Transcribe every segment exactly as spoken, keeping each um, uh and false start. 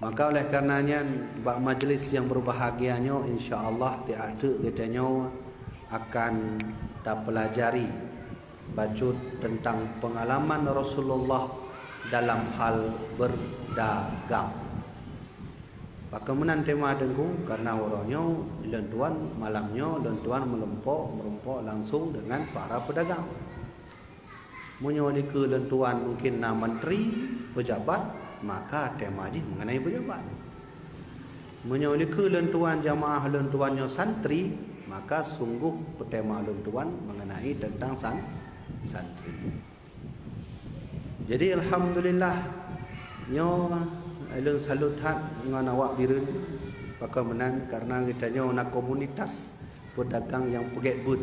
Maka oleh karena nyan, bak majlis nyang berbahagia nyoe, insya Allah, tiap teuk geutanyoe akan tapeulajari bacut tentang pengalaman Rasulullah dalam hal berdagang. Pakon meunan tema Teungku, karena uroe nyoe lôn tuan, malam nyoe lôn tuan meurumpok, meurumpok langsung dengan para pedagang. Meunyoe dikeue lôn tuan mungkin na menteri, pejabat, maka tema jih mengenai pejabat. Meunyoe dikeue lôn tuan jamaah lôn tuan nyoe santri, maka sungguh tema lôn tuan mengenai tentang san-, santri. Jadi alhamdulillah, nyoe lôn salut that ngon awak Bireuen, pakon meunan karena geutanyoe na komunitas pedagang nyang peugét beuet.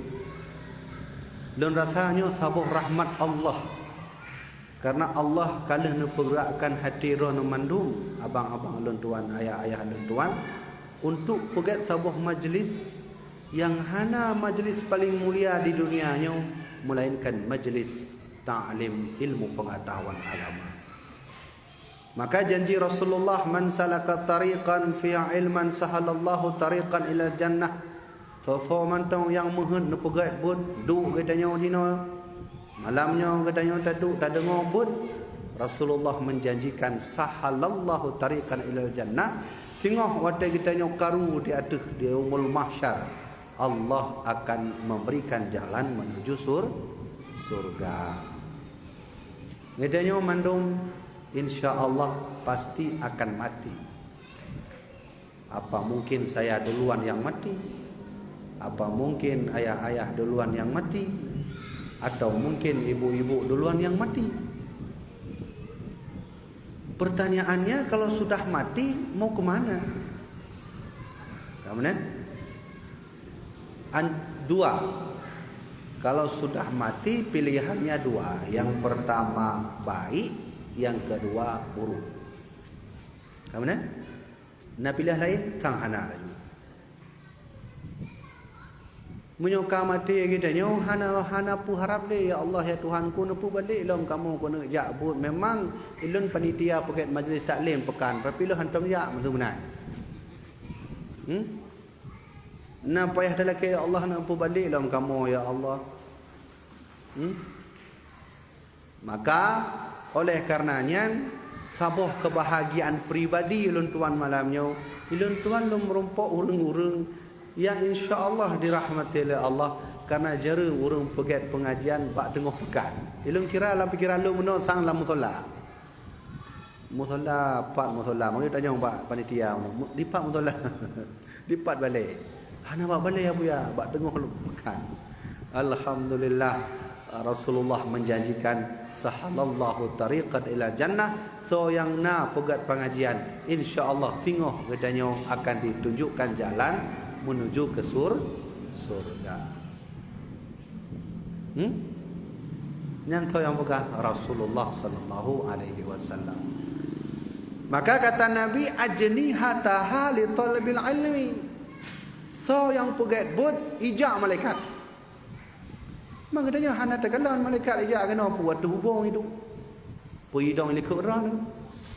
Lôn rasa nyoe saboh rahmat Allah, karena Allah ka lheueh neupeugerakkan hati droeneuh mandum, abang-abang lôn tuan, ayah-ayah lôn tuan, untuk peugét saboh majlis nyang hana majlis paling mulia di dunia nyoe, melainkan majlis taklim ilmu pengetahuan agama. Maka janji Rasulullah, "Man salaka tariqan fiha ilman sahalallahu tariqan ilal jannah." Soe-soe mantong nyang meuheuet neupeugét beuet, duek geutanyoe dinoe, malam nyoe geutanyoe taduek tadeungoe beuet, Rasulullah menjanjikan, "Sahalallahu tariqan ilal jannah." Singoh watée geutanyoe karu di ateueh di Yaumul Mahsyar, Allah akan memberikan jalan menuju sur-, surga. Geutanyoe mandum, insya Allah, pasti akan mati. Apa mungkin saya duluan yang mati? Apa mungkin ayah-ayah duluan yang mati? Atau mungkin ibu-ibu duluan yang mati? Pertanyaannya, kalau sudah mati, mau ke mana? Ka meunan? An-, dua. Kalau sudah mati, pilihannya dua. Yang pertama baik, yang kedua buruk. Ka meunan? Na piléh laén, sang hana laju. Meunyoe ka maté geutanyoe, hana, hana peuharab lé, "Ya Allah, ya Tuhanku, neupeubalék lom kamoe keuneuk jak buet." Memang ulôn panitia peugét majlis taklim peukan, tapi lôn hantom jak, meusu meunan. Hmm? Na payah talakée, "Ya Allah, neupeubalék lom kamoe, ya Allah." Hmm? Maka, oleh karena nyan, saboh kebahagiaan pribadi ulôn tuan malam nyoe, ulôn tuan lôn meurumpok ureuëng-ureuëng nyang insya Allah dirahmati lé Allah, karena jareueng ureuëng peugét pengajian bak teungoh peukan. Ulôn kira lam pikeran lôn meunoe sang lam musola. Musola, pat musola, maka tanyong bak panitia, "Di pat musola?" "Di pat balée." "Hana bak balée, ya Buya, bak teungoh peukan." Alhamdulillah, Rasulullah menjanjikan, "Sahalallahu tariqan ila jannah." Soe nyang na peugét pengajian, insya Allah singoh geutanyoe akan ditunjukkan jalan menuju ke sur-, surga. Hmm? Nyan soe nyang peugah? Rasulullah sallallahu alaihi wasallam. Maka kata Nabi, "Ajnihataha li talabil ilmi." Soe nyang peugét buet, ijak malaikat. Maka geutanyoe hana takalon malaikat ijak keunoe, peue teubong itu. Peue idong likot droe nyoe?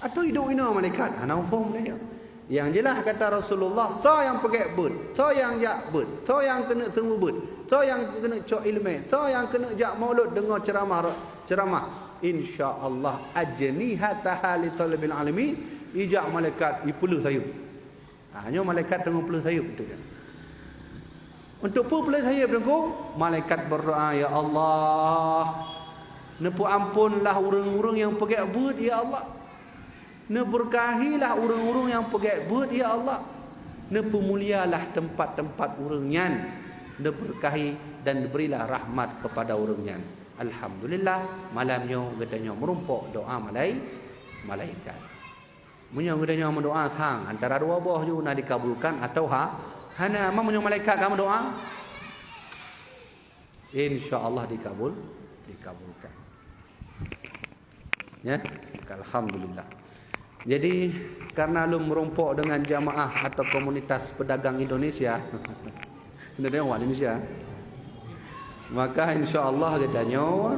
Atau iduek inoe malaikat? Hana muphom lé nyoe. Nyang jeulaih kata Rasulullah, soe nyang peugét beuet, soe nyang jak beuet, soe nyang keuneuk seumeubeuet, soe nyang keuneuk cok iéleumé, soe nyang keuneuk jak mulod deungoe ceuramah, ceuramah, insya Allah, ajnihataha li talabil ilmi, ijak malaikat ipeuleueh sayeuep. Ah, nyoe malaikat teungoh peuleueh sayeuep tu kan. Untuk peue peuleueh sayeuep Teungku? Malaikat berdoa, "Ya Allah, neupeuamponlah ureuëng-ureuëng nyang peugét beuet, ya Allah. Neubeurkahilah ureuëng-ureuëng nyang peugét beuet, ya Allah. Neupeumulialah teumpat-teumpat ureuëng nyan. Neubeurkahi dan berilah rahmat kepada ureuëng nyan." Alhamdulillah, malam nyoe geutanyoe meurumpok doa malai-, malaikat. Meunyoe geutanyoe meudoa sang antara dua boh ju na dikabulkan atawa ha-, hana, ma meunyoe malaikat ka meudoa, insya Allah dikabul, dikabulkan. Ya, alhamdulillah. Jadi, karena lôn meurumpok dengan jamaah atau komunitas pedagang Indonesia, ini orang Indonesia, maka insya Allah geutanyoe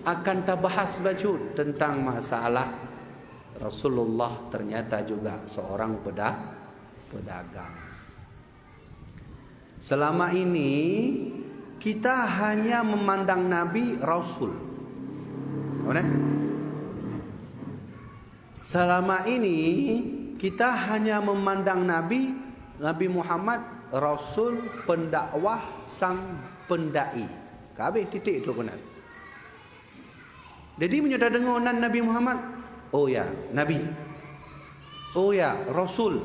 akan tabahas bacut tentang masalah Rasulullah ternyata juga seorang peda-, pedagang. Selama ini kita hanya memandang Nabi Rasul. Apa ni? Selama ini kita hanya memandang Nabi, Nabi Muhammad Rasul, pendakwah, sang pendai. Ka habéh titik tu keunan. Jadi meunyoe tadeungoe nan Nabi Muhammad, oh ya, Nabi. Oh ya, Rasul.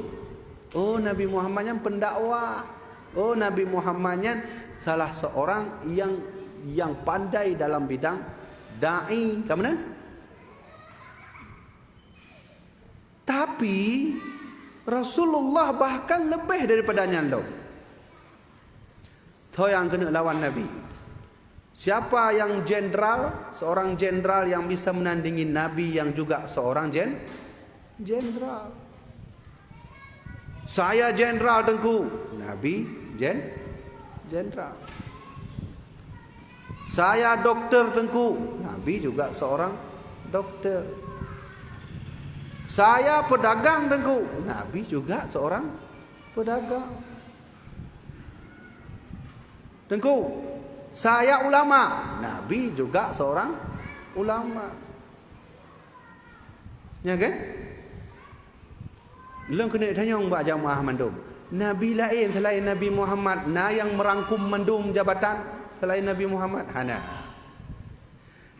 Oh, Nabi Muhammad nyan pendakwah. Oh, Nabi Muhammad nyan salah seorang yang, yang pandai dalam bidang dai. Ka meunan? Tapi Rasulullah bahkan lebih daripada nyan lom. Soe nyang keuneuk lawan Nabi? Siapa yang jenderal? Seorang jenderal yang bisa menandingi Nabi yang juga seorang jen-, jenderal. Saya jenderal, Teungku. Nabi jen-, jenderal. Saya doktor, Teungku. Nabi juga seorang doktor. Saya pedagang, Teungku. Nabi juga seorang pedagang. Teungku, saya ulama. Nabi juga seorang ulama. Ya kan? Lôn keuneuk tanyong bak jamaah mandum. Nabi laén selain Nabi Muhammad na nyang meurangkum mandum jabatan selain Nabi Muhammad? Hana.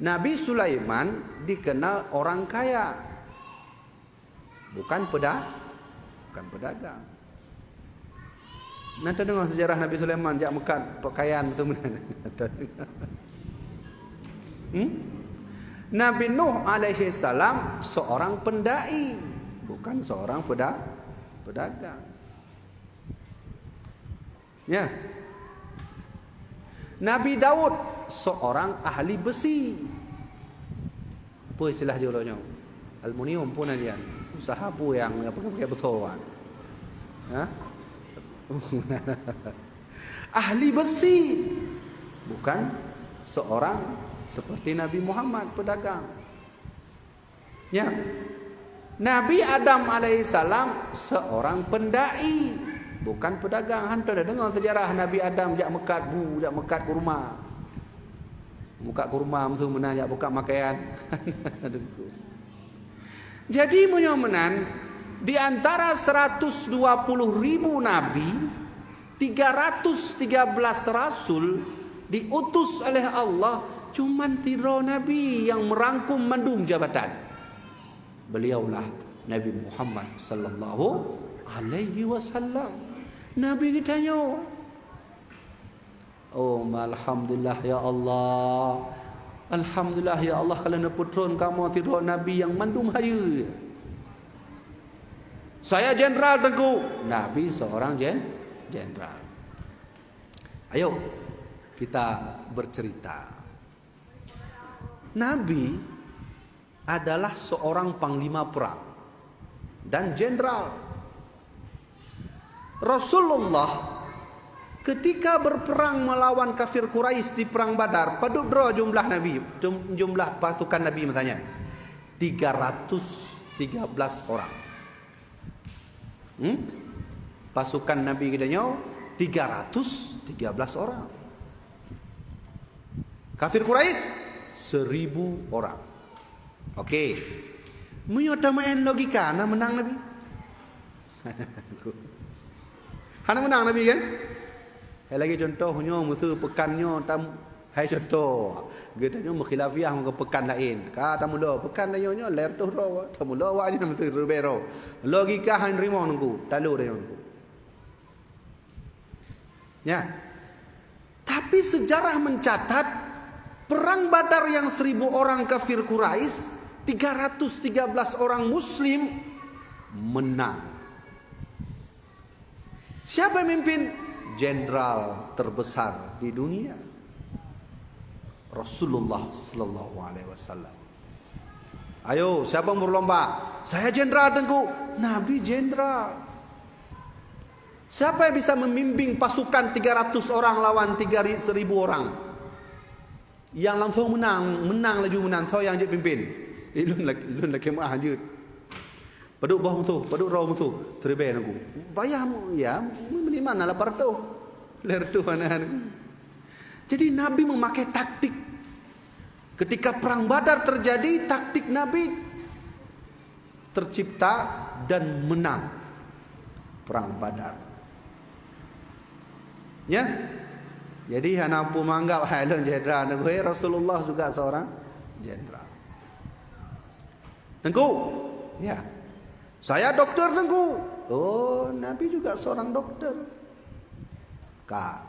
Nabi Sulaiman dikenal orang kaya. Bukan peda-, bukan pedagang. Nah, tadeungoe sejarah Nabi Sulaiman jak meukat pakaian tu meunan. Hmm? Nabi Nuh alaihi salam seorang pendai, bukan seorang peda-, pedagang. Ya. Nabi Daud seorang ahli besi. Apa istilah jih uroe nyoe? Aluminium pun aja. Usaha apa nyang, nyang pakai-pakai besar, kan? Ha? Ahli besi. Bukan seorang seperti Nabi Muhammad, pedagang. Ya. Nabi Adam alaihissalam seorang pendai, bukan pedagang. Hantom tadeungoe sejarah Nabi Adam jak meukat bu, jak meukat kurma. Meukat kurma, meuseu meunan jak buka pakaian. Jadi, meunyoe meunan, di antara seratus dua puluh ribu nabi, tiga ratus tiga belas rasul diutus oleh Allah, cuman sidroe nabi nyang meurangkum mandum jabatan. Beliaulah Nabi Muhammad sallallahu alaihi wasallam. Nabi geutanyoe. Oh, alhamdulillah ya Allah. Alhamdulillah ya Allah, ka lheueh neupeutron kamoe sidroe nabi nyang mandum hayeue. Saya jenderal, Teungku. Nabi seorang jen-, jenderal. Ayo, kita bercerita. Nabi adalah seorang panglima perang dan jenderal. Rasulullah ketika berperang melawan kafir Quraisy di perang Badar, padub droe jumlah Nabi, jum-, jumlah pasukan Nabi masa nyan? Tiga ratus tiga belas orang. Hmm? Pasukan Nabi geutanyoe tiga ratus tiga belas orang. Kafir Quraisy seribu orang. Oke. Meunyoe tameu'en logika, na meunang Nabi? Hana meunang Nabi, kan? Hai lagèe contoh nyoe, meuseu peukan nyoe tam-, hai contoh, geutanyoe meukhilafiyah ngon peukan laén. Ka tamulo, peukan tanyoe nyoe lhèe reutôh droe, tamulo awak nyan meuseu ribèe droe. Logika han rimong Teungku, talo tanyoe Teungku. Ya. Tapi sejarah mencatat, perang Badar yang seribu orang kafir Quraisy, tiga ratus tiga belas orang muslim menang. Siapa yang mimpin? Jenderal terbesar di dunia, Rasulullah sallallahu alaihi wasallam. Ayo, siapa yang berlomba? Saya jenderal, Teungku. Nabi jenderal. Siapa yang bisa membimbing pasukan tiga ratus orang lawan tiga ri-, seribu orang? Yang langsung menang, menang laju menang, soe nyang jeuet pimpin? Eh, lôn lak-, lôn lakèe meu'ah jeuet. Padub boh musoh, padub droe musoh, teuribèe Teungku. Payah mu-, ya, minimal na lapan reutôh. Lhèe reutôh hana Teungku. Jadi Nabi memakai taktik. Ketika perang Badar terjadi, taktik Nabi tercipta dan menang perang Badar. Ya. Jadi hana peue menganggap hai lôn jenderal Teungku, eh, Rasulullah juga seorang jenderal. Teungku, ya. Saya doktor Teungku. Oh, Nabi juga seorang doktor. Ka.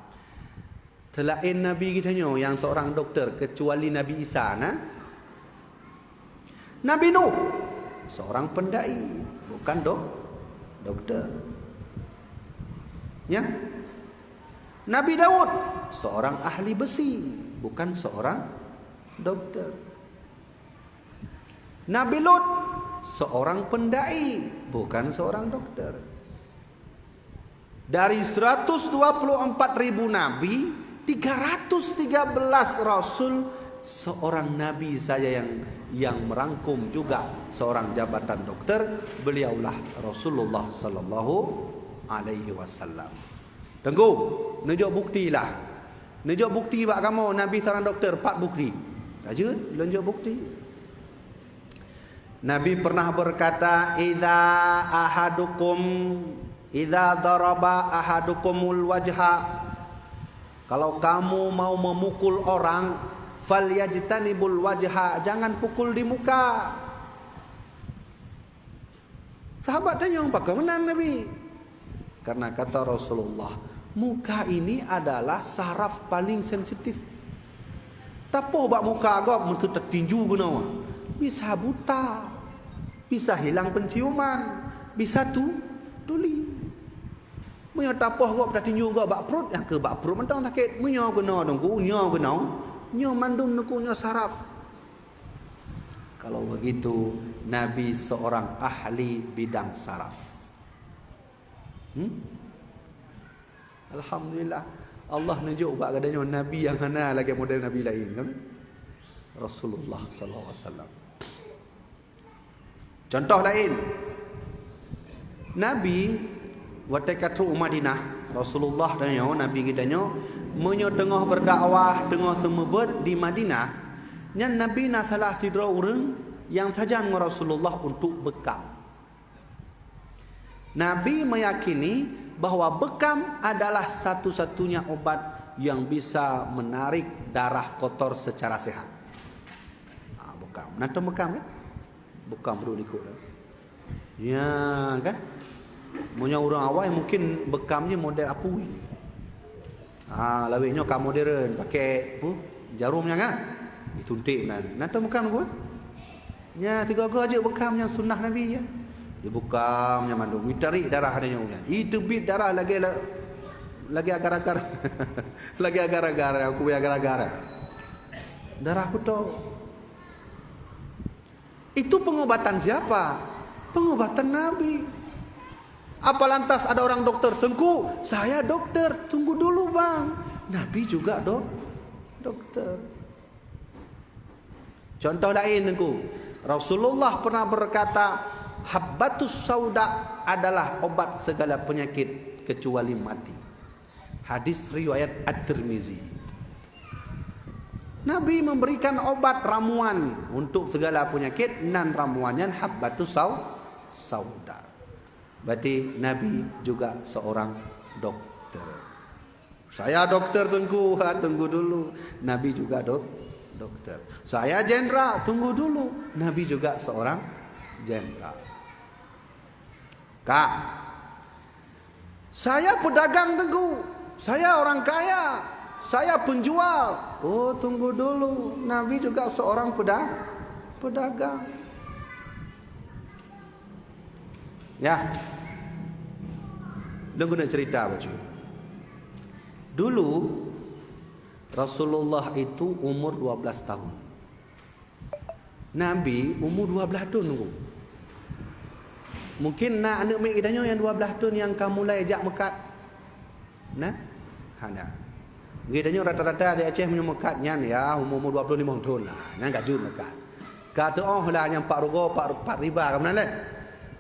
Selain Nabi geutanyoe nyang seorang doktor, kecuali Nabi Isa, na? Nabi Nuh, seorang pendai, bukan dok-, doktor. Ya. Nabi Daud, seorang ahli besi, bukan seorang doktor. Nabi Lut, seorang pendai, bukan seorang doktor. Dari seratus dua puluh empat ribu nabi, tiga ratus tiga belas rasul, seorang nabi saja yang, yang merangkum juga seorang jabatan doktor, beliaulah Rasulullah sallallahu alaihi wasallam. Teungku, neujok bukti lah. Neujok bukti bak kamoe Nabi seorang doktor, pat bukti? Ka jeuet, lôn jok bukti. Nabi pernah berkata, "Idza ahadukum, idza daraba ahadukumul wajha." Kalau kamu mau memukul orang, "Falyajtanibul wajha," jangan pukul di muka. Sahabat tanyong, "Pakon meunan, Nabi?" Karena kata Rasulullah, muka ini adalah saraf paling sensitif. Tapoh bak muka gob meunteuk tatinju keunoe, bisa buta, bisa hilang penciuman, bisa tu, tuli. Meunyoe tapoh gob, tatinju gob bak pruet, nyang keu bak pruet mantong sakét. Meunyoe keunoe Teungku, nyoe keunoe, nyoe mandum Teungku, nyoe saraf. Kalau begitu, Nabi seorang ahli bidang saraf. Hmm? Alhamdulillah, Allah neujok bak geutanyoe nabi nyang hana lagèe model nabi laén, kan? Rasulullah sallallahu alaihi wasallam. Contoh laén, Nabi watèe ka trok u Madinah, Rasulullah tanyoe, Nabi geutanyoe, meunyoe teungoh berdakwah, teungoh seumeubeuet di Madinah, nyan Nabi na salah sidroe ureueng nyang sajan ngon Rasulullah untuk beukam. Nabi meyakini bahwa bekam adalah satu-satunya obat yang bisa menarik darah kotor secara sehat. Ha, bekam. Nah, tu bekam, kan? Bekam perut likot tu. Ya, kan? Meunyoe ureueng awai mungkin bekam jih model apui. Ha, lawét nyoe ka modern, pakai apa? Jarum nyan kan? Disuntik nan. Nan tu bekam tu. Nya tiga-tiga jeuet bekam nyang sunnah Nabi ya. Dibekam nyang mandum, ditarik darah ada nyoe nyan. Iteubiet darah lagèe la-, lagèe agar-agar. Lagèe agar-agar, aku agar-agar. Darah kuto. Itu pengobatan siapa? Pengobatan Nabi. Apa lantas ada orang dokter, "Teungku, saya dokter." Tunggu dulu, Bang. Nabi juga dok-, dokter. Contoh lain, Teungku. Rasulullah pernah berkata, "Habbatus sauda adalah obat segala penyakit kecuali mati." Hadis riwayat At-Tirmizi. Nabi memberikan obat ramuan untuk segala penyakit, nan ramuan nyan habbatus sau-, sauda. Berarti Nabi juga seorang doktor. "Saya doktor, Teungku." Ha, tunggu dulu. Nabi juga dok-, doktor. "Saya jenderal." Tunggu dulu. Nabi juga seorang jenderal. Ka. "Saya pedagang, Teungku. Saya orang kaya. Saya penjual." Oh, tunggu dulu. Nabi juga seorang peda-, pedagang. Ya. Lôn keuneuk cerita bacut. Dulu, Rasulullah itu umur dua belas tahun. Nabi umur dua belas thon, Teungku. Mungkin na aneuk miet geutanyoe nyang dua belas thon nyang ka mulai jak meukat. Nah? Hana. Geutanyoe rata-rata di Aceh meunyoe meukat nyan ya umur-umur dua puluh limong thon lah. Nyan ka jeuet meukat. Ka teu'oh lah nyang pat rugoe, pat, pat riba ka meunan lé.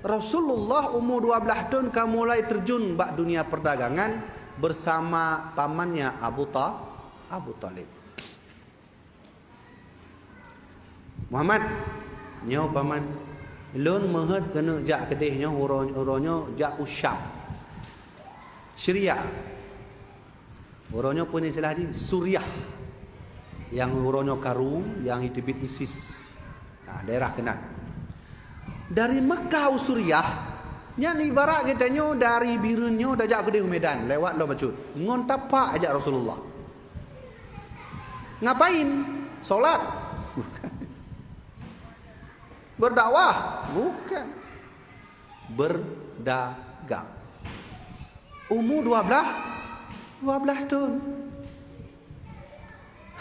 Rasulullah umur dua belas thon ka mulai terjun bak dunia perdagangan bersama pamannya Abu Ta-, Abu Talib. "Muhammad, nyoe paman, lôn meuheuet keuneuk jak keudeh nyoe uroe, uroe nyoe jak u Syam. Syria." Uroe nyoe peue istilah jih? Suriah. Nyang uroe nyoe ka Rom, nyang iteubiet ISIS. Ha, daerah keunan. Dari Mekah u Suriah, nyan ibarat geutanyoe dari Bireuen nyoe tajak keudeh u Medan, lewat lom bacut. Ngon tapak jak Rasulullah. Ngapain? Solat? Bukan. Berdakwah? Bukan. Berdagang. Umu dua belas, dua belas thon.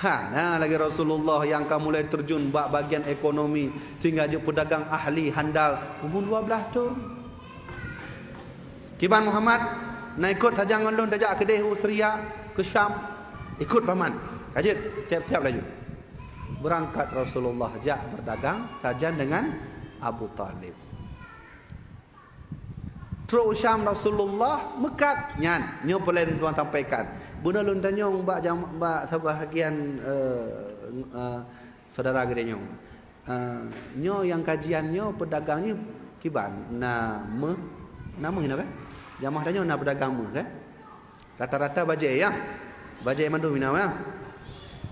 Ha, na lagèe Rasulullah nyang ka mulai terjun bak bagian ekonomi, sehingga jeuet peudagang ahli handal umu dua belas thon. "Kiban Muhammad, na ikot sajan ngon lôn tajak keudeh u Syria, keu Syam?" "Ikot, Paman." "Ka jeuet, siap-siap laju." Beurangkat Rasulullah jak berdagang sajan dengan Abu Thalib. Trok u Syam Rasulullah meukat nyan, nyoe peue lôn tuan sampaikan. Beuna lôn tanyong bak jam-, bak sabahagian, eh, eh, saudara geutanyoe. Eh, nyoe nyang kajian nyoe peudagang nyoe kiban na meuh, na meuh inoe kan? Jamaah tanyoe na peudagang meuh kan? Rata-rata bajée, ya. Bajée mandum inoe, ya.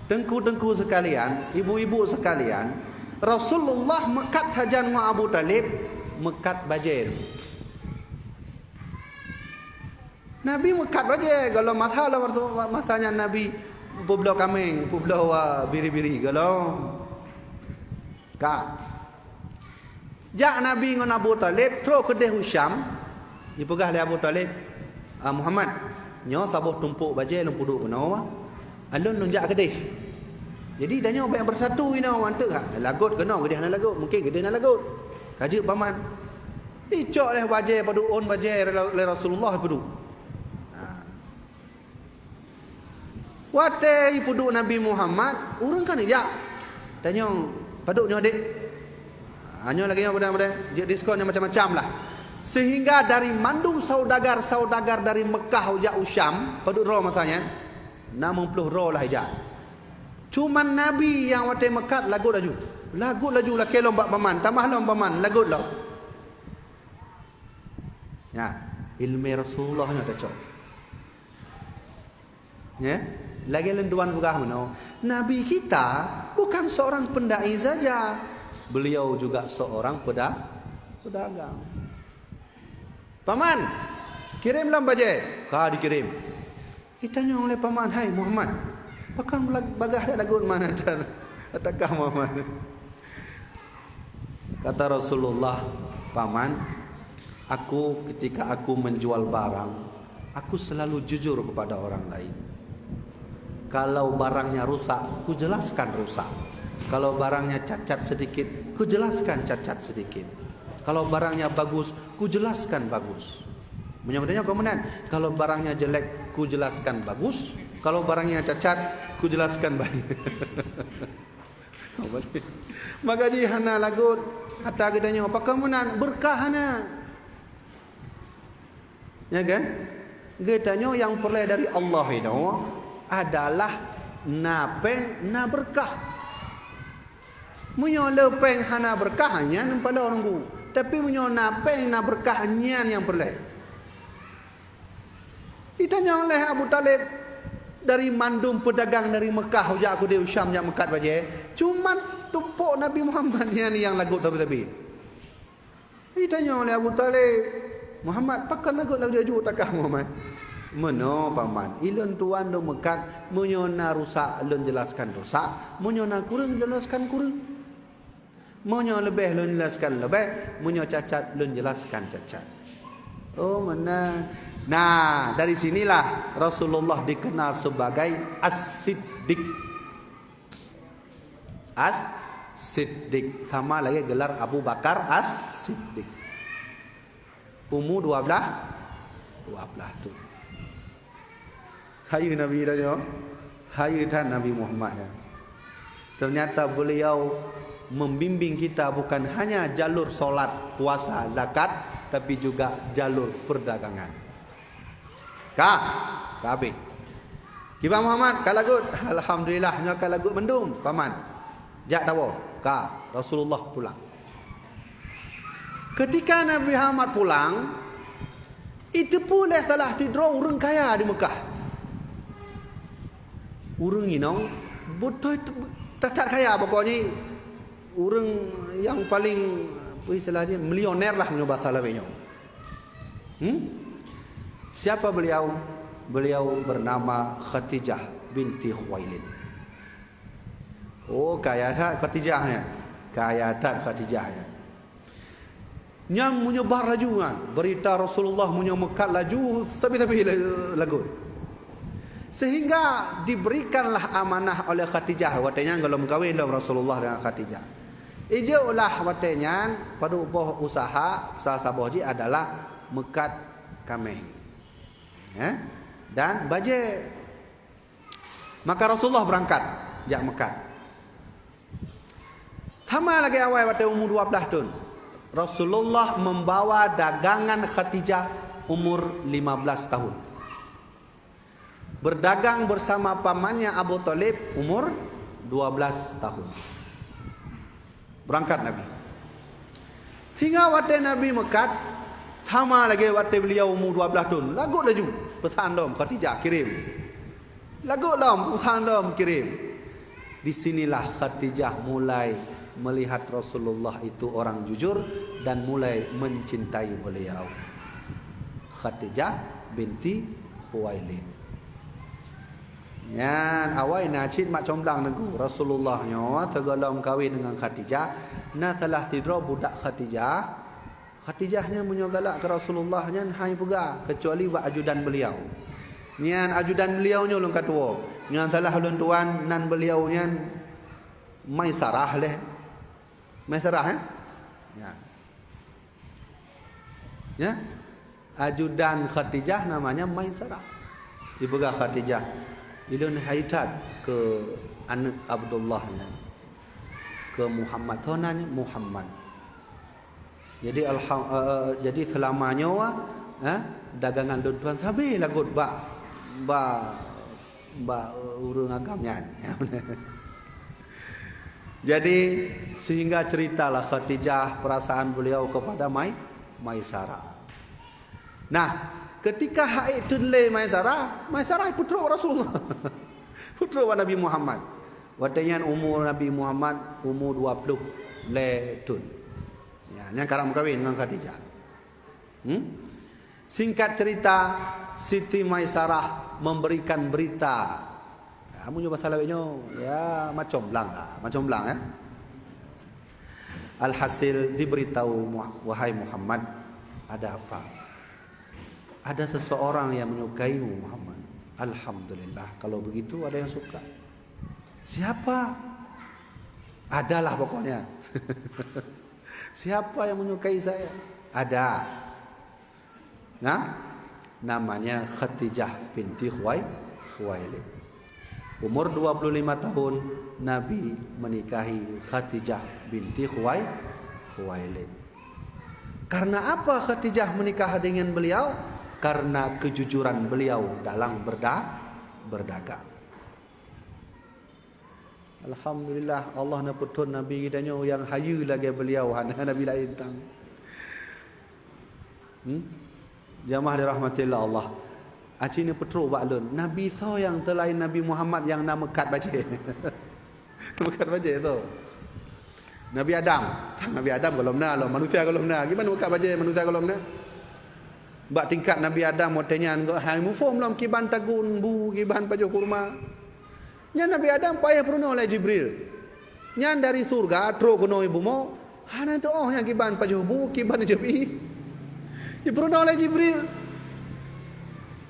Teungku-teungku sekalian, ibu-ibu sekalian, Rasulullah meukat sajan ngon Abu Thalib, meukat bajée. Nabi meukat bajée, gohlom masa lom, masa nyan Nabi peubloe kaméng, peubloe, ah, biri-biri, gohlom. Ka. Jak Nabi ngon Abu Thalib trok keudeh u Syam, jipeugah lé Abu Thalib, "Ah, Muhammad, nyoe saboh tumpok bajée lôn peuduek keunoe, ulôn lôn jak keudeh. Jadi, tanyoe bék beusatu inoe, anteuk ha, lagot keunoe keudeh hana lagot, mungken keudeh na lagot. Ka jeuet, Paman." Jicok lé bajée padub ôn bajée lé Rasulullah peuduek. Ha. Watée jipeuduek Nabi Muhammad, ureuëng kan jijak. Tanyong, "Padub nyoe, Dek?" Ha, nyoe lagée nyoe, padub, padub. Jeuet diskon nyang macam-macam lah. Sehingga dari mandum saudagar-saudagar dari Mekah ujak u Syam, padub droe masa nyan, enam puluh droe lah ijak. Cuman Nabi nyang watée meukat lagot laju. Lagot laju, lakée lom bak Paman, tamah lom Paman, lagot lom. Nyan, ileumé Rasulullah nyoe tacok. Ya, lagée lôn tuan peugah meunoe, Nabi kita bukan seorang pendai saja, beliau juga seorang peda-, pedagang. "Paman, kirém lom bajée." Ka dikirém. Itanyong lé Paman, "Hai Muhammad, pakon lag-, bagaih that lagot mana tan takah Muhammad?" Kata Rasulullah, "Paman, aku ketika aku menjual barang, aku selalu jujur kepada orang lain. Kalau barangnya rusak, kujelaskan rusak. Kalau barangnya cacat sedikit, kujelaskan cacat sedikit. Kalau barangnya bagus, kujelaskan bagus." Meunyoe geutanyoe kon meunan, kalau barangnya jelek, kujelaskan bagus. Kalau barangnya cacat, kujelaskan baik. Maka jih hana lagot ata geutanyoe, pakon meunan, beurkah hana. Ya kan? Geutanyoe nyang peureulée dari Allah inoe adalah na péng, na beurkah. Meunyoe le péng hana beurkah, nyan paloe nunggu. Tapi meunyoe na péng, na beurkah, nyan nyang peureulée. Itanyong lé Abu Thalib, dari mandum peudagang dari Mekah ujak keudeh u Syam jak meukat bajée, cuman tumpok Nabi Muhammad nyan nyang lagot sabe-sabe. Itanyong lé Abu Thalib, "Muhammad, pakon lagot laju-laju takah Muhammad?" "Meunoe, Paman, ilôn tuan lôn meukat, meunyoe na rusak, lôn jelaskan rusak, meunyoe na kureueng, lôn jelaskan kureueng. Meunyoe leubeh, lôn jelaskan leubeh, meunyoe cacat, lôn jelaskan cacat." Oh, meunan. Nah, dari sinilah Rasulullah dikenal sebagai As-Siddiq. As-Siddiq. Sama lagée gelar Abu Bakar As-Siddiq. Umu dua belas, dua belas thon. Hayeue Nabi tanyoe, hayeue that Nabi Muhammad nyan. Ternyata beliau membimbing kita bukan hanya jalur solat, puasa, zakat, tapi juga jalur perdagangan. Ka, ka habéh. Kiban Muhammad, ka lagot? Alhamdulillah, nyoe ka lagot mandum, paman. Jak tawoe. Ka, Rasulullah pulang. Ketika Nabi Muhammad pulang, jiteupeue lé salah sidroe ureuëng kaya di Mekah. Ureuëng inong beutôi, that-that kaya, pokoknya ureuëng nyang paling, apa istilahnya, milioner lah meunyoe bahasa lawét nyoe. Hmm? Siapa beliau? Beliau bernama Khadijah binti Khuwailid. Oh, kaya that Khadijah nyan. Kaya that Khadijah nyan. Nyan meunyebar laju nyan. Berita Rasulullah meunyoe meukat laju, sabe-sabe la-, lagot. Sehingga diberikanlah amanah oleh Khadijah. Watée nyan gohlom kawin lom Rasulullah dengan Khadijah. Ijoklah watée nyan, padub boh usaha, salah saboh jih adalah meukat kaméng. Ya? Dan bajée. Maka Rasulullah beurangkat jak meukat. Sama lagée awai watée umu dua blaih thon. Rasulullah membawa dagangan Khadijah umur lima belas tahun. Berdagang bersama pamannya Abu Thalib umur dua belas tahun. Beurangkat Nabi. Sehingga watée Nabi meukat, sama lagée watée beliau umu dua blaih thon, lagot laju. Peusan lom, Khadijah kirim. Lagot lom, peusan lom, kirim. Di sinilah Khadijah mulai melihat Rasulullah itu orang jujur dan mulai mencintai beliau. Khadijah binti Khuwailid. Nyan, awai na cit mak comblang Teungku. Rasulullah nyoe sigohlom kawin deungon Khadijah, na salah sidroe budak Khadijah. Khadijah nyan meunyoe galak keu Rasulullah nyan han jipeugah, keucuali bak ajudan beliau. Nyan ajudan beliau nyoe lôn katuwoe. Nyan salah ulôn tuan nan beliau nyan Maisarah lé. Maisarah, eh? Ya. Ya. Ajudan Khadijah namanya Maisarah. Ipeugah Khadijah, "Ilôn hai that keu aneuëk Abdullah nyan, keu Muhammad." Soe nan nyan? Muhammad. Jadi alham-, eh, eh, jadi seulama nyoe, eh, dagangan lôn tuan sabe lagot bak, bak bak ureuëng agam nyan. Jadi, sehingga ceritalah Khadijah perasaan beliau kepada Mai-, Maisarah. Nah, ketika hai teun lé Maisarah, Maisarah peutrok Rasulullah. Peutrok bak Nabi Muhammad. Watée nyan umur Nabi Muhammad umur dua puluh lé thon. Ya, nyan karab meukawen ngon Khadijah. Hmm? Singkat cerita, Siti Maisarah memberikan berita. Ya, meunyoe bahasa lawét nyoe, ya, macam blang lah, macam blang, ya. Alhasil diberitahu, "Wahai Muhammad, ada apa? Ada seseorang yang menyukaimu, Muhammad." Alhamdulillah, kalau begitu ada yang suka. Siapa? Adalah pokoknya. Siapa yang menyukai saya? Ada. Nah, namanya Khadijah binti Khuwai-, Khuwailid. Umur dua puluh lima tahun, Nabi menikahi Khadijah binti Khuwai-, Khuwailid. Karena apa Khadijah menikah dengan beliau? Karena kejujuran beliau dalam berda-, berdagang. Alhamdulillah, Allah na peutrok Nabi geutanyoe nyang hayeue lagée beliau, hana nabi laén tang. Hmm? Jamaah dirahmatillah Allah. Aci na peutrok bak lôn, nabi soe nyang teulaén Nabi Muhammad nyang na meukat bajée? Meukat bajée tu. Nabi Adam. Nabi Adam gohlom na, lom manusia gohlom na. Kiban meukat bajée manusia gohlom na? Bak tingkat Nabi Adam watée nyan, hai muphom lom kiban tagun bu, kiban pajoh kurma. Nyan Nabi Adam payah peurunoe lé Jibril. Nyan dari syurga trok keunoe bumoe, hana teuoh nyan kiban pajoh bu, kiban jeubi. Jipeurunoe lé Jibril.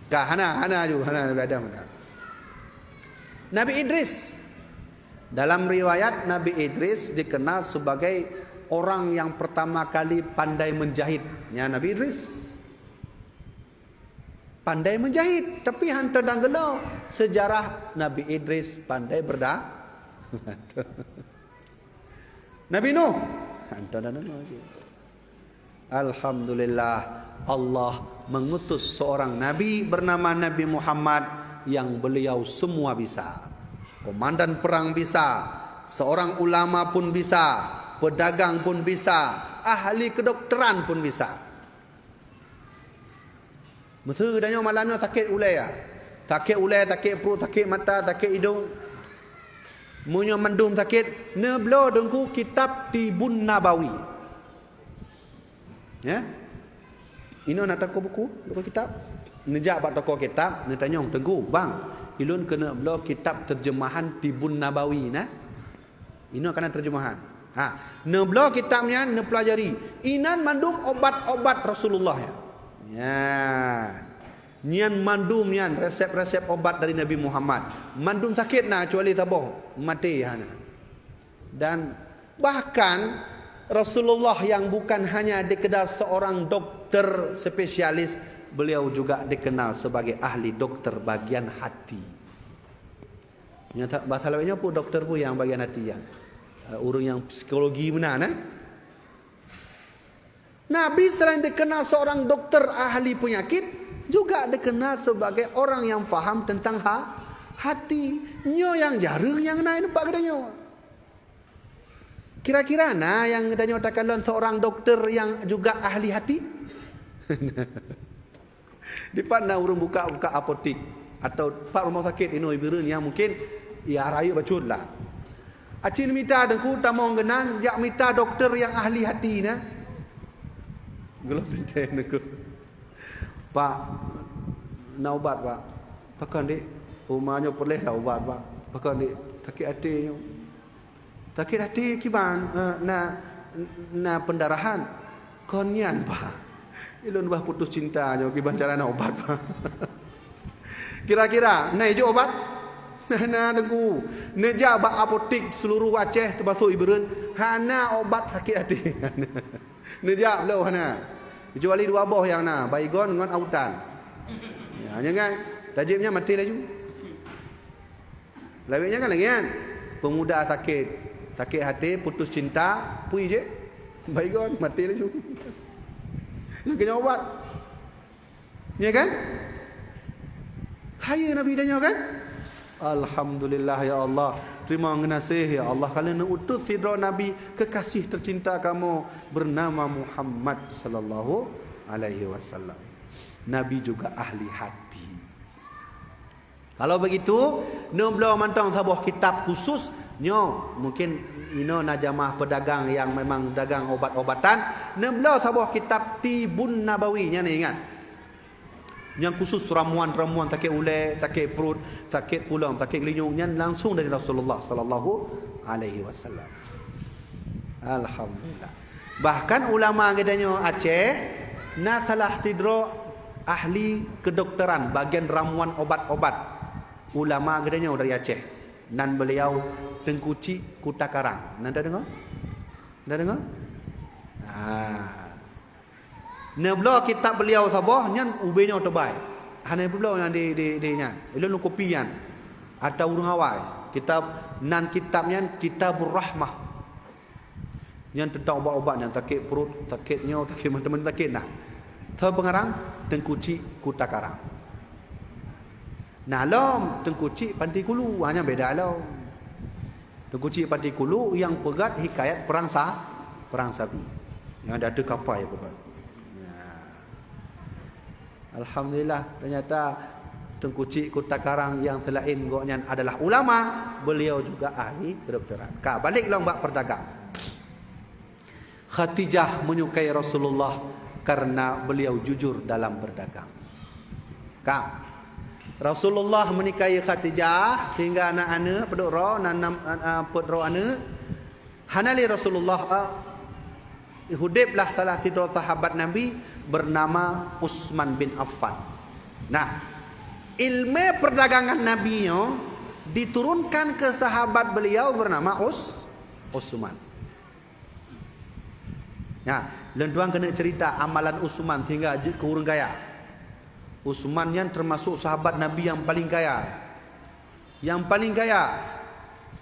Ka hana, hana ju, hana Nabi Adam hana. Nabi Idris. Dalam riwayat, Nabi Idris dikenal sebagai orang yang pertama kali pandai menjahit. Nyan Nabi Idris. Pandai menjahit, tapi han teudeungoe sejarah Nabi Idris pandai berda-, Nabi Nuh. Hantom dan Nuh. Alhamdulillah, Allah mengutus seorang nabi bernama Nabi Muhammad yang beliau semua bisa. Komandan perang bisa, seorang ulama pun bisa, pedagang pun bisa, ahli kedokteran pun bisa. Meuseu geutanyoe malam nyoe sakét ulèe, ya. Sakét ulèe, sakét pruet, sakét mata, sakét idong. Meunyoe mandum sakét, neubloe Teungku kitab Tibun Nabawi. Ya. Inoe na toko buku, toko kitab. Neujak bak toko kitab, neutanyong, "Teungku, bang, ulôn keuneuk bloe kitab terjemahan Tibun Nabawi na." Inoe kana terjemahan. Ha, neubloe kitab nyan, neupeulajari. Inan mandum obat-obat Rasulullah nyan. Ya. Nyan mandum nyan resep-resep obat dari Nabi Muhammad. Mandum sakét na, kecuali saboh, maté hana. Dan bahkan Rasulullah yang bukan hanya dikenal seorang dokter spesialis, beliau juga dikenal sebagai ahli dokter bagian hati. Nyata bahasa lainnya pun dokter pun yang bagian hati, ya. Eh, ureuëng yang psikologi meunan, eh? Nabi selain dikenal seorang dokter ahli penyakit, juga dikenal sebagai orang yang faham tentang ha, hati. Nyoe yang jarang yang na nampak geutanyoe. Kira-kira na yang geutanyoe takalon seorang dokter yang juga ahli hati? Dipat na ureuëng buka-buka apotik atau pat rumoh sakét inoe Bireuen nyang mungkin ya rayeuk bacut lah. Aci mita Teungku tamong geunan, jak mita dokter nyang ahli hati na. Geulom pintée Teungku. "Pak, na ubat, Pak." "Pakon, Dik?" "Uma nyoe peureuleh lah ubat, Pak." "Pakon, Dik?" "Sakét até nyoe." "Sakét até kiban, eh, na, na pendarahan." "Kon nyan, Pak. Ilôn bah putus cinta nyoe kiban cara na ubat, Pak." "Kira-kira na ijok ubat?" "Na, na, Teungku. Neujak bak apotik seluruh Aceh, teumasok Bireuen, hana ubat sakét até." Neujak bloe hana. Kecuali dua boh nyang na, Baygon ngon Autan. Ya, nyan kan. Tajib nyan maté laju. Lawét nyan kan lagée nyan. Pemuda sakét, sakét hati, putus cinta, pui je. Baygon, maté laju. Nyang keu nyan ubat. Ya kan? Hayeue Nabi tanyoe kan? Alhamdulillah ya Allah. Terima geunaséh ya Allah, ka lheueh neuutus sidroe Nabi kekasih tercinta kamoe bernama Muhammad sallallahu alaihi wasallam. Nabi juga ahli hati. Kalau begitu, neubloe mantong saboh kitab khusus nyoe. Mungkin inoe na jamaah pedagang yang memang dagang obat-obatan, neubloe saboh kitab Tibun Nabawi, nyan ingat. Nyang khusus ramuan-ramuan sakét ulée, sakét pruet, sakét pulom, sakét geulinyueng, nyan langsung dari Rasulullah sallallahu alaihi wasallam. Alhamdulillah. Bahkan ulama geutanyoe Aceh na salah sidroe ahli kedokteran bagian ramuan obat-obat. Ulama geutanyoe dari Aceh. Nan beliau Teungku Chik Kuta Karang. Nan tadeungoe? Nan tadeungoe? Ah. Neubloe kitab beliau saboh nyan ubé nyoe teubai. Hana peubloe nyan di, di, di nyan. Ilôn lôn kopi nyan. Ata ureuëng awai. Kitab, nan kitab nyan Kitabur Rahmah. Nyan teuntang ubat-ubat nyan, sakét pruet, sakét nyoe, sakét macam-macam sakét na. Soe peungarang? Teungku Chik Kuta Karang. Na lom Teungku Chik Panti Kulu, hanya beda lom. Teungku Chik Panti Kulu nyang peugét hikayat perang sa, perang sabi. Nyang ada tu kapai peugét. Ya. Alhamdulillah, ternyata Teungku Chik Kuta Karang yang selain gobnyan adalah ulama, beliau juga ahli kedokteran. Ka, balik lom bak perdagang. Khadijah menyukai Rasulullah karena beliau jujur dalam berdagang. Ka. Rasulullah menyukai Khadijah sehingga na aneuëk peuet droe, na nam, eh, peuet droe aneuëk. Hana lé Rasulullah, eh, hudép lah salah sidroe sahabat Nabi bernama Utsman bin Affan. Nah, ilmu perdagangan Nabi nyoe diturunkan ke sahabat beliau bernama Us, Utsman. Nah, lôn tuan keuneuk cerita amalan Utsman sehingga jeuet keu ureuëng kaya. Utsman nyan termasuk sahabat Nabi yang paling kaya. Yang paling kaya.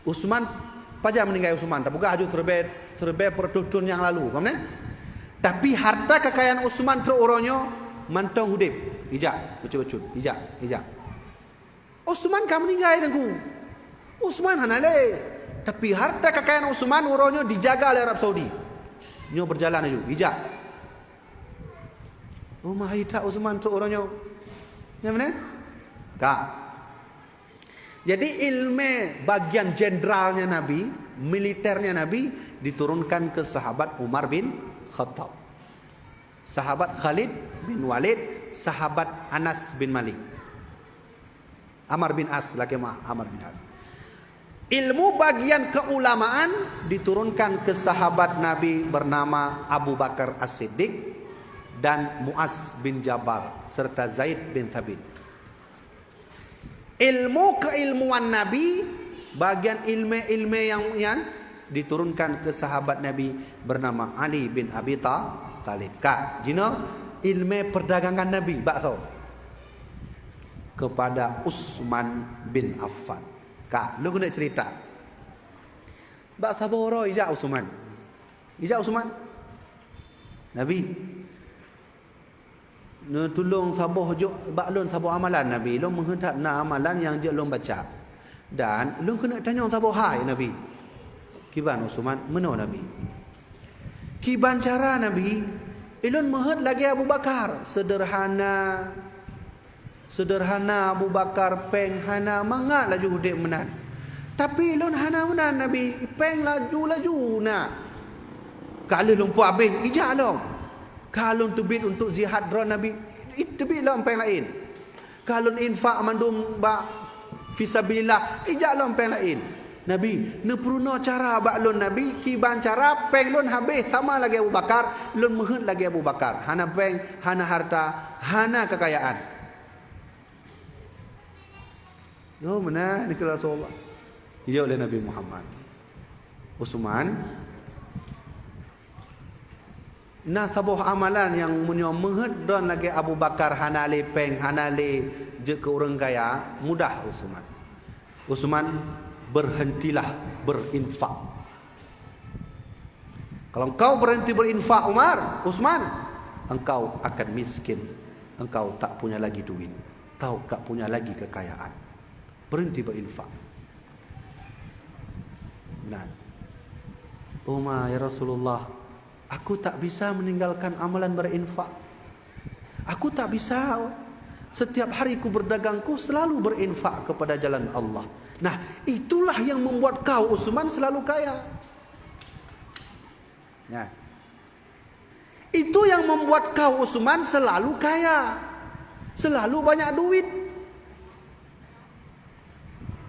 Utsman, pajan meninggai Utsman? Tapeugah aju teureubet, Siribèe peureutôh thôn nyang lalu, kon meunan? Tapi harta kekayaan Utsman trok uroe nyoe mantong udeb. Ijak, bacut-bacut, ijak, ijak. Utsman ka meuninggai, Teungku. Utsman hana lé. Tapi harta kekayaan Utsman uroe nyoe dijaga lé Arab Saudi. Nyoe beujalan laju, ijak. Oh, mahai that Utsman trok uroe nyoe. Nyang mana? Ka. Jadi, ilmu bagian jenderalnya Nabi, militernya Nabi, diturunkan ke sahabat Umar bin Khattab. Sahabat Khalid bin Walid, sahabat Anas bin Malik. Amr bin As, lakèe meu'ah, Amr bin As. Ilmu bagian keulamaan diturunkan ke sahabat Nabi bernama Abu Bakar As-Siddiq dan Muaz bin Jabal serta Zaid bin Thabit. Ilmu keilmuan Nabi, bagian ilmu-ilmu nyang nyan diturunkan ke sahabat Nabi bernama Ali bin Abi Ta-, Thalib. Ka, jinoe ilmu perdagangan Nabi, bak soe? Kepada Utsman bin Affan. Ka, lôn keuneuk cerita. Bak saboh uroe ijak Utsman. Ijak Utsman. Nabi, neutulông saboh jok bak lôn saboh amalan, Nabi. Lôn meuheuet that na amalan nyang jeuet lôn baca. Dan lôn keuneuk tanyong saboh hai, Nabi. Kiban Utsman, meunoe, Nabi. Kiban cara, Nabi? Ilôn meuheuet lagèe Abu Bakar, seudeurhana. Seudeurhana Abu Bakar, péng hana, mangat laju udeb meunan. Tapi lôn hana meunan, Nabi, péng laju-laju na. Ka lheueh lôn peuhabéh, ijak lom. Ka lôn teubiet untuk jihad droe Nabi, i-, teubiet lom péng laén. Ka lôn infak mandum bak fisabilillah, ijak lom péng laén. Nabi, neupeurunoe cara bak lôn, Nabi, kiban cara péng lôn habéh sama lagèe Abu Bakar, lôn meuheuet lagèe Abu Bakar. Hana péng, hana harta, hana kekayaan. Nyoe meunan dikheun Rasulullah. Dijaweueb lé Nabi Muhammad. Utsman, na saboh amalan nyang meunyoe meuheuet droen lagèe Abu Bakar hana lé péng, hana lé jeuet keu ureueng kaya, mudah Utsman. Utsman, berhentilah berinfak. Kalau engkau berhenti berinfak, Umar, Utsman, engkau akan miskin. Engkau tak punya lagi duit. Tau tak punya lagi kekayaan. Berhenti berinfak. Nah. Umar, "Ya Rasulullah, aku tak bisa meninggalkan amalan berinfak. Aku tak bisa. Setiap hari ku berdagang, ku selalu berinfak kepada jalan Allah." Nah, itulah yang membuat kau, Utsman, selalu kaya. Nah. Itu yang membuat kau, Utsman, selalu kaya. Selalu banyak duit.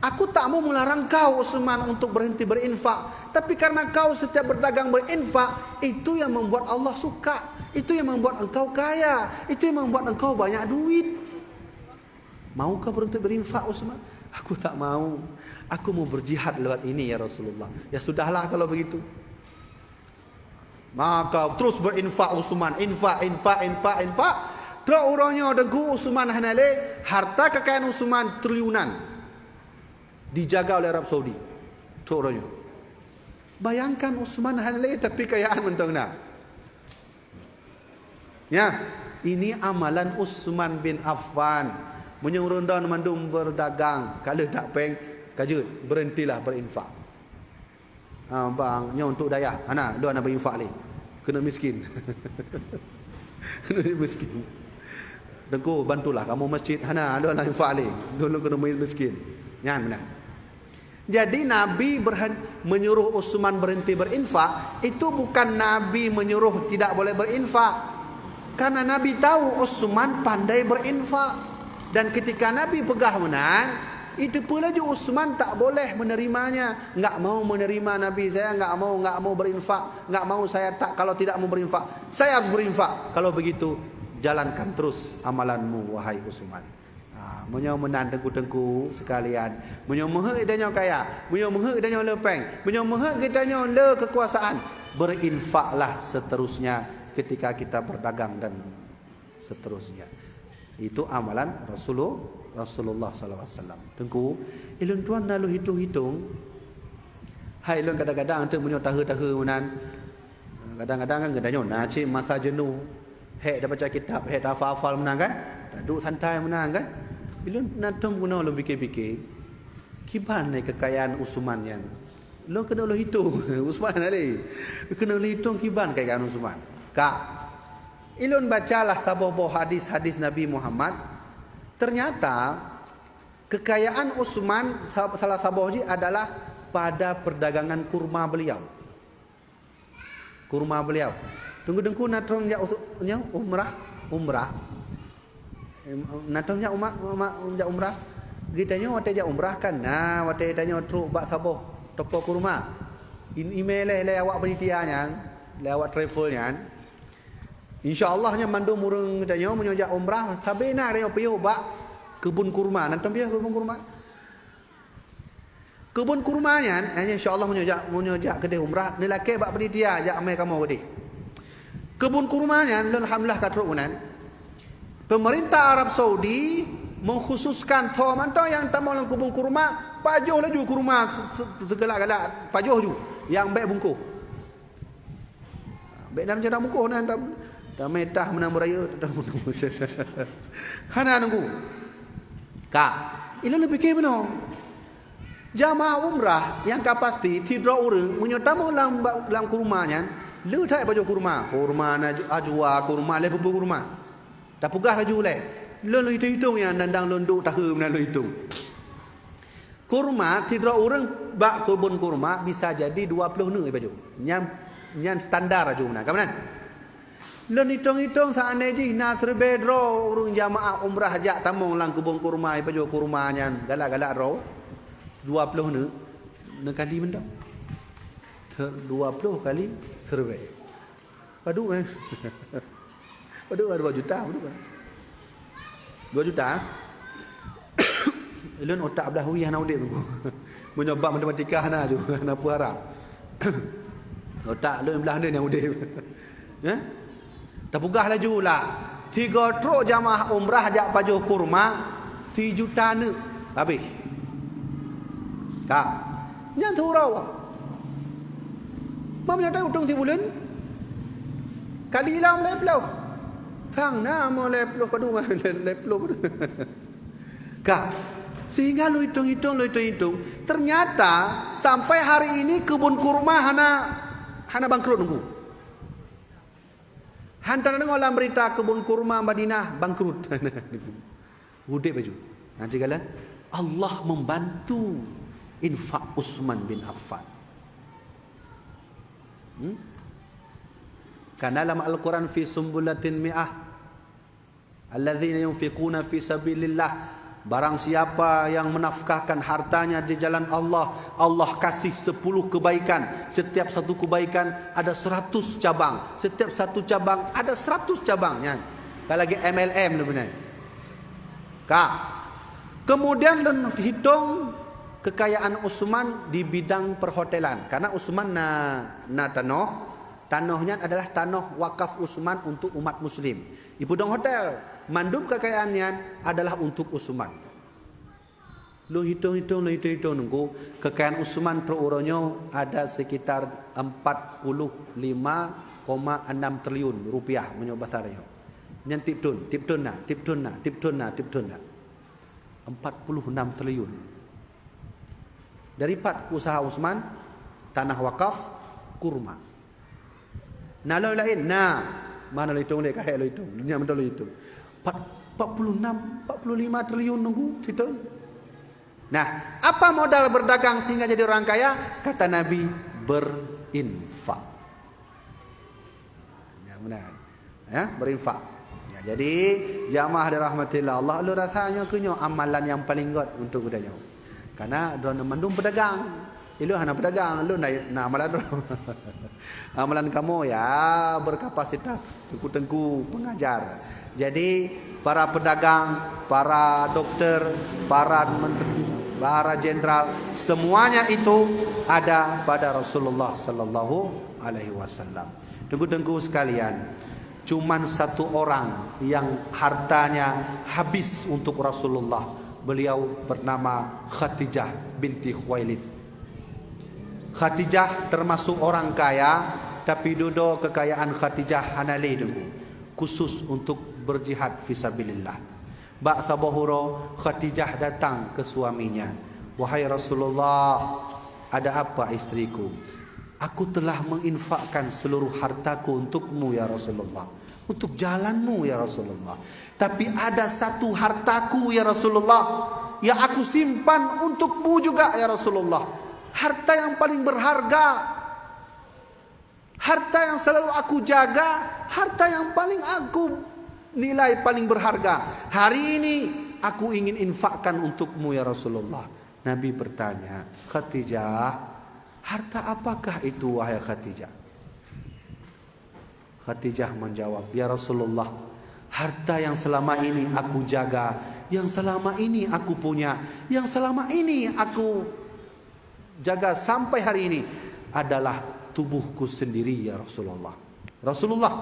Aku tak mau melarang kau, Utsman, untuk berhenti berinfak. Tapi karena kau setiap berdagang berinfak, itu yang membuat Allah suka. Itu yang membuat engkau kaya. Itu yang membuat engkau banyak duit. Maukah berhenti berinfak, Utsman? Aku tak mau. Aku mau berjihad lewat ini, ya Rasulullah. Ya sudahlah kalau begitu. Maka terus berinfak Utsman, infak, infak, infak, infak. Trok uroe nyoe Teungku, Utsman hana lé, harta kekayaan Utsman triliunan. Dijaga oleh Arab Saudi. Trok uroe nyoe. Bayangkan Utsman hana lé tapi kekayaan mantong na. Ya, ini amalan Utsman bin Affan. Meunyoe ureueng droen mandum berdagang, ka lheueh that péng, ka jeuet, berhentilah berinfak. Ha, bang, nyoe untuk dayah. Hana, lôn hana berinfak lé. Keuneuk miskin. Keuneuk miskin. Teungku, bantulah kamoe masjid. Hana, lôn hana infak lé. Lôn, lôn keuneuk miskin. Nyan meunan. Jadi, Nabi berhen-, menyuruh Utsman berhenti berinfak, itu bukan Nabi menyuruh tidak boleh berinfak. Karena Nabi tahu Utsman pandai berinfak. Dan ketika Nabi peugah meunan, itu pun laju Utsman tak boleh menerimanya. "Enggak mau menerima Nabi, saya enggak mau, enggak mau berinfak, enggak mau saya tak, kalau tidak mau berinfak. Saya harus berinfak." "Kalau begitu, jalankan terus amalanmu, wahai Utsman." Ha, meunyoe meunan teungku-teungku sekalian, meunyoe meuheuet geutanyoe kaya, meunyoe meuheuet geutanyoe le péng, meunyoe meuheuet geutanyoe le kekuasaan, berinfaklah seterusnya ketika kita berdagang dan seterusnya. Itu amalan Rasulu-, Rasulullah sallallahu alaihi wasallam. Teungku, ilôn tuan na lôn hitong-hitong, Hai lôn kadang-kadang teuk meunyoe tahe-tahe meunan. Kadang-kadang kan geutanyoe na cit masa jenuh. Hék tabaca kitab, hék tahafal-hafal meunan kan? Taduek santai meunan kan? Ilôn na tom keunoe lôn pike-pike. Kiban lé kekayaan Utsman nyan. Lôn keuneuk lôn hitong. Utsman lé. Keuneuk lôn hitong kiban kekayaan Utsman. Ka. Ilôn bacalah saboh-boh hadis-hadis Nabi Muhammad. Ternyata kekayaan Utsman sa-, salah saboh jih adalah pada perdagangan kurma beliau. Kurma beliau. Teungku-teungku na tom jak us-, nyoe umrah, umrah. Em, na tom jak uma-, uma-, jak umrah. Geutanyoe watée jak umrah kan, na watée tanyoe trok bak saboh toko kurma. In-, imé lé, lé awak panitia nyan, lé awak travel nyan. Insya Allah nyan mandum ureuëng geutanyoe meunyoe jak umrah, sabe na tanyoe piôh bak keubun kurma. Na tom piôh keubun kurma? Keubun kurma nyan, eh, insya Allah meunyoe jak, meunyoe jak keudeh umrah, neulakée bak panitia jak amai kamoe keudeh. Keubun kurma nyan, lôn alhamdulillah ka trok meunan. Pemerintah Arab Saudi mengkhususkan soe mantong nyang tamong lam keubun kurma, pajoh laju kurma se-, se-, segalak-galak, pajoh ju, nyang bék bungkôh. Bék na macam na bungkôh na, tam-, tamé tah meunang beuraya, tam-, hana nunggu. Ka, ilôn lôn pike bunoe. Jamaah umrah nyang ka pasti sidroe ureuëng meunyoe tamong lam, lam kurma nyan, le that pajoh kurma. Kurma na-, ajwa, kurma lhée peue-peue kurma. Tapeugah laju lé. Lôn hitong-hitong nyan dan lôn duek tahe meunan lôn hitong. Kurma sidroe ureuëng bak keubon kurma bisa jadi dua ploh neuk ipajoh. Nyan, nyan standar aju meunan. Ka meunan? Lôn hitong-hitong seandai jih na siribée droe ureuëng jamaah umrah jak tamong lam keubon kurma ipajoh kurma nyan galak-galak droe dua ploh neuk, neukali mantong. Dua ploh kali siribée. Padub, eh? Padub dua juta, padub, eh? Dua juta, eh? Lôn otak blah wie hana udeb nunggu. Meunyoe bab matematika hana aju, hana peue harab. Otak lôn blah ni nyang udeb. Eh? Tapeugah laju lah. Tiga trok jamaah umrah jak pajoh kurma, sijuta neuk habéh. Ka. Nyan siuroe. Meunyoe ta utong sibuleuen, kali lam lhée ploh. Sang na mo lhée ploh padub, lhée ploh padub. Ka. Sehingga lôn hitong-hitong, lôn hitong-hitong, ternyata sampai hari ini kebun kurma hana, hana bangkrut nunggu. Han tadeungoe lam berita kebun kurma Madinah bangkrut. Udeb aju. Nah, cikalan Allah membantu infak Utsman bin Affan. Hmm? Karena lam Al-Quran fi sumbulatin mi'ah. Alladzina yunfiquna fi sabilillah, barang siapa yang menafkahkan hartanya di jalan Allah, Allah kasih sepuluh kebaikan. Setiap satu kebaikan ada seratus cabang. Setiap satu cabang ada seratus cabang. Nyan. Ka lagée M L M tu beuna. Ka. Kemudian lôn hitong kekayaan Utsman di bidang perhotelan. Karena Utsman na, na tanoh, tanoh nyan adalah tanoh wakaf Utsman untuk umat muslim. Ipeudong hotel, mandum kekayaan nyan adalah untuk Utsman. Lôn hitong-hitong, lôn hitong-hitong nunggu, kekayaan Utsman trok uroe nyoe ada sekitar empat puluh lima koma enam triliun rupiah meunyoe basa tanyoe. Nyan tiep thon, tiep thon na, tiep thon na, tiep thon na, tiep thon na. Empat puluh enam triliun. Dari pat usaha Utsman, tanah wakaf, kurma. Na lôn laén, na. Mana lôn hitong lé, ka hék lôn hitong. Nyan mantong lôn hitong. Empat, empat puluh enam, empat puluh lima triliun nunggu situ. Nah, apa modal berdagang sehingga jadi orang kaya? Kata Nabi, berinfak. Ya, benar. Ya, berinfak. Ya, jadi, jamaah dirahmatillah Allah, lôn rasa nyoe keuh nyoe amalan nyang paling göt untuk geutanyoe. Karena droeneuh mandum pedagang. Ilôn hana pedagang, lôn na, na amalan droe. Amalan kamoe ya berkapasitas teungku-teungku pengajar. Jadi, para pedagang, para doktor, para menteri, para jenderal, semuanya itu ada pada Rasulullah sallallahu alaihi wasallam. Teungku-teungku sekalian, cuman satu orang yang hartanya habis untuk Rasulullah. Beliau bernama Khadijah binti Khuwailid. Khadijah termasuk orang kaya, tapi dudoe kekayaan Khadijah hana lé deungon khusus untuk berjihad fisabilillah. Bak saboh uroe Khadijah datang ke suaminya, "Wahai Rasulullah," "Ada apa, istriku?" "Aku telah menginfakkan seluruh hartaku untukmu, ya Rasulullah, untuk jalanmu, ya Rasulullah. Tapi ada satu hartaku, ya Rasulullah, yang aku simpan untukmu juga, ya Rasulullah. Harta yang paling berharga, harta yang selalu aku jaga, harta yang paling aku nilai paling berharga. Hari ini aku ingin infakkan untukmu, ya Rasulullah." Nabi bertanya, "Khadijah, harta apakah itu, wahai Khadijah?" Khadijah menjawab, "Ya Rasulullah, harta yang selama ini aku jaga, yang selama ini aku punya, yang selama ini aku jaga sampai hari ini adalah tubuhku sendiri, ya Rasulullah." "Rasulullah,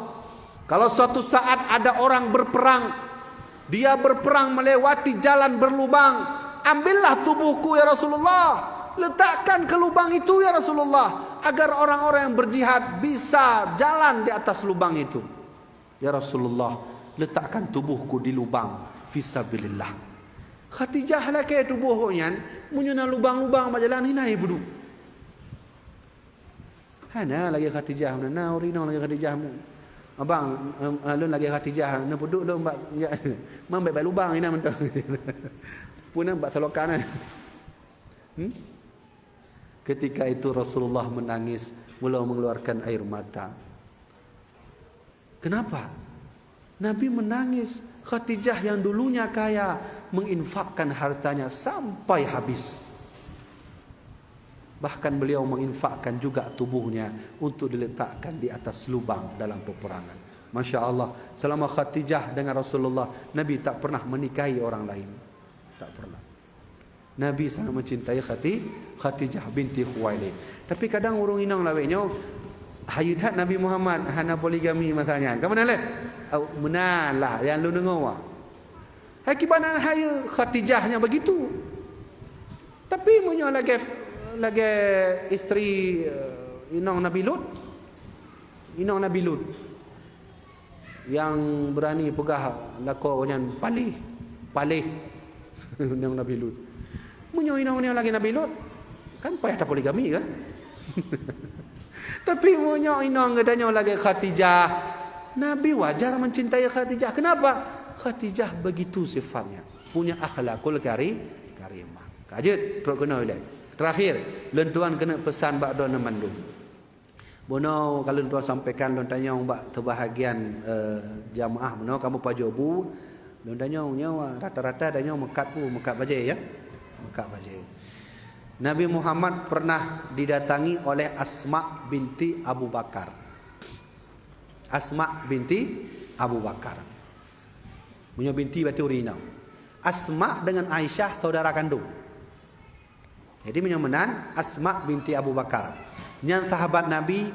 kalau suatu saat ada orang berperang, dia berperang melewati jalan berlubang, ambillah tubuhku, ya Rasulullah, letakkan ke lubang itu, ya Rasulullah, agar orang-orang yang berjihad bisa jalan di atas lubang itu." "Ya Rasulullah, letakkan tubuhku di lubang fisabilillah." Khadijah lakée tuboh gobnyan, meunyoe na lubang-lubang bak jalan, hana ibudu. Hana lagée Khadijah, na ureueng inong lagée Khadijah. "Abang, em, eh, lôn lagée Khadijah, neupeuduek lôn bak, ya, man bèk bak lubang inan mantong." Peue nan bak salokan, eh? Hmm? Ketika itu Rasulullah menangis, beliau mengeluarkan air mata. Kenapa? Nabi menangis. Khadijah yang dulunya kaya menginfakkan hartanya sampai habis. Bahkan beliau menginfakkan juga tubuhnya untuk diletakkan di atas lubang dalam peperangan. Masya Allah, selama Khadijah dengan Rasulullah, Nabi tak pernah menikahi orang lain. Tak pernah. Nabi sangat mencintai Khati-, Khadijah binti Khuwailid. Tapi kadang ureueng inong lawét nyoe, hayeue that Nabi Muhammad hana poligami masa nyan. Ka meunan lé? Au, meunan lah nyang lôn deungoe. Hai kiban hayeue Khadijah nyang begitu. Tapi meunyoe lagée, lagée isteri, eh, inong Nabi Lut, inong Nabi Lut, nyang beurani peugah lakoe nyan paléh, paléh. Inong Nabi Lut. Meunyoe inong nyoe lagée Nabi Lut, kan payah tapoligami kan? Tapi meunyoe inong geutanyoe lagée Khadijah, Nabi wajar mencintai Khadijah. Kenapa? Khadijah begitu sifatnya, punya akhlakul kari-, karimah. Ka jeuet, trok keunoe ilée. Terakhir, lôn tuan keuneuk peusan bak droeneuh mandum. Bunoe ka lôn tuan sampaikan, lôn tanyong bak teubahagian, eh, jamaah bunoe, kamoe pajoh bu. Lôn tanyong nyoe rata-rata tanyoe meukat bu, meukat bajée ya. Meukat bajée. Nabi Muhammad pernah didatangi oleh Asma binti Abu Bakar. Asma binti Abu Bakar. Meunyoe binti berarti ureueng inong. Asma dengan Aisyah saudara kandung. Jadi meunyoe meunan, Asma binti Abu Bakar. Nyan sahabat Nabi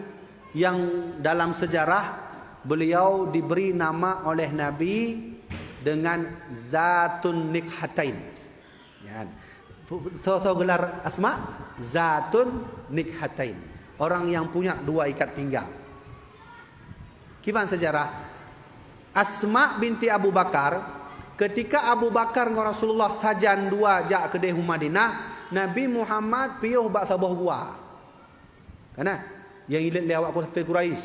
yang dalam sejarah beliau diberi nama oleh Nabi dengan Zatun Nikhatain. Nyan. Soe-soe gelar Asma? Zatun Nikhatain. Orang yang punya dua ikat pinggang. Kiban sejarah, Asma binti Abu Bakar, ketika Abu Bakar ngon Rasulullah sajan dua jak keudeh u Madinah, Nabi Muhammad piôh bak saboh gua. Kana, nyang ilét lé awak kafé Quraisy.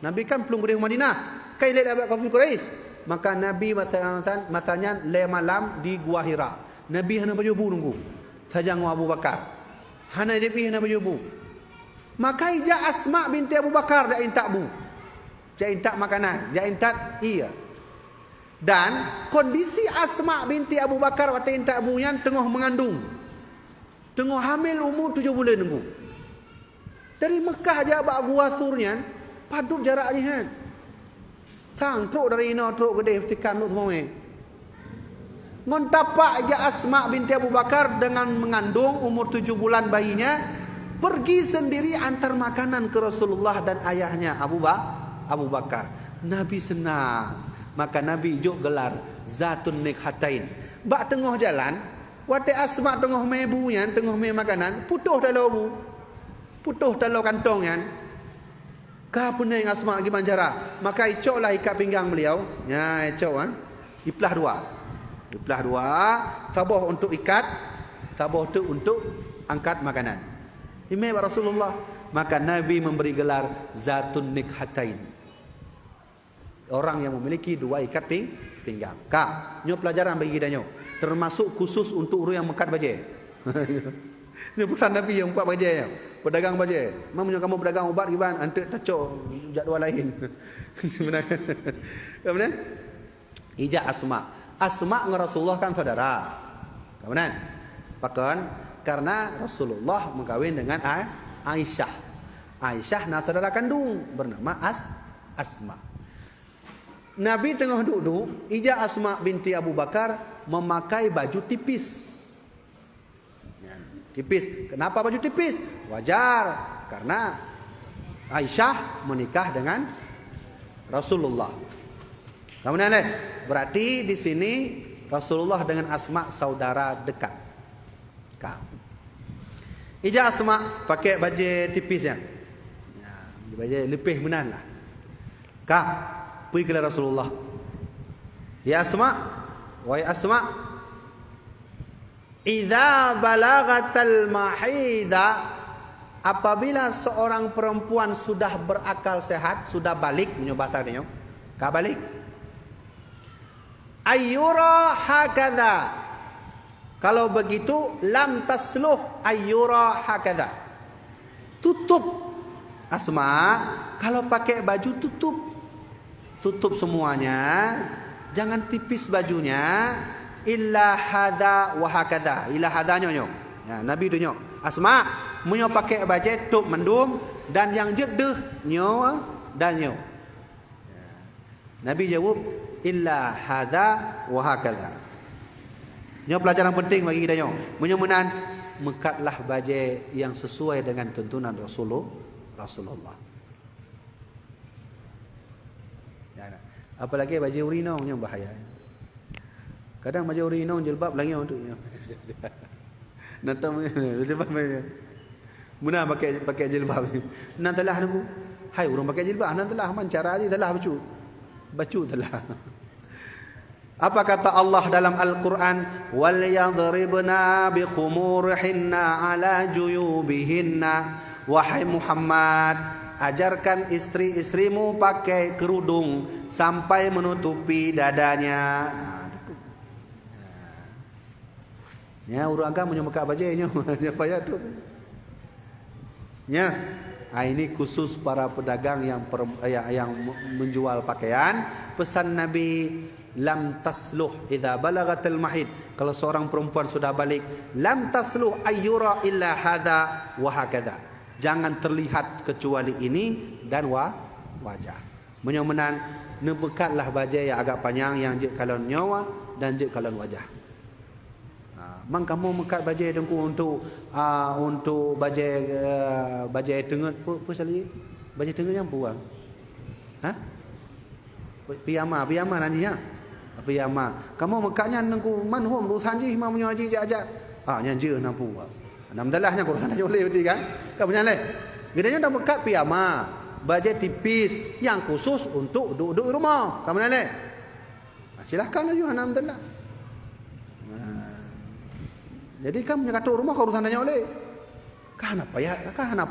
Nabi kan plueng keudeh u Madinah, kan ilét lé awak kafé Quraisy. Maka Nabi masa, masa nyan lhèe malam di Gua Hira. Nabi hana pajoh bu teungku. Sajan ngon Abu Bakar. Hana, Nabi hana pajoh bu. Maka ijak Asma binti Abu Bakar jak intat bu. Jak intat makanan, jak intat ié. Dan kondisi Asma binti Abu Bakar watèe intat bu nyan teungoh meungandung. Teungoh hamil umu tujoh buleuen teungku. Dari Meukah jak bak Gua Thur nyan, padub jarak jih nyan. Sang trok dari inoe trok keudeh sikan lôn seumawé. Ngon tapak ijak Asma binti Abu Bakar dengan mengandung umur tujuh bulan bayinya, pergi sendiri antar makanan ke Rasulullah dan ayahnya Abu Ba-, Abu Bakar. Nabi seunang. Maka Nabi jok gelar Zatun Nikhatain. Bak teungoh jalan, watèe Asma teungoh mè bu nyan, teungoh mè makanan, putôh taloe bu. Putôh taloe kantong nyan. Ka peuneng Asma kiban cara. Maka icoklah ikat pinggang beliau. Nya, icok, ha. Iplah dua. Iplah dua, saboh untuk ikat, saboh tu untuk angkat makanan. Imè bak Rasulullah. Maka Nabi memberi gelar Zatun Nikhatain. Orang yang memiliki dua ikat ping-, pinggang. Ka, nyoe pelajaran bagi kita nyoe. Termasuk khusus untuk ureuëng yang meukat bajée. Nyoe pesan Nabi nyang meukat bajée nyoe. Pedagang bajée. Meunyoe kamoe pedagang ubat kiban, anteuk tacok jadual laén. Beuna? Beuna? Ijak Asma. Asma ngon Rasulullah kan saudara. Ka meunan? Pakon? Karena Rasulullah mengkawin dengan A-, Aisyah. Aisyah na saudara kandung bernama As-, Asma. Nabi teungoh duek-duek, ijak Asma binti Abu Bakar memakai baju tipis. Nyan, tipis. Kenapa baju tipis? Wajar, karena Aisyah menikah dengan Rasulullah. Ka meunan lé? Berarti di sini Rasulullah dengan Asma saudara dekat. Ka. Ijak Asma pakai bajée tipis nyan. Ya, bajée leupeh meunan lah. Ka. Peue kheun Rasulullah? Ya Asma, wahai Asma, "Idza balagatal mahidha," apabila seorang perempuan sudah berakal sehat, sudah balik, meunyoe bahasa nyoe, ka balik. "Ayyura hakadha." Kalau begitu, "Lam tasluh ayyura hakadha." Tutup. Asma, kalau pakai baju tutup. Tutup semuanya. Jangan tipis bajunya. "Illa hadha wa hakadha." Illa hadha nyoe, nyoe. Ya, Nabi tu nyoe. Asma, meunyoe pakai bajée top mandum dan nyang jeuet deuh nyoe dan nyoe. Nabi jaweueb, "Illa hadha wa hakadha." Nyoe pelajaran penting bagi kita nyoe. Meunyoe meunan, meukatlah bajée nyang sesuai dengan tuntunan Rasulul-, Rasulullah. Ya, nah. Apalagi bajée ureuëng inong nyoe bahaya. Kadang bajée ureuëng inong jilbab lagée nyoe tu. Nonton jilbab. Meunan pakai, pakai jilbab. Nan salah nunggu. Hai ureuëng pakai jilbab, nan salah man cara jih salah bacut. Bacut salah. Apa kata Allah dalam Al-Quran? "Wal yadribna bi khumurihinna ala juyubihinna." Wahai Muhammad, ajarkan istri-istrimu pakai kerudung sampai menutupi dadanya. Nah, Ya, ureuëng agam meunyoe meukat bajée nyoe, nyoe payah tu. Ya, ha, ini khusus para pedagang yang per-, yang, yang menjual pakaian. Pesan Nabi, "Lam tasluh idza balagatil mahid." Kalau seorang perempuan sudah balik, "Lam tasluh ayyura illa hadza wa hakadza." Jangan terlihat kecuali ini dan wa-, wajah. Meunyoe meunan, neubeukatlah bajée nyang agak panyang nyang jeuet kalon nyoe dan jeuet kalon wajah. Ha, mang kamoe meukat bajée Teungku untuk, a, untuk bajée, e, bajée teungeut peue, peue salah jih? Bajée teungeut nyan peue? Ha? Piyama, piyama nan jih, ha? Piyama. Kamoe meukat nyan Teungku, man hom urusan jih, meunyoe jih jak-jak. Ah, nyan jeuet na peue. Alhamdulillah, nyan urusan tanyoe lé berarti kan? Ka meunan lé. Geutanyoe na meukat piyama, bajée tipis nyang khusus untuk duek-duek rumoh. Ka meunan lé. Ah, silahkan laju, alhamdulillah. Nah. Jadi kan meunyoe ka trok rumoh ka urusan tanyoe lé. Ka hana payah, ka hana,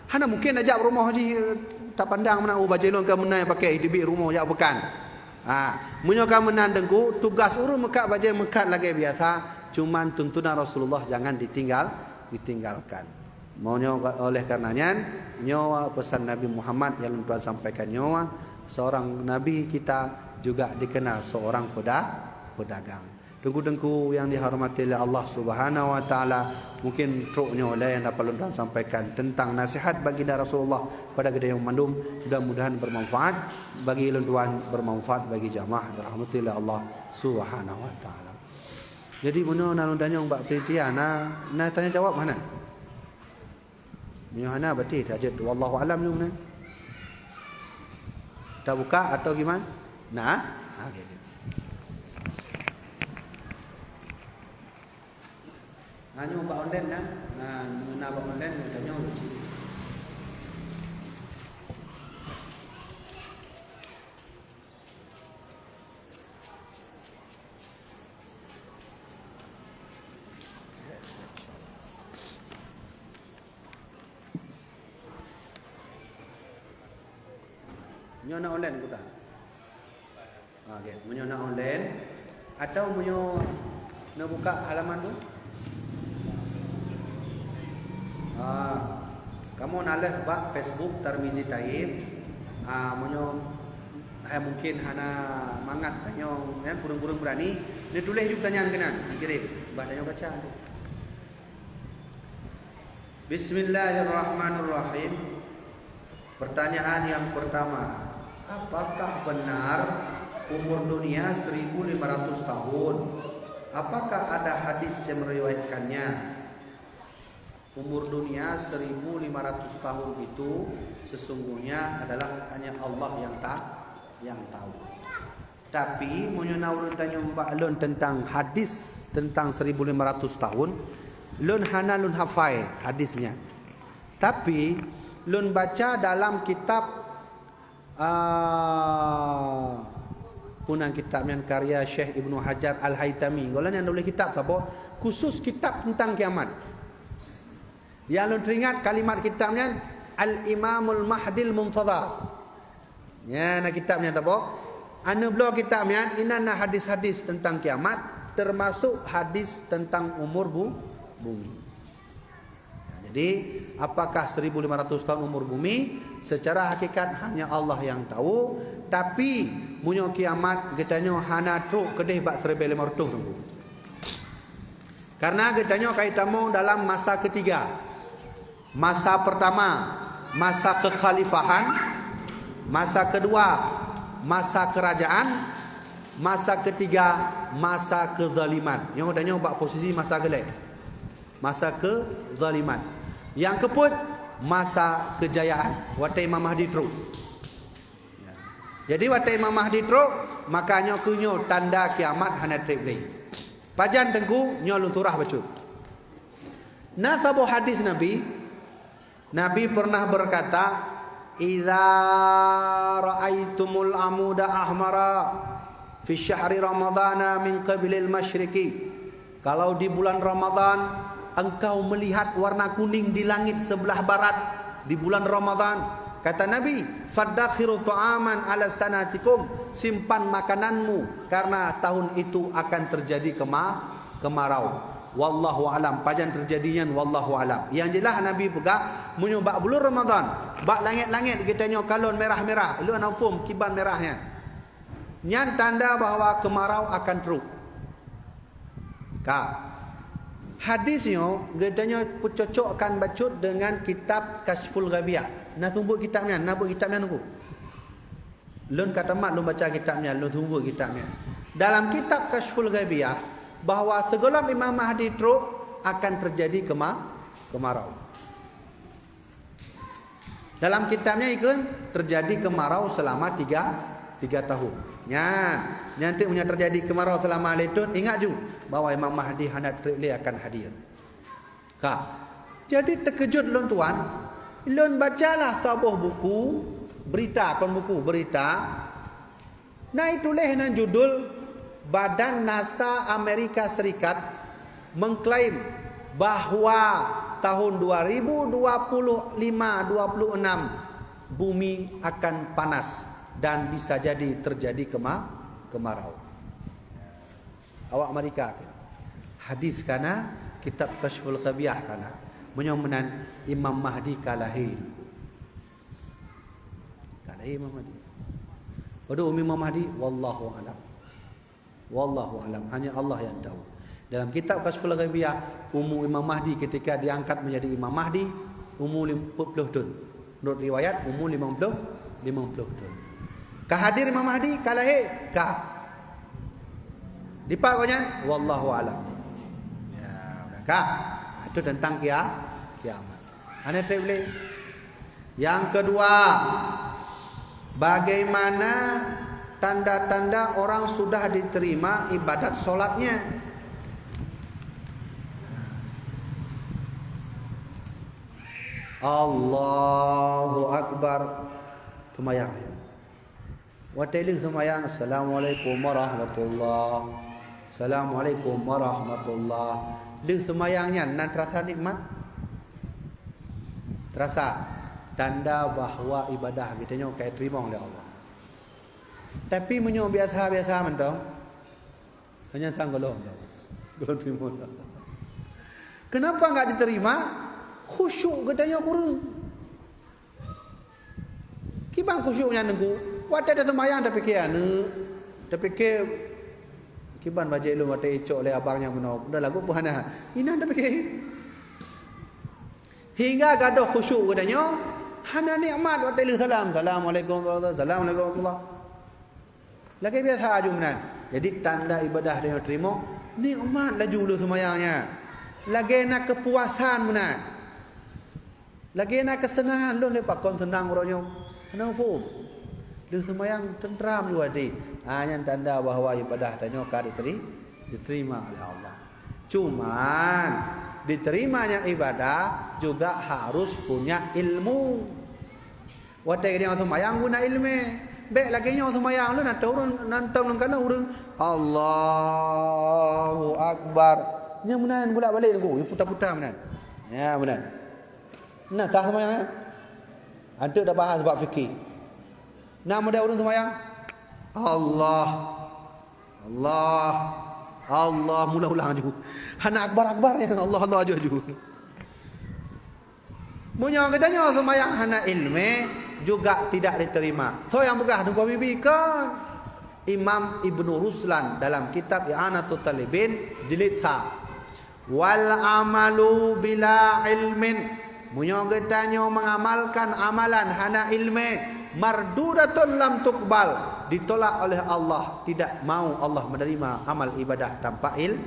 hana mungken tajak rumoh jih tapandang meunan, oh, bajée lôn ka meunan pakai teubiet rumoh jak peukan. Ha, meunyoe ka meunan Teungku, tugas ureuëng meukat bajée meukat lagée biasa, cuman tuntunan Rasulullah jangan ditinggal, ditinggalkan. Meunyoe oleh karena nyan, nyoe pesan Nabi Muhammad nyang lôn tuan sampaikan nyoe, seorang nabi kita juga dikenal seorang peda-, pedagang. Teungku-teungku yang dihormati oleh Allah Subhanahu wa Taala, mungkin trok nyoe lé nyang dapat lôn tuan sampaikan tentang nasihat baginda Rasulullah pada geutanyoe mandum. Mudah-mudahan bermanfaat bagi lôn tuan, bermanfaat bagi jamaah dirahmati oleh Allah Subhanahu wa Taala. Jadi meunyoe na lôn tanyong bak panitia, na, na tanya jawab hana? Meunyoe hana, berarti tajeuet wallahu alam nyoe meunan. Tabuka atau gimana? Nah, ha, okey, okey. Nah, nyoe bak online nah. Nah, meunyoe na bak online, nyoe tanyong cit. Meunyoe na online kutan. Ah, okey. Meunyoe na online atau meunyoe na buka halaman tu. Ah, kamoe na live bak Facebook Tarmizi Taib. Ah, meunyoe hai mungkin hana mangat tanyoe, ya, kureueng-kureueng beurani, neutuléh ju tanyoe keunan, kirim, bah tanyoe baca. Bismillahirrahmanirrahim. Pertanyaan yang pertama, apakah benar umur dunia seribu lima ratus tahun? Apakah ada hadis yang meriwayatkannya? Umur dunia seribu lima ratus tahun itu sesungguhnya adalah hanya Allah yang ta-, yang tahu. Tapi, meunyoe na ureuëng tanyong bak lôn teuntang hadis teuntang seribu lima ratus tahun, lôn hana lôn hafai hadis nyan. Tapi, lôn baca dalam kitab, ah, peue nan kitab nyan, karya Syekh Ibnu Hajar Al-Haitami. Gohlom nyan nuléh kitab saboh, khusus kitab teuntang kiamat. Nyang lôn teuingat kalimat kitab nyan, Al-Imamul Mahdil Muntazar. Nyan na kitab nyan saboh. Aneuk bloe kitab nyan, inan na hadis-hadis teuntang kiamat, teumasok hadis teuntang umur bu-, bumi. Nah, jadi, apakah seribu lima ratus tahun umur bumi? Secara hakikat hanya Allah yang tahu, tapi meunyoe kiamat geutanyoe hana trok keudeh bak seribu lima ratus tahun. Karena geutanyoe ka itamong dalam masa ketiga. Masa pertama, masa kekhalifahan. Masa kedua, masa kerajaan. Masa ketiga, masa kezaliman. Nyoe geutanyoe bak posisi masa keulhèe. Masa kezaliman. Nyang keupeuet, masa kejayaan. Watèe Imam Mahdi trok. Jadi, watèe Imam Mahdi trok, maka nyoe keuh nyoe tanda kiamat hana treb lé. Pajan teungku, nyoe lôn surah bacut. Na saboh hadis Nabi, Nabi pernah berkata, "Idza ra'aitumul amuda ahmara fi syahri ramadhana min qibalil masyriqi," kalau di bulan Ramadan engkau melihat warna kuning di langit sebelah barat di bulan Ramadan, kata Nabi, "Faddakhiru ta'aman ala sanatikum," simpan makananmu karena tahun itu akan terjadi kema-, kemarau. Wallahu alam, pajan terjadi nyan, wallahu alam. Yang jelas Nabi peugah, meunyoe bak buleuen Ramadan, bak langét-langét geutanyoe kalon mirah-mirah, lôn hana phom kiban mirah nyan. Nyan tanda bahwa kemarau akan trok. Ka. Hadis nyoe geutanyoe peucocokkan bacut dengan kitab Kasyful Ghaibiyah. Na seumeubeuet kitab nyan, na beuet kitab nyan ku. Lôn ka tamat lôn baca kitab nyan, lôn seumeubeuet kitab nyan. Dalam kitab Kasyful Ghaibiyah, bahwa sigohlom Imam Mahdi trok akan terjadi kema-, kemarau. Dalam kitab nyan ikheun terjadi kemarau selama tiga, tiga tahun. Nyan, nyan teuk meunyoe terjadi kemarau selama lhèe thon, ingat ju bahwa Imam Mahdi hana treb lé akan hadir. Ka. Jadi, teukeujot lôn tuan, lôn bacalah saboh buku berita, kon buku, berita. Na ituléh nan judul, Badan NASA Amerika Serikat mengklaim bahwa tahun dua ribu dua puluh lima dua puluh enam bumi akan panas dan bisa jadi terjadi kema-, kemarau. Awak Amerika kheun. Hadis kana, kitab Kasyful Ghaibiyah kana. Meunyoe meunan, Imam Mahdi ka lahé. Ka lahé Imam Mahdi. Padahai umur Imam Mahdi, wallahu alam. Wallahu alam. Hanya Allah yang tahu. Dalam kitab Kasyful Ghaibiyah, umur Imam Mahdi ketika diangkat menjadi Imam Mahdi, umur lim-, empat puluh thon. Menurut riwayat, umur lima puluh, lima puluh thon. Ka hadir Imam Mahdi? Ka lahé? Ka. Dipat gobnyan? Wallahu alam. Ya, udah ka. Itu tentang kia-, kiamat. Hana treb lé. Yang kedua, bagaimana tanda-tanda orang sudah diterima ibadat sholatnya? Allahu Akbar. Seumayang. Watèe lheueh seumayang, "Assalamualaikum warahmatullah. Assalamualaikum warahmatullah." Lheueh seumayang nyan, na teurasa nikmat? Teurasa. Tanda bahwa ibadah geutanyoe ka iteurimong lé Allah. Tapi meunyoe biasa-biasa mantong, hanya sang gohlom tau. Gohlom teurimong. Kenapa enggak diterima? Khusyuk geutanyoe kureueng. Kiban khusyuk nyan Teungku? Watée taseumayang tapike aneuk, tapike kiban bajée lôn watée icok lé abang nyang meunoe, udah lagu pun hana. Inan tapike. Sehingga gadôh khusyuk geutanyoe hana nikmat watée lheueh salam. Assalamualaikum warahmatullahi wabarakatuh. Assalamualaikum warahmatullahi. Lagée biasa aju meunan. Jadi tanda ibadah tanyoe teurimong, nikmat laju lheueh seumayang nyan. Lagée na keupuasan meunan. Lagée na keuseunangan lôn lé pakon seunang uroe nyoe. Hana muphom. Lheueh seumayang teuntram ju até. Ha, nyan tanda bahwa ibadah tanyoe ka diteri-, diterima oleh Allah. Cuman, diterimanya ibadah juga harus punya ilmu. Watée geutanyoe seumayang guna ileumé. Bék lagée nyoe seumayang lôn atau ureuëng nantong lôn kana ureuëng Allahu Akbar. Nyan meunan bulak-balik Teungku, puta-puta meunan. Ya meunan. Na sah seumayang nyan? Anteuk tabahas bak fikih. Na model ureuëng seumayang? Allah. Allah. Allah meulang-ulang aju. Hana akbar-akbar nyan Allah Allah aju-aju. Meunyoe geutanyoe seumayang hana ileumé juga tidak diterima. Soe nyang peugah Teungku Habibie kon? Imam Ibnu Ruslan dalam kitab I'anatut Talibin jilid sa. Wal amalu bila ilmin. Meunyoe geutanyoe mengamalkan amalan hana ileumé, mardudatun lam tuqbal, ditolak oleh Allah, tidak mau Allah menerima amal ibadah tanpa il-,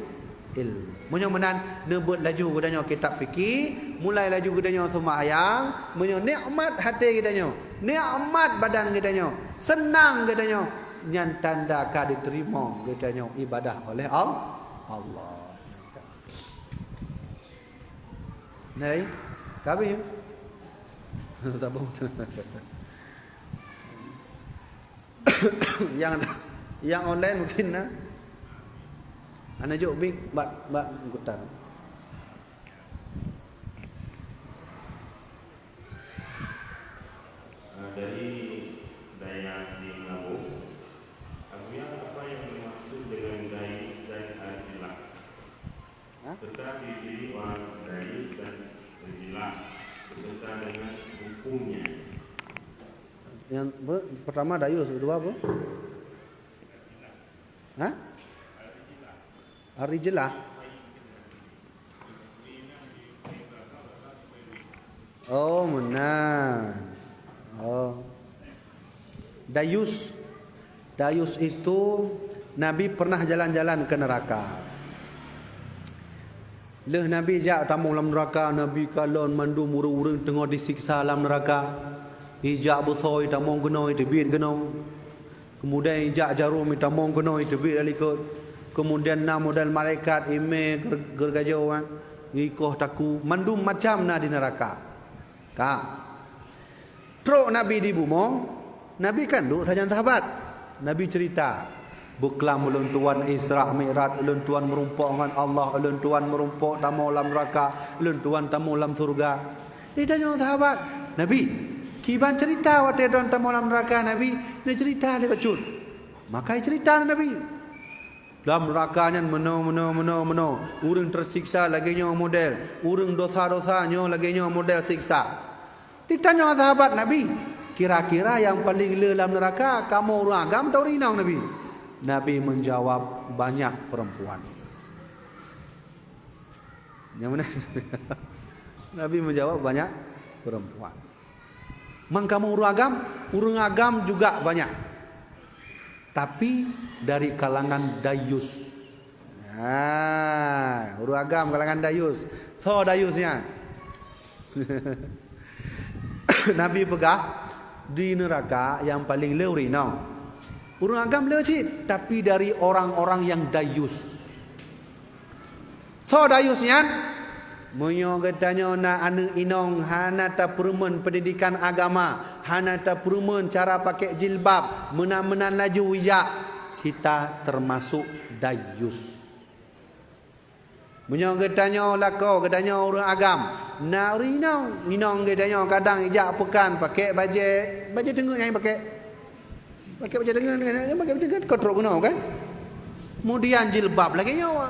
ilmu. Meunyoe meunan, neubeuet laju geutanyoe kitab fikih, mulai laju geutanyoe seumayang, meunyoe nikmat até geutanyoe, nikmat badan geutanyoe, seunang geutanyoe, nyan tanda ka diteurimong geutanyoe ibadah oleh Al-, Allah. Nai, ka habéh? Sabar. Nyang, nyang online mungkin na. Hana jok mic bak, bak kutan. Ah, dari Dayah di Meulaboh, Abuya, apa yang dimaksud dengan Dayus dan Al-Ilah? Hah? Serta ciri-ciri orang Dayus dan Al-Ilah beserta dengan hukumnya. Yang apa? Pertama Dayus, kedua apa? Hah? Ar-Rijlah. Oh, meunan. Oh. Dayus. Dayus itu Nabi pernah jalan-jalan ke neraka. Lheueh Nabi jak tamong lam neuraka, Nabi kalon mandum ureuëng-ureuëng teungoh jisiksa lam neuraka. Ijak beusoe tamong keunoe, teubiet keunoe. Keumudian ijak jaroe tamong keunoe, teubiet lam likot. Keumudian na model malaikat imé ger-, geurgajoe, ikoh takue, mandum macam na di neuraka. Ka. Trok Nabi di bumoe, Nabi kan duek sajan sahabat. Nabi cerita, "Beuklam ulôn tuan Isra Mi'raj, ulôn tuan meurumpok ngon Allah, ulôn tuan meurumpok tamong lam neuraka, ulôn tuan tamong lam syeuruga." Ditanyoe sahabat, "Nabi, kiban cerita watée droen tamong lam neuraka, Nabi? Neucerita lé bacut." Maka cerita lé Nabi. Lam neuraka nyan meunoe, meunoe, meunoe, meunoe. Ureuëng teusiksa lagée nyoe model. Ureuëng dosa-dosa nyoe lagée nyoe model siksa. Ditanyoe sahabat Nabi, "Kira-kira nyang paleng le lam neuraka kamoe ureuëng agam atau ureuëng inong, Nabi?" Nabi menjawab, "Banyak perempuan." Nyang mana? Nabi menjawab, "Banyak perempuan." Man kamoe ureuëng agam, ureuëng agam juga banyak. Tapi dari kalangan dayus. Ha, ureuëng agam kalangan dayus. Soe dayus nyan? Nabi peugah, di neuraka nyang paleng le ureuëng inong. Ureuëng agam le cit, tapi dari orang-orang yang dayus. Soe dayus nyan? Meunyoe geutanyoe na aneuëk inong hana tapeureumeun peundidikan agama, hana tapeureumeun cara pakai jilbab, meunan-meunan laju ijak, kita termasuk dayus. Meunyoe geutanyoe lakoe, geutanyoe ureuëng agam, na ureuëng inong, inong geutanyoe kadang ijak peukan pakai bajée, bajée teungeut nyang pakai. Pakai baju dengan, dengan, dengan, pakai baju dengan, kau trok keunoe kan? Kemudian jilbab lagèe nyoe.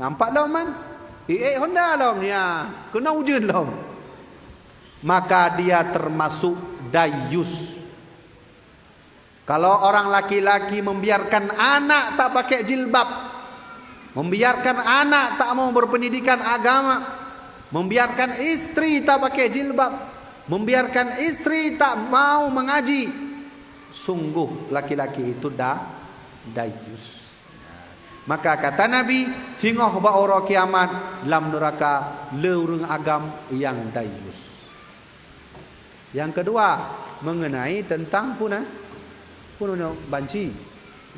Nampak lom kan? Iék honda lom, ya. Keunoe ujeuen lom. Maka dia termasuk dayus. Kalau orang laki-laki membiarkan anak tak pakai jilbab, membiarkan anak tak mau berpendidikan agama, membiarkan istri tak pakai jilbab, membiarkan istri tak mau mengaji, sungguh laki-laki itu da-, dayus. Maka kata Nabi, singoh bak uroe kiamat lam neuraka le ureuëng agam nyang dayus. Yang kedua, mengenai tentang puna, puna banci.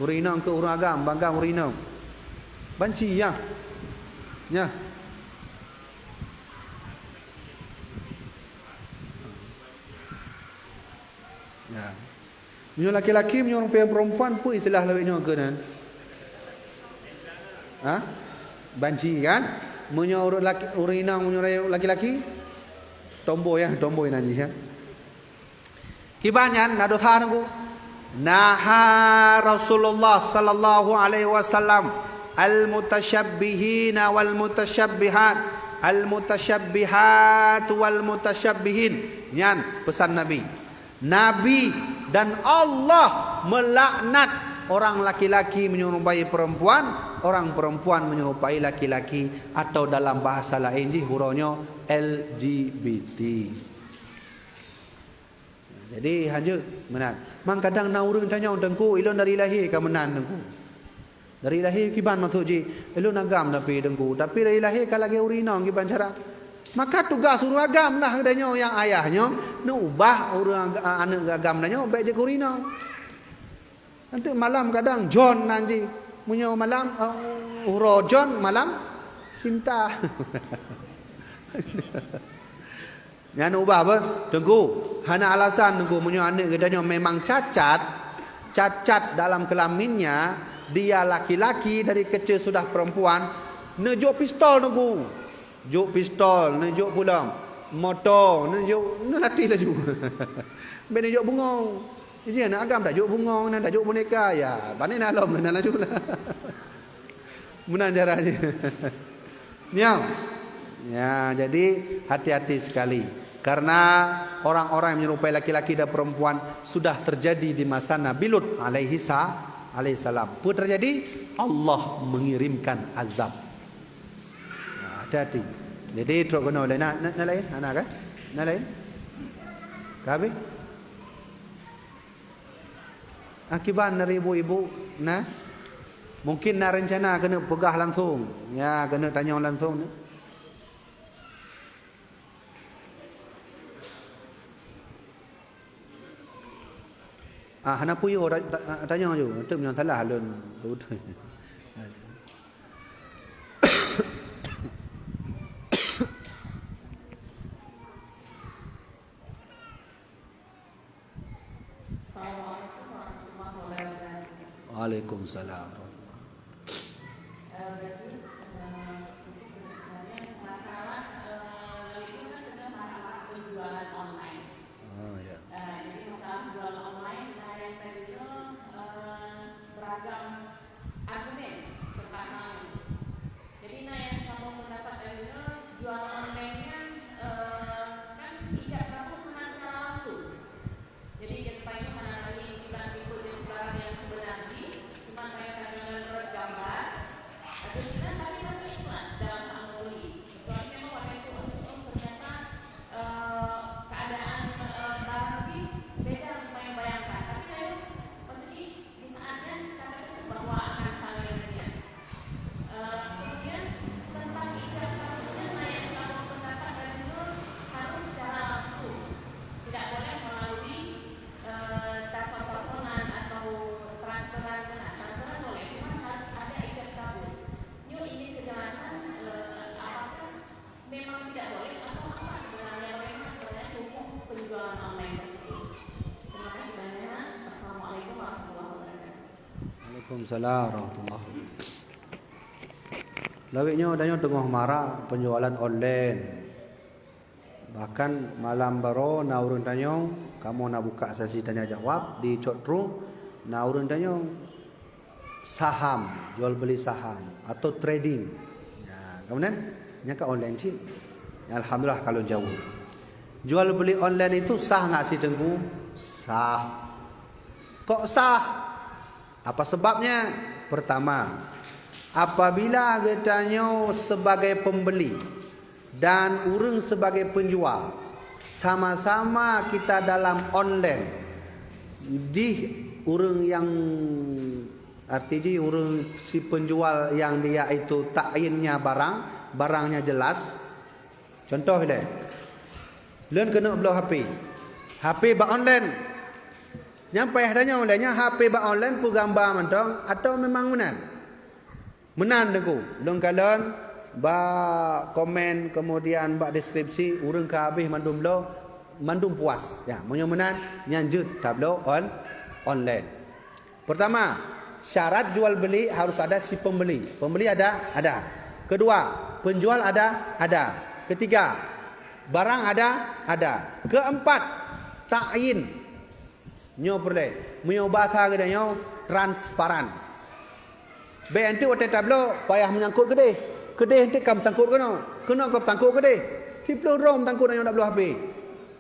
Ureuëng inong keu ureuëng agam, bangga ureuëng inong. Banci, ya. Ya. Ya. Meunyoe laki-laki, meunyoe ureuëng peue perempuan, peue istilah lawét nyoe keunan? Ha? Banci kan? Meunyoe ureuëng laki, ureuëng inong, meunyoe laki-laki, tomboi ya, tomboi nan jih ya. Kiban nyan na dosa nunggu. Naha Rasulullah sallallahu alaihi wasallam al-mutasyabbihina wal-mutasyabbihat, al-mutasyabbihatu wal-mutasyabbihin. Nyan pesan Nabi. Nabi dan Allah melaknat orang laki-laki menyerupai perempuan, orang perempuan menyerupai laki-laki, atau dalam bahasa lain jih uroe nyoe L G B T. Jadi hanjeuet meunan. Mang kadang na ureuëng tanyong, "Teungku, ilôn dari lahé ka meunan, Teungku." Dari lahé kiban maksud jih, "Ilôn agam tapi, Teungku, tapi dari lahé ka lagée ureuëng inong kiban cara." Maka tugaih ureuëng agam lah geutanyoe nyang ayah nyoe neuubah ureuëng aga-, aneuëk agam tanyoe bék jeuet keu ureuëng inong. Nanti malam kadang John nan jih. Meunyoe malam, eh, uroe John, malam Sinta. Nyan ubah apa? Teungku, hana alasan Teungku meunyoe aneuëk geutanyoe memang cacat, cacat dalam kelaminnya, dia laki-laki dari kecil sudah perempuan, neujok pistol Teungku. Jok pistol, neujok pulang. Moto, neujok, neulatih laju. Bék neujok bungong. Jadi aneuëk agam tajok bungong, nan tajok boneka, ya, bani na lom, na laju lah. Meunan cara jih. Nyoe. Ya, jadi hati-hati sekali. Karena orang-orang yang menyerupai laki-laki dan perempuan sudah terjadi di masa Nabi Lut alaihi sa-, alaihi salam. Apa terjadi? Allah mengirimkan azab. Nah, hati-hati. Jadi trok keunoe lé. Na, na, na laén? Hana kan? Na laén? Ka habéh? Akiban dari ibu-ibu, nah, mungkin na rencana keuneuk peugah langsung. Ya, keuneuk tanyong langsung ni. Ah, hana peue, ta-, ta-, tanyong ju. Teuk meunyoe salah lôn. Assalamualaikum warahmatullahi wabarakatuh. Waalaikumsalam. Eh, jadi, eh, untuk sebenarnya masalah, eh, itu kan dengan masalah penjualan online. Ah, ya. Eh, jadi masalah jual online, nah, yang tadi itu, eh, beragam argumen tentang hal itu. Jadi, na nyang sambông peundapat lagèe nyoe, jual online nyan, eh, kan ijab kabul hana secara langsung. Jadi, jeuet paih hana lagèe kiban ikôt jeuneuh barang nyang seubeuna jih, cuma paih ka deungon rot gambar, habis nyan tapi hana ikhlas dalam hal meubeli. Kecuali memang watèe itu, oh, ternyata, eh, keadaan, eh, barang jih beda ngon nyang bayangkan. Tapi lalu, maksud jih, Di saat nyan, kami tahu bahwa akan hal yang demikian. Eh, kemudian, tentang ijab kabulnya, na nyang sambông peundapat lagèe nyoe harus secara langsung. Tidak boleh melalui, eh, telepon-teleponan atau transferan, nah, transferan boleh, cuma harus ada ijab kabul. Nyoe ingin kejelasan, eh, apakah Memang tidak boleh atau apa sebenarnya, bagaimana sebenarnya hukum penjualan online tersebut? Terima kasih banyak. Assalamualaikum warahmatullahi wabarakatuh. Waalaikumsalam warahmatullahi. Lawét nyoe tanyoe teungoh marak penjualan online. Bahkan malam baroe na ureuëng tanyong, kamoe na buka sesi tanya jawab di Cot Truh. Na ureuëng tanyoe saham, jual beli saham atau trading. Ya, kemudian nyang ka online cit. Ya, alhamdulillah kalau jauh. Jual beli online itu sah nggak sih, Teungku? Sah. Kok sah? Apa sebabnya? Pertama, apabila geutanyoe sebagai pembeli dan ureuëng sebagai penjual, sama-sama kita dalam online, jih ureuëng yang, arti jih ureuëng si penjual yang dia itu ta'yinnya barang, barangnya jelas. Contoh ilée, lôn keuneuk bloe H P. H P bak online. Nyang payah tanyoe lé nyan, H P bak online peugamba mantong atau memang meunan? Meunan, Teungku. Lôn kalon bak komen, kemudian bak deskripsi, ureuëng ka habéh mandum bloe, mandum puas. Ya, meunyoe meunan, nyan jeuet tabloe on, online. Pertama, syarat jual beli harus ada si pembeli. Pembeli ada? Ada. Kedua, penjual ada? Ada. Ketiga, barang ada? Ada. Keempat, ta'yin. Nyoe peureulée. Meunyoe bahasa geutanyoe, transparan. Bék anteuk watée tabloe payah meunyangkot keudeh. Keudeh anteuk ka meusangkot keunoe. Keunoe ka meusangkot keudeh. Siplôh droe meusangkot nyoe tabloe H P.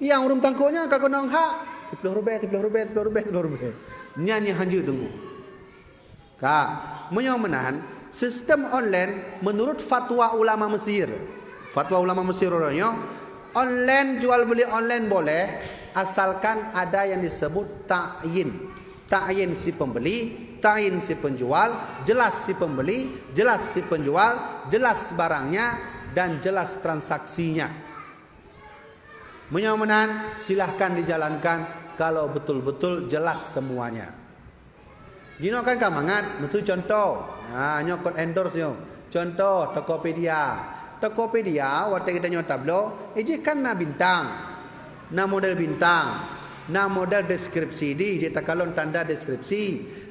Nyang ureuëng meusangkot nyan ka keunong hak siplôh rubée, siplôh rubée, siplôh rubée, siplôh rubée. Nyan nyang hanjeuet, Teungku. Ka, meunyoe meunan, sistem online menurut fatwa ulama Mesir. Fatwa ulama Mesir uroe nyoe, online, jual beli online boleh, asalkan ada yang disebut ta'yin. Ta'yin si pembeli, ta'yin si penjual, jelas si pembeli, jelas si penjual, jelas barangnya, dan jelas transaksinya. Meunyoe meunan, silahkan dijalankan kalau betul-betul jelas semuanya. Jinoe kan ka mangat, meuseu contoh. Ha, nyoe kon endorse nyoe. Contoh, Tokopedia. Tokopedia, watée geutanyoe tabloe, eh, jih kan na bintang. Na model bintang. Na model deskripsi di, jih takalon tanda deskripsi.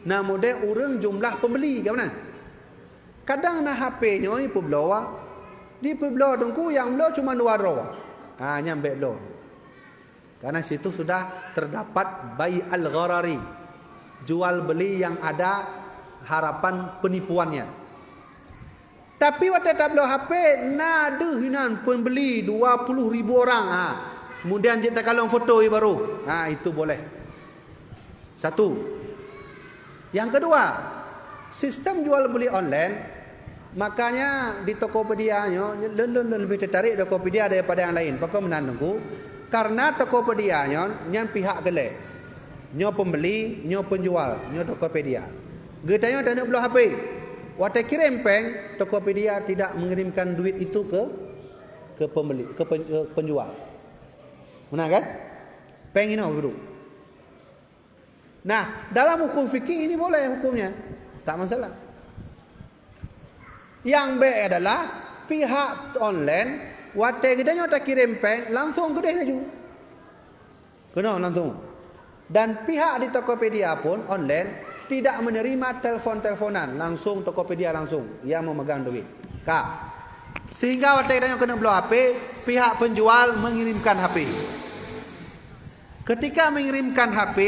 Na model ureuëng jumlah pembeli, ka meunan? Kadang na H P nyoe ipeubloe, dipeubloe, Teungku, nyang bloe cuma dua droe. Ha, nyan bék bloe. Karena situ sudah terdapat bai' al-gharari, jual beli yang ada harapan penipuannya. Tapi watée tabloe H P, na deuh inan pembeli dua puluh ribu orang, ha. Kemudian jeuet takalon foto ié baru. Ha, itu boleh. Satu. Yang kedua, sistem jual beli online, makanya di Tokopedia nyoe, lôn, lôn, lôn lebih tertarik Tokopedia daripada yang lain. Pakon meunan, Teungku? Karena Tokopedia nyoe, nyan pihak keulhèe. Nyoe pembeli, nyoe penjual, nyoe Tokopedia. Geutanyoe taneuk bloe H P. Watèe kirém péng, Tokopedia tidak mengirimkan duit itu ke, ke pembeli, ke pen-, ke penjual. Meunan kan? Péng inoe geuduek. Nah, dalam hukum fikih ini boleh hukumnya. Tak masalah. Nyang bèk adalah pihak online, watèe geutanyoe takirém péng, langsung keudéh laju. Keunoe langsung. Dan pihak di Tokopedia pun online tidak menerima telepon-teleponan, langsung Tokopedia langsung yang memegang duit. Ka. Sehingga watèe geutanyoe keuneuk bloe H P, pihak penjual mengirimkan H P. Ketika mengirimkan H P,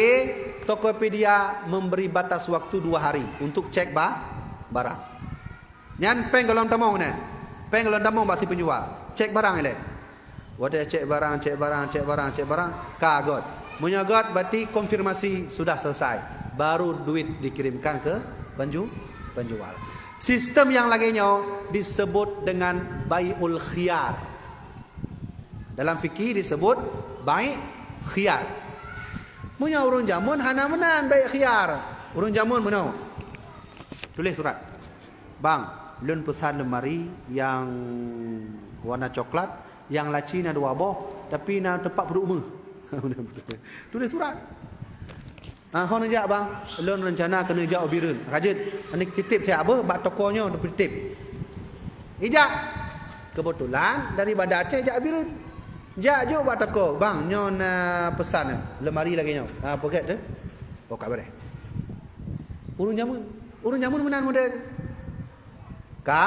Tokopedia memberi batas waktu dua hari untuk cek ba-, barang. Nyan péng gohlom tamong nyan. Péng gohlom tamong bak si penjual. Cek barang ilèe. Watèe cek barang, cek barang, cek barang, cek barang, ka göt. Meunyoe göt, berarti konfirmasi sudah selesai. Baru duit dikirimkan ke penju-, penjual. Sistem nyang lagèe nyoe disebut dengan bai'ul khiyar. Dalam fikih disebut bai' khiyar. Meunyoe ureueng jameun hana meunan bai' khiyar. Ureueng jameun meunoe. Tuléh surat. "Bang, lôn peusan lemari nyang warna coklat, nyang laci na dua boh, tapi na teumpat peuduek meuh." Tuléh surat. "Ah, ho neujak, Bang? Lôn reuncana keuneuk jak u Bireuen." "Ka jeuet, aneuk titip siat beuh bak toko nyoe, neutitip." Ijak. Keubeutulan dari Banda Aceh jak u Bireuen. Jak jok bak toko, "Bang, nyoe na peusan, lemari lagèe nyoe." "Ah, peugèt tu." "Oh, ka beureh." Ureueng jameun. Ureueng jameun meunan model. Ka,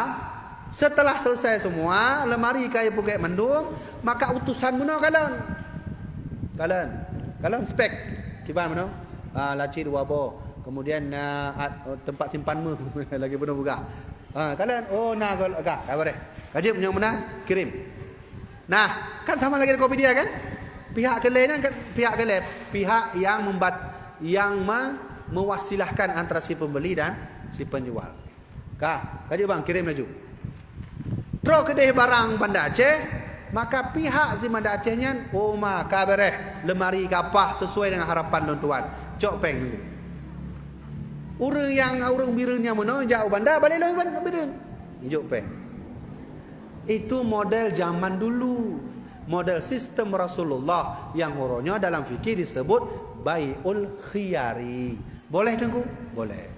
setelah selesai semua, lemari ka ipeugèt mandum, maka utosan meunoe kalon. Kalon. Kalon spek. Kiban meunoe? Ah, laci dua boh. Kemudian na at-, tempat simpan meuh lagi penuh peugah. Ha, kalian, oh, na gol-, ka, ka bareh. Ka jeuet nyang meunan, kirim. Nah, kan sama lagi dengan Tokopedia kan? Pihak keulhèe nyan kan, pihak keulhèe, pihak yang membat-, yang me-, mewasilahkan antara si pembeli dan si penjual. Ka, ka jeuet bang, kirim laju. Trok keudeh barang Banda Aceh, maka pihak di Banda Aceh nyan, oh ma, ka bareh, leumari ka paih sesuai dengan harapan lôn tuan. Cok péng. Ureuëng nyang, ureuëng Bireuen nyang meunoe jak u Banda, balek lom u Ban-, Bireuen. Jok péng. Itu model zaman dulu. Model sistem Rasulullah yang uroe nyoe dalam fikih disebut bai'ul khiyari. Boleh, Teungku? Boleh.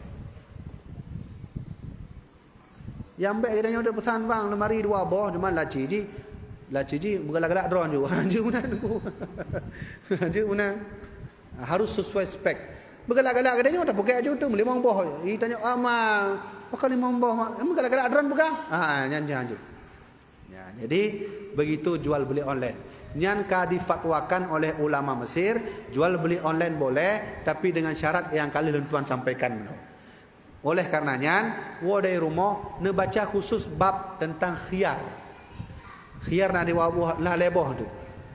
Nyang bèk geutanyoe peusan bang, leumari dua boh, cuma laci jih, laci jih beugalak-galak droen ju. Ha, jeuet meunan, Teungku. Jeuet meunan. Harus sesuai spek. Beugalak-galak geutanyoe tapeugèt ju tu, limong boh. Ih, tanyoe, "Ah, ma, pakon limong boh, ma?" Beugalak-galak droen peugah. Ha, nyan, nyan jeuet. Ya, jadi begitu jual beli online. Nyan ka difatwakan oleh ulama Mesir, jual beli online boleh, tapi dengan syarat yang kali lôn tuan sampaikan meunoe. Oleh karena nyan, woe dari rumoh neubaca khusus bab tentang khiyar. Khiyar na dua boh, na lhèe boh tu.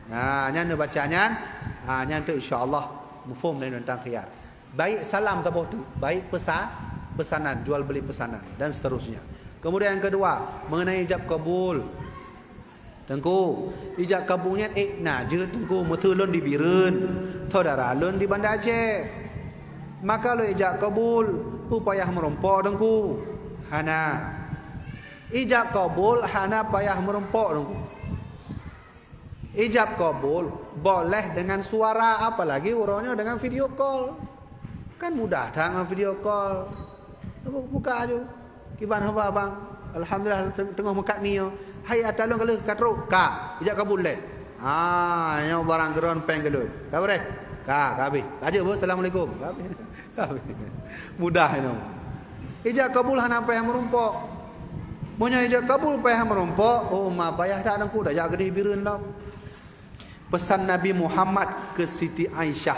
Ha, nyan neubaca nyan, ha, nyan tu insya-Allah muphom dari tentang khiyar. Baik salam saboh tu, baik pesa-, pesanan, jual beli pesanan dan seterusnya. Kemudian yang kedua, mengenai ijab kabul. Teungku, ijab kabul nyan ék na jeuet Teungku, meuseu lôn di Bireuen, saudara lôn di Banda Aceh. Maka lôn ijab kabul, peue payah meurumpok Teungku? Hana. Ijab kabul hana payah meurumpok Teungku. Ijab kabul boleh dengan suara, apalagi uroe nyoe dengan video call. Kan mudah that ngon video call. Bu-, buka aju. Kiban haba abang. Alhamdulillah teng-, teungoh meukat mie. Hai ata lôn ka lheueh ka trok. Ka. Ijab kabul lé. Ha, nyoe barang keudroe péng keu lôn. Ka bareh? Ka, ka habéh. Ka jeuet beuh, assalamualaikum. Ka habéh. Ka habéh. Mudah inoe. Ijab kabul hana payah meurumpok. Meunyoe ijab kabul payah meurumpok, oh ma payah that Teungku, dak jak keudeh Bireuen lom. Pesan Nabi Muhammad keu Siti Aisyah,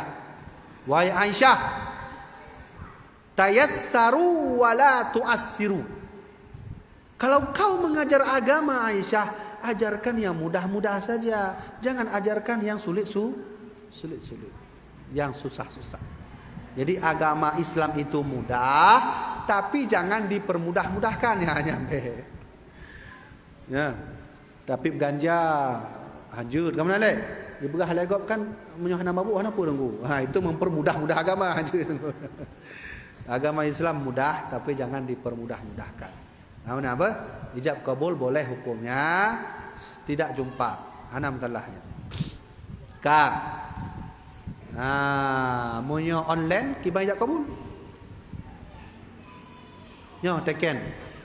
"Wahai Aisyah, tayassaru wa la tu'assiru." Kalau kau mengajar agama, Aisyah, ajarkan yang mudah-mudah saja. Jangan ajarkan yang sulit su-, sulit-sulit. Yang susah-susah. Jadi agama Islam itu mudah, tapi jangan dipermudah-mudahkan. Ya, nyampe. Ya. Tapi ganja hanjeuet, ka meunan lé? Dipeugah lé gob kan, meunyoe hana mabuk, hana peue Teungku. Ha, itu mempermudah-mudah agama, hanjeuet. Agama Islam mudah, tapi jangan dipermudah-mudahkan. Nah, meunan apa? Ijab kabul boleh hukumnya, tidak jumpa. Hana masalah nyan. Ka. Ha, meunyoe online, kiban ijab kabul. Nyoe, teken.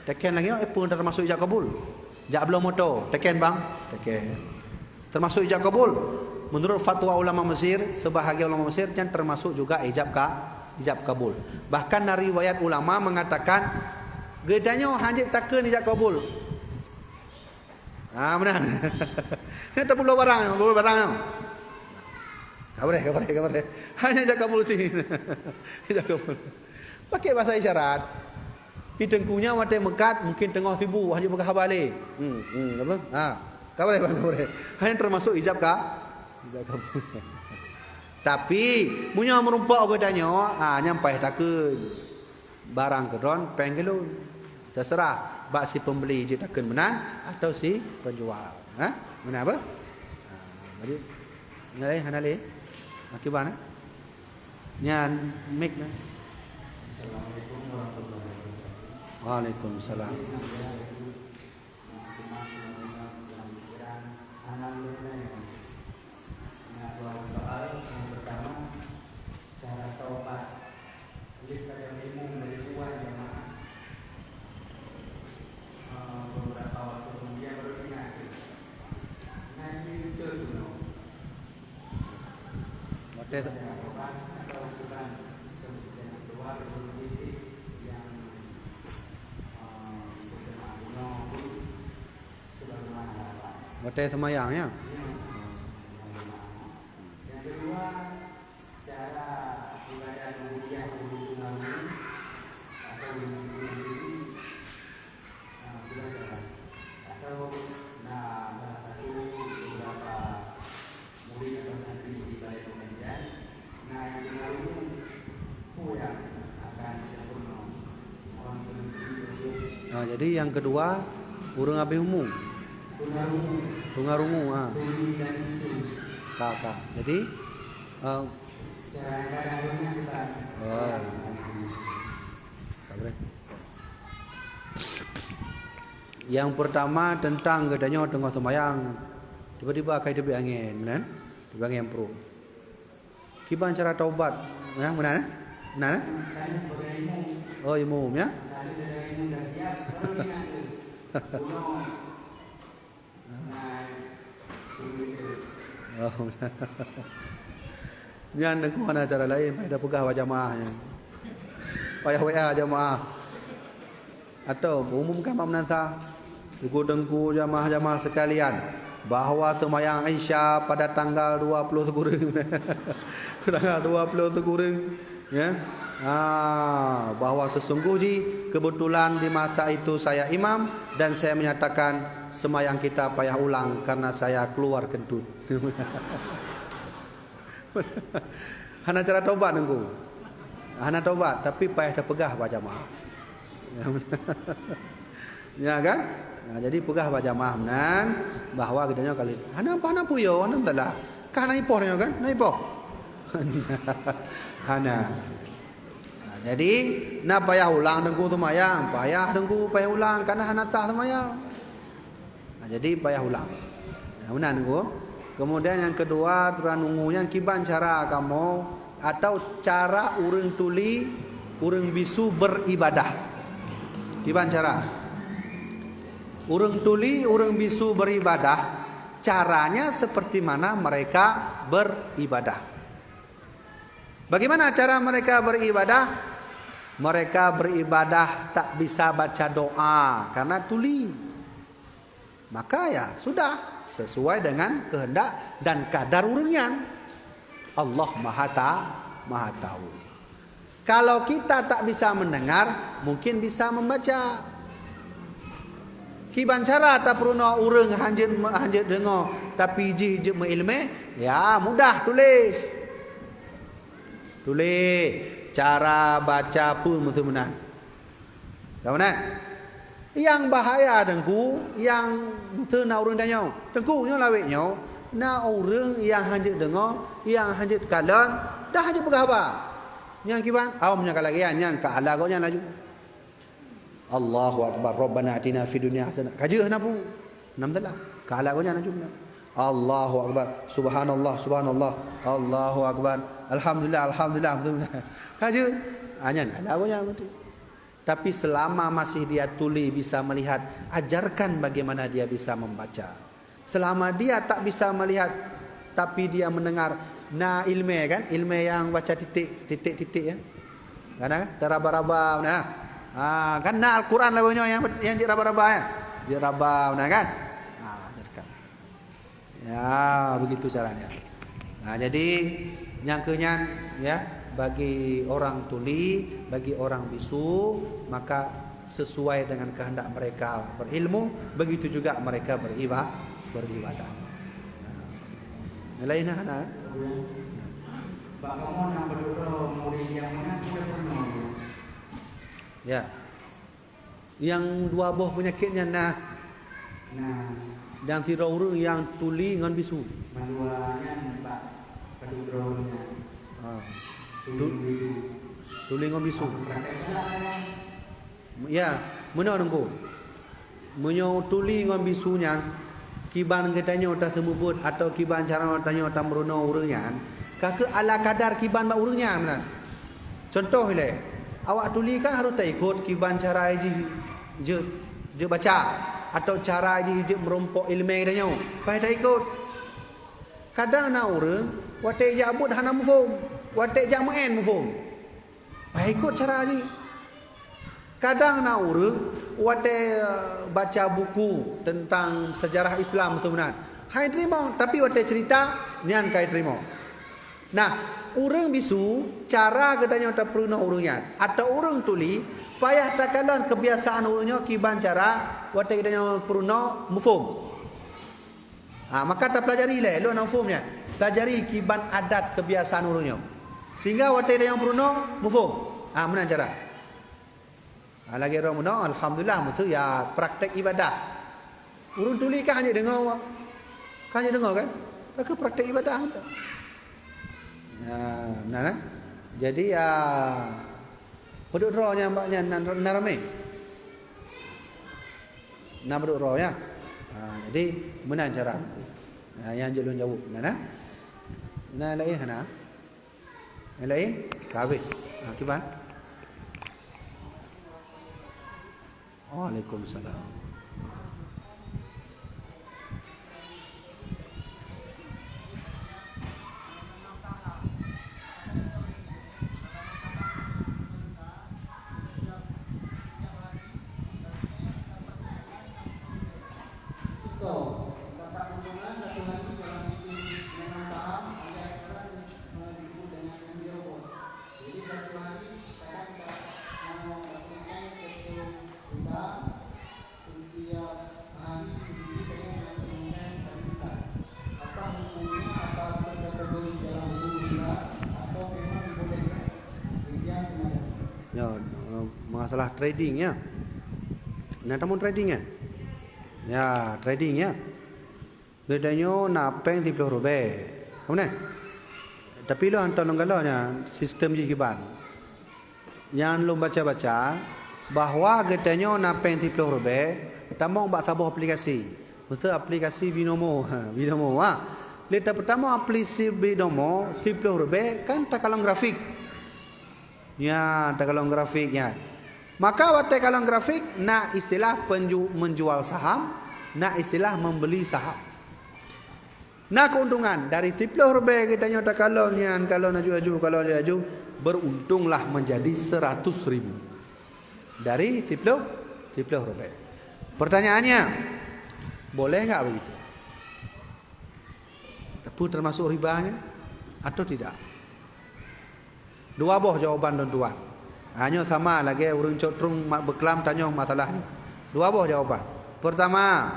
Teken lagèe nyoe, eh, pun termasuk ijab kabul. Jak bloe moto, teken bang, teken. Termasuk ijab kabul. Menurut fatwa ulama Mesir, sebahagian ulama Mesir, nyan termasuk juga ijab ka-, ijab kabul. Bahkan na riwayat ulama mengatakan, geutanyoe hanjeuet takheun ijab kabul. Ah, meunan. Nyan tapeuloe barang, peuloe barang. Ka bareh, ka bareh, ka bareh. Hanya ijab kabul sini. Ijab kabul. Pakai bahasa isyarat. Di Teungku nyan watèe meukat, mungkin teungoh sibuk, hanjeuet peugah haba lé. Hmm, hmm, apa? Ha. Ka bareh, ka bareh. Hanya termasuk ijab ka-, ijab kabul. Tapi, meunyoe meurumpok geutanyoe, ha, nyan payah takheun. Barang keudroe, péng keu lôn. Terserah bak si pembeli jeuet takheun meunan atau si penjual. Ha? Meunan apa? Ha, jadi, hana lé, hana lé. Akiban, eh? Nyan mic na. Assalamualaikum warahmatullahi wabarakatuh. Waalaikumsalam. Nah, dua soal. Yang pertama, cara taubat. Oleh pada minum dari tuan jamaah, eh, beberapa waktu kemudian baru diingat. Ngaji betul tu, no. Watèe, watèe seumayang, ya? Ha, jadi nyang keudua, ureuëng habéh umu. Tunga rungu, ha. Ka, ka. Jadi, eh, oh. Ka, boleh. Nyang peurtama teuntang geutanyoe teungoh seumayang, tiba-tiba ka teubiet angén, meunan? Teubiet angén pruet. Kiban cara taubat? Ya, meunan, eh? Meunan, eh? Oh, imum, ya? Oh, nyan teungku hana cara laén, payah peugah bak jamaah nyan. Payah W A jamaah. Atau umumkan bak meunasah, teungku-teungku, jamaah-jamaah sekalian, bahwa seumayang Isya pada tanggal dua puluh sikureueng, tanggal dua puluh sikureueng, ya, ha, bahwa seusungguh jih keubeutulan di masa itu saya imam dan saya menyatakan seumayang kita payah ulang karena saya keluar kentut. Hana cara taubat teungku. Hana taubat, tapi payah tapeugah bak jamaah. Ya kan? Nah, jadi peugah bak jamaah meunan bahwa geutanyoe kali hana apa, hana peue, hana masalah. Ka hana ipoh nyoe kan? Hana ipoh. Hana. Nah, jadi na payah ulang teungku seumayang, payah teungku payah ulang karena hana sah seumayang. Nah, jadi payah ulang. Nah, meunan teungku. Kemudian nyang keudua, tuan nunggu nyang kiban cara kamoe atau cara ureuëng tuli, ureuëng bisu beribadah. Kiban cara? Ureuëng tuli, ureuëng bisu beribadah, caranya seperti mana mereka beribadah. Bagaimana cara mereka beribadah? Mereka beribadah tak bisa baca doa karena tuli. Maka ya sudah, sesuai dengan kehendak dan kadar ureuëng nyan. Allah Maha Ta-, Maha Tahu. Kalau kita tak bisa mendengar, mungkin bisa membaca. Kiban cara tapeurunoe ureuëng hanjeuet, hanjeuet deungoe, tapi jih jeuet meuiéleumé, ya mudah tuléh. Tuléh cara baca peue meuteumeunan. Ka meunan? Nyang bahaya teungku, nyang beutôi na ureuëng tanyoe. Teungku nyoe lawét nyoe, na ureuëng nyang hanjeuet deungoe, nyang hanjeuet kalon, dan hanjeuet peugah haba. Nyang kiban, awam nyang ka lagée nyan, nyan ka ala gobnyan laju. Allahu Akbar, Rabbana atina fid dunya hasanah. Ka jeuet hana peue. Nam telah. Ka ala gobnyan laju. Allahu Akbar, Subhanallah, Subhanallah, Allahu Akbar, Alhamdulillah, Alhamdulillah. Ka jeuet. Ah, nyan ala gobnyan beutôi. Tapi selama masih dia tuli bisa melihat, ajarkan bagaimana dia bisa membaca. Selama dia tak bisa melihat, tapi dia mendengar, na iéleumé kan, iéleumé nyang baca titik, titik-titik ya. Kan, kan? Taraba-raba, nah. Ha, kan na Al-Quran lawan nyoe nyang, nyang jeuet raba-raba ya. Jeuet raba, nah kan? Ha, ajarkan. Ya, begitu caranya. Nah, jadi nyang keu nyan ya, bagi orang tuli, bagi orang bisu, maka sesuai dengan kehendak mereka berilmu, begitu juga mereka beriba-, beribadah. Nah, lain hana. Bak kamoe nyang beudroe murit nyang meunan peue peunoh? Ya. Nyang dua boh peunyakét nyan na. Nah. Dan sidroe ureuëng nyang tuli ngon bisu. Mandua nyan bak padub droe nyan. Ha. Tuli Tu-, ngon bisu. Tuli ngon bisu. Praktek salah kan? Ya, meunoe teungku. Meunyoe tuli ngon bisu nyan, kiban geutanyoe taseumeubeuet atau kiban cara tanyoe tameurunoe ureuëng nyan, ka keuh ala kadar kiban bak ureuëng nyan meunan. Cuntoh ilée, awak tuli kan harôh taikot kiban cara jih jeuet, jeuet baca atau cara jih jeuet meurumpok iéleumé tanyoe, payah taikot. Kadang na ureuëng watée jak buet hana muphom, watée jak meu'en muphom. Payah ikot cara jih. Kadang na ureuëng watée, eh, baca buku teuntang seujarah Islam tu meunan, hai teurimong, tapi watée ceurita nyan kai teurimong. Nah, ureuëng bisu, cara geutanyoe tapeurunoe ureuëng nyan, atau ureuëng tuli, payah takalon keubiasaan ureuëng nyoe kiban cara watée geutanyoe peurunoe muphom. Ha, maka tapeulajari lé, lôn hana muphom nyan. Pelajari kiban adat keubiasaan ureuëng nyoe. Sehingga watée tanyoe peurunoe, muphom. Ha, meunan cara. Ha, lagée droe meunoe, alhamdulillah, beutôi ya praktek ibadah. Ureuëng tuli kan hana deungoe, kan hana deungoe kan? Tapi praktek ibadah beutôi. Ya, nah, nah. Jadi ya, peuduek droe nyang bak nyan na, na ramé. Na peuduek droe ya. Ha, jadi meunan cara. Ha, nyang jeuet lôn jaweueb meunan, nah. Na laén hana? Nyang laén? Ka habéh. Ha, kiban? Waalaikumsalam. Ya, eh, masalah trading ya. Nah, tamu trading ya? Ya, trading ya. Geutanyoe na péng siplôh ribée. Kamu nah? Tapi lôn hantom lôn galak nyan sistem jih kiban. Nyang lôn baca-baca, bahwa geutanyoe na péng siplôh ribée, tamong bak saboh aplikasi. Maksud aplikasi Binomo, ha, Binomo, ha. Lé ta-, peutamong aplikasi Binomo, siplôh ribée, kan takalon grafik. Nyan, takalon grafik nyan. Maka watée kalon grafik, na istilah penju-, menjual saham, na istilah membeli saham. Na keuntungan dari siplôh ribée geutanyoe takalon nyan, kalon aju-aju, kalon aju-aju, beruntunglah menjadi seratus ribu. Dari siplôh, siplôh ribée. Pertanyaannya, boleh nggak begitu? Apa termasuk riba nyan atau tidak? Dua boh jawaban tuan-tuan. Hanyoe sama lagée ureuëng cok trueng ma-, beuklam tanyong masalah nyoe. Dua boh jawaban. Pertama,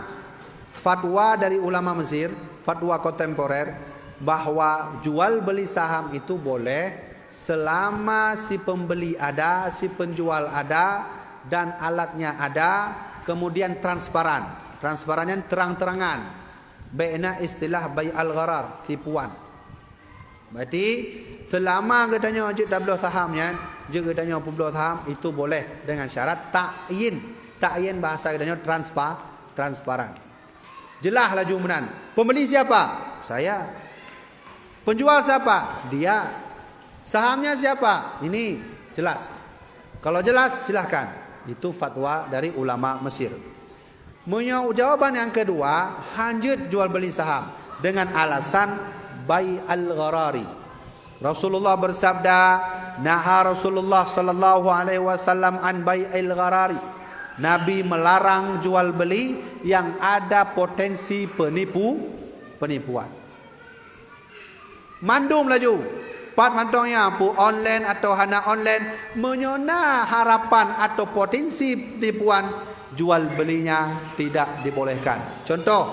fatwa dari ulama Mesir, fatwa kontemporer, bahwa jual beli saham itu boleh selama si pembeli ada, si penjual ada, dan alatnya ada, kemudian transparan. Transparan nyan terang-terangan. Bék na istilah bai al-gharar, tipuan. Berarti, selama geutanyoe jeuet tabloe saham nyan, jeuet geutanyoe peubloe saham, itu boleh dengan syarat ta'yin. Ta'yin bahasa geutanyoe transpa-, transparan. Jelas laju meunan. Pembeli siapa? Saya. Penjual siapa? Dia. Sahamnya siapa? Ini jelas. Kalau jelas, silahkan. Itu fatwa dari ulama Mesir. Meunyoe jawaban nyang keudua, hanjeuet jual beli saham dengan alasan bai al-gharari. Rasulullah bersabda, "Naha Rasulullah sallallahu alaihi wasallam an bai al-gharari." Nabi melarang jual beli yang ada potensi penipu, penipuan. Mandum laju, pat mantong nyan, peue online atau hana online, meunyoe na harapan atau potensi penipuan, jual belinya tidak dibolehkan. Contoh,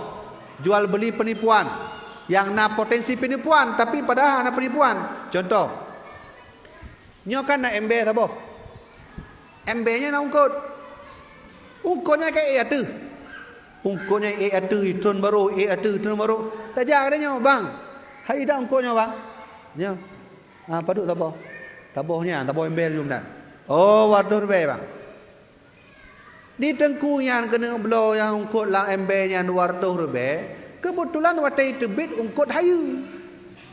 jual beli penipuan yang na potensi penipuan, tapi padahal hana penipuan. Contoh, nyoe kan na embée saboh. Embée nyan na ungkot. Ungkot nyan ka ék ateueh. Ungkot nyan ék ateueh, tron barô, ék ateueh, tron barô. Tajak lé nyoe, "Bang, hai dak ungkot nyoe, Bang?" Nyoe. "Ah, padub saboh?" "Saboh nyan, saboh embée laju meunan." "Oh, dua reutôh ribée, Bang." Di teungku nyan keuneuk bloe nyang ungkot lam embée nyan dua reutôh ribée, keubeutulan watée teubiet ungkot hayeue.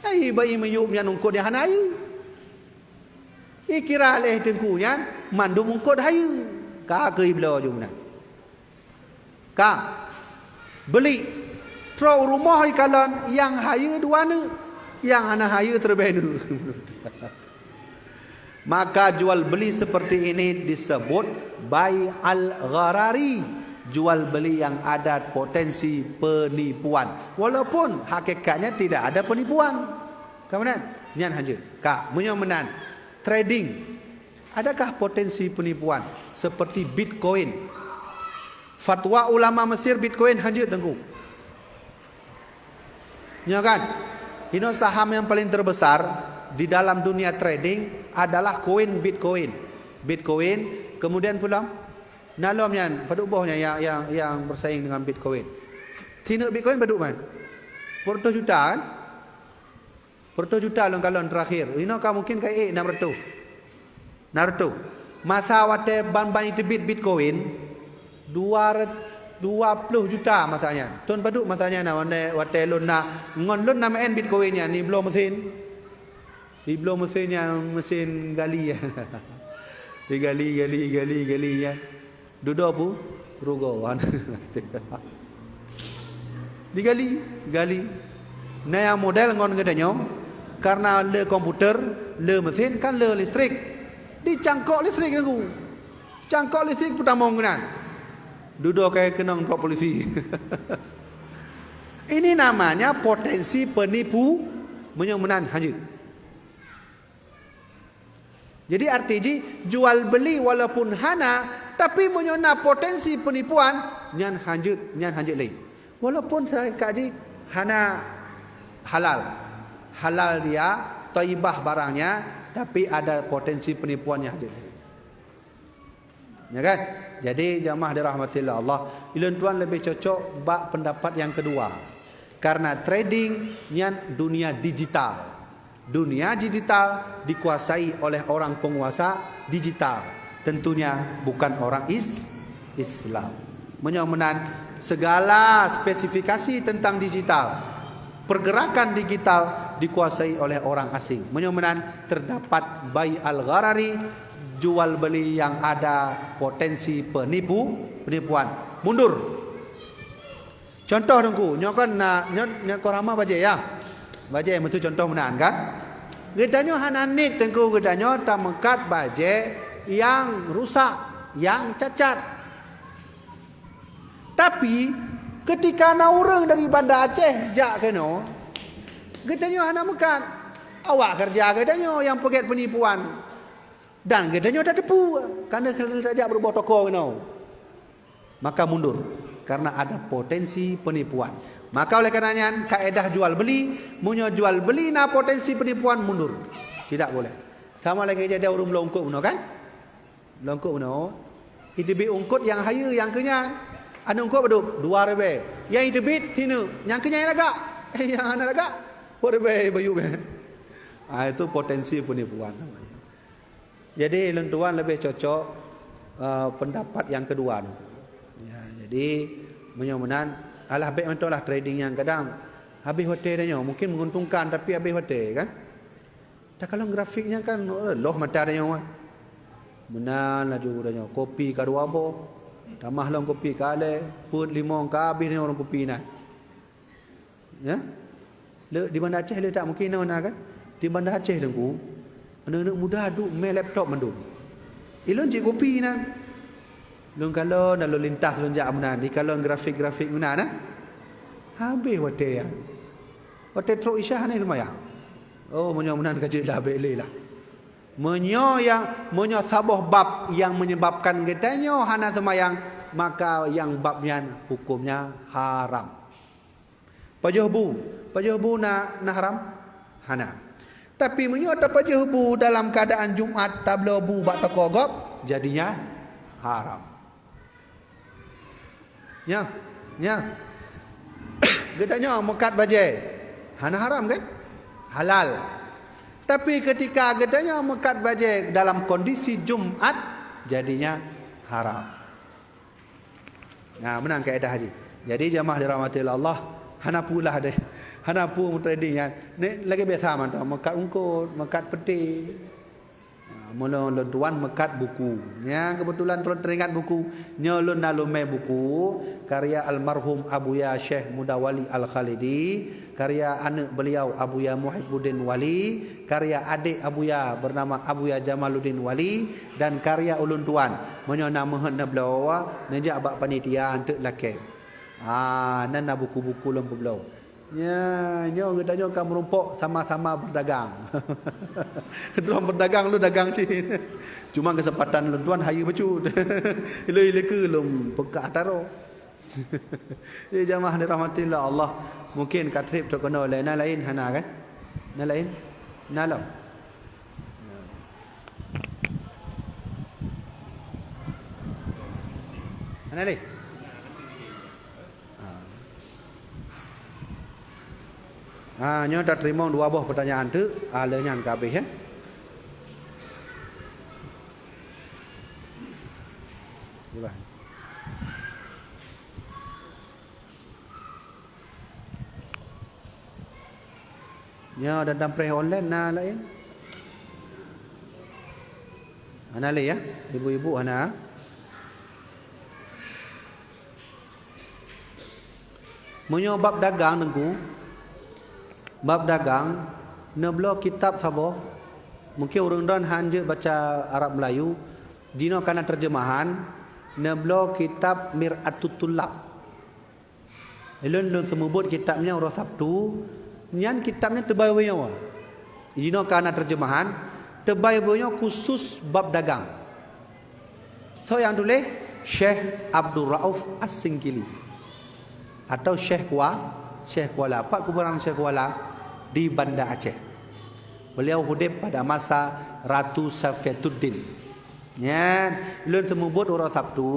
Ai, bak imiyueb nyan ungkot nyang hana hayeue. Ikira lé teungku nyan mandum ungkot hayeue. Ka keu ibloe ju meunan. Ka. Beli. Trok u rumoh ikalon nyang hayeue dua neuk, nyang hana hayeue siribée neuk. Maka jual beli seperti ini disebut bai al-gharari, jual beli yang ada potensi penipuan, walaupun hakikatnya tidak ada penipuan. Kemudian, nyan hanjeuet. Ka, meunyoe meunan, trading, adakah potensi penipuan seperti Bitcoin? Fatwa ulama Mesir, Bitcoin hanjeuet, Teungku. Nyoe kan, inoe saham yang paling terbesar di dalam dunia trading adalah koin Bitcoin. Bitcoin Kemudian pula, na lom nyan, padub boh nyan nyang, nyang, nyang bersaing dengan Bitcoin. Sineuk Bitcoin padub man? Peureutôh juta kan? Peureutôh juta lôn kalon terakhir. Inoe ka mungkin ka ék nam reutôh. Nam reutôh. Masa watée ban-ban jiteubiet Bitcoin, dua, dua ploh juta masa nyan. Thon padub masa nyan na watée, watée lôn na, ngon lôn na meu'en Bitcoin nyan, nibloe meusén. Nibloe meusén nyan, meusén gali. Digali, gali, gali, gali nyan. Dudoe pu, rugoe. Digali, gali. Na nyang model ngon geutanyoe, karena le komputer, le mesin kan le listrik. Dicangkok listrik Teungku. Cangkok listrik peutamong keunan. Dudoe kai keunong trok polisi. Ini namanya potensi penipu meunyoe meunan hanjeuet. Jadi arti jih jual beli walaupun hana, tapi meunyoe na potensi penipuan, nyan hanjeuet, nyan hanjeuet lé. Walaupun seukat jih hana halal. Halal dia, thayyibah barangnya, tapi ada potensi penipuan nyan hanjeuet lé. Ya kan? Jadi jamaah dirahmati Allah, ulôn tuan lebih cocok bak pendapat yang kedua. Karena trading nyan dunia digital. Dunia digital dikuasai oleh orang penguasa digital, tentunya bukan orang is-, Islam. Meunyoe meunan, segala spesifikasi tentang digital, pergerakan digital dikuasai oleh orang asing. Meunyoe meunan, terdapat bai al-gharari, jual beli yang ada potensi penipu, penipuan. Mundur. Contoh Teungku, nyoe kan na, nyoe, nyoe kon ramah bajée ya. Bajée meutu contoh meunan kan? Geutanyoe hana niet Teungku geutanyoe tameukat bajée nyang rusak, nyang cacat. Tapi, ketika na ureuëng dari Banda Aceh jak keunoe, geutanyoe hana meukat. Awak keureuja geutanyoe nyang peugét peunipuan. Dan geutanyoe tateupeue, kana tajak beuruboh toko keunoe. Maka mundur, karena ada potensi penipuan. Maka oleh karena nyan, kaedah jual beli, meunyoe jual beli na potensi penipuan, mundur. Tidak boleh. Sama lagée jadi ureuëng meulungkop bunoe kan? Lungkop bunoe, iteubiet ungkot nyang hayeue nyang keu nyan. Aneuk ungkot padub, dua ribée. Nyang iteubiet sineuk, nyang keu nyan lagak. Nyang hana lagak, dua ribée bayu beh. Ah, itu potensi penipuan namanya. Jadi lôn tuan lebih cocok, eh, pendapat yang kedua tu. Ya, jadi meunyoe meunan, alah bék mantong lah trading nyang kadang habéh watée tanyoe, mungkin menguntungkan tapi habéh watée kan. Takalon grafik nyan kan, eh, loh mata tanyoe kan. Meunan laju tanyoe, kopi ka dua boh, tamah lom kopi ka lhée, peuet limong ka habéh tanyoe ureuëng kopi nyan. Ya? Le, di Banda Aceh le tak mungkin na kan? Di Banda Aceh Teungku, aneuk-aneuk muda duek mé laptop mandum. Ilôn cit kopi nan. Lôn kalon lalu lintas lôn jak meunan, dikalon grafik-grafik meunan nah. Habéh watée nyan. Watée trok Isya hana seumayang. Oh, meunyoe meunan ka jeuet lah bék lé lah. Meunyoe nyang, meunyoe saboh bab nyang menyebabkan geutanyoe hana seumayang, maka nyang bab nyan hukömnya haram. Pajoh bu. Pajoh bu na, na haram? Hana. Tapi meunyoe tapajoh bu dalam keuadaan Jumat tabloe bu bak toko gob, jadinya haram. Nya, nya. Geutanyoe meukat bajée, hana haram kan? Halal. Tapi ketika geutanyoe meukat bajée dalam kondisi Jumat, jadinya haram. Nah, meunan kaedah jih. Jadi jamaah dirahmati Allah, hana pula deh. Hana pu trading nyan. Ni lagée biasa mantong, meukat ungkot, meukat peti. Ha, meunan lôn tuan meukat buku. Nyan kebetulan lôn teringat buku. Nyoe lôn na lumé buku karya almarhum Abuya Syekh Muda Wali Al-Khalidi, karya aneuk beliau Abuya Muhibbuddin Wali, karya adek Abuya bernama Abuya Jamaluddin Wali, dan karya ulôn tuan. Meunyoe na meuheuet neubloe, neujak bak panitia eunteuk lakée. Ah, nan na buku-buku lôn peubloe. Nya, nyoe geutanyoe ka meurumpok sama-sama berdagang. Droe berdagang, lôn dagang cit. Cuma kesempatan lôn tuan hayeue bacut. Ilôn ilée keu lôn peugah taro. Jadi jamaah dirahmati Allah, mungkin ka treb trok keunoe lé, na laén hana kan? Na laén? Na lom. Hana lé? Ha. Ha, nyoe tateurimong dua boh peutanyaan teuk, ha, lheueh nyan ka habéh, ya. Iban. Nyoe dan preh online na laén? Hana lé, ya? Ibu-ibu hana? Meunyoe bab dagang, Teungku, bab dagang, neubloe kitab saboh. Mungken ureuëng droen han jeuet baca Arab Meulayu, jinoe ka na terjemahan, neubloe kitab Mir'atut Tullab. Ulôn, lôn seumeubeuet kitab nyan uroe Sabtu, nyan kitab nyan teubai ubé nyoe. Jinoe ka na terjemahan, teubai ubé nyoe khusus bab dagang. Soe nyang tuléh? Syekh Abdul Rauf As-Singkili atau Syekh Kua-, Syekh Kuala. Pat kuburan Syekh Kuala? Di Banda Aceh. Beliau hudeb pada masa Ratu Safiatuddin. Nyan, lôn seumeubeuet uroe Sabtu,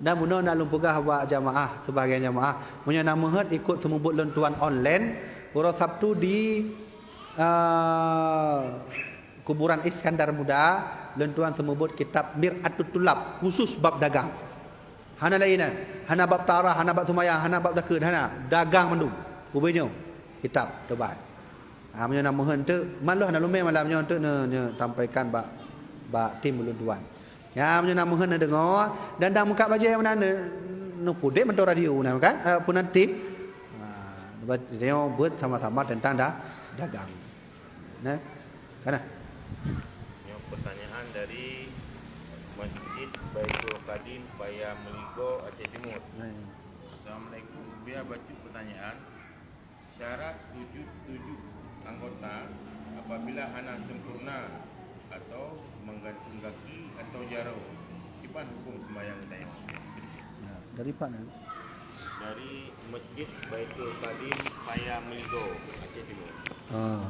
dan bunoe na lôn peugah bak jamaah, sebahagian jamaah, meunyoe na meuheuet ikot seumeubeuet lôn tuan online, uroe Sabtu di, ah, kuburan Iskandar Muda, lôn tuan seumeubeuet kitab Mir'atut Tullab, khusus bab dagang. Hana laén nyan, hana bab taharah, hana bab seumayang, hana bab zakeuet, hana, dagang mandum. Ubé nyoe kitab teubai. Ha, meunyoe na meuheuet teuk, man lôn hana lumé malam nyoe teuk neu-, neu-, sampaikan bak, bak tim ulôn tuan. Ya, meunyoe na meuheuet neudeungoe, dan dang meukat bajée meunan neu-, neupudeb mantong radio na kan? Eh, peunan tim. Ha, neuba-, nyoe beuet sama-sama teuntang da-, dagang. Nah, kana? Nyoe pertanyaan dari Masjid Baitul Qadim Paya Meligo, Aceh Timur. Nah, ya. Assalamualaikum. Bia bacut pertanyaan. Syarat sujud tujuh anggota apabila hana sempurna atau menggantung gaki atau jaroe, kiban hukum sembahyang geutanyoe? Ya, dari pat nyan? Dari Masjid Baitul Qadim, Paya Meligo, Aceh Timur. Ah.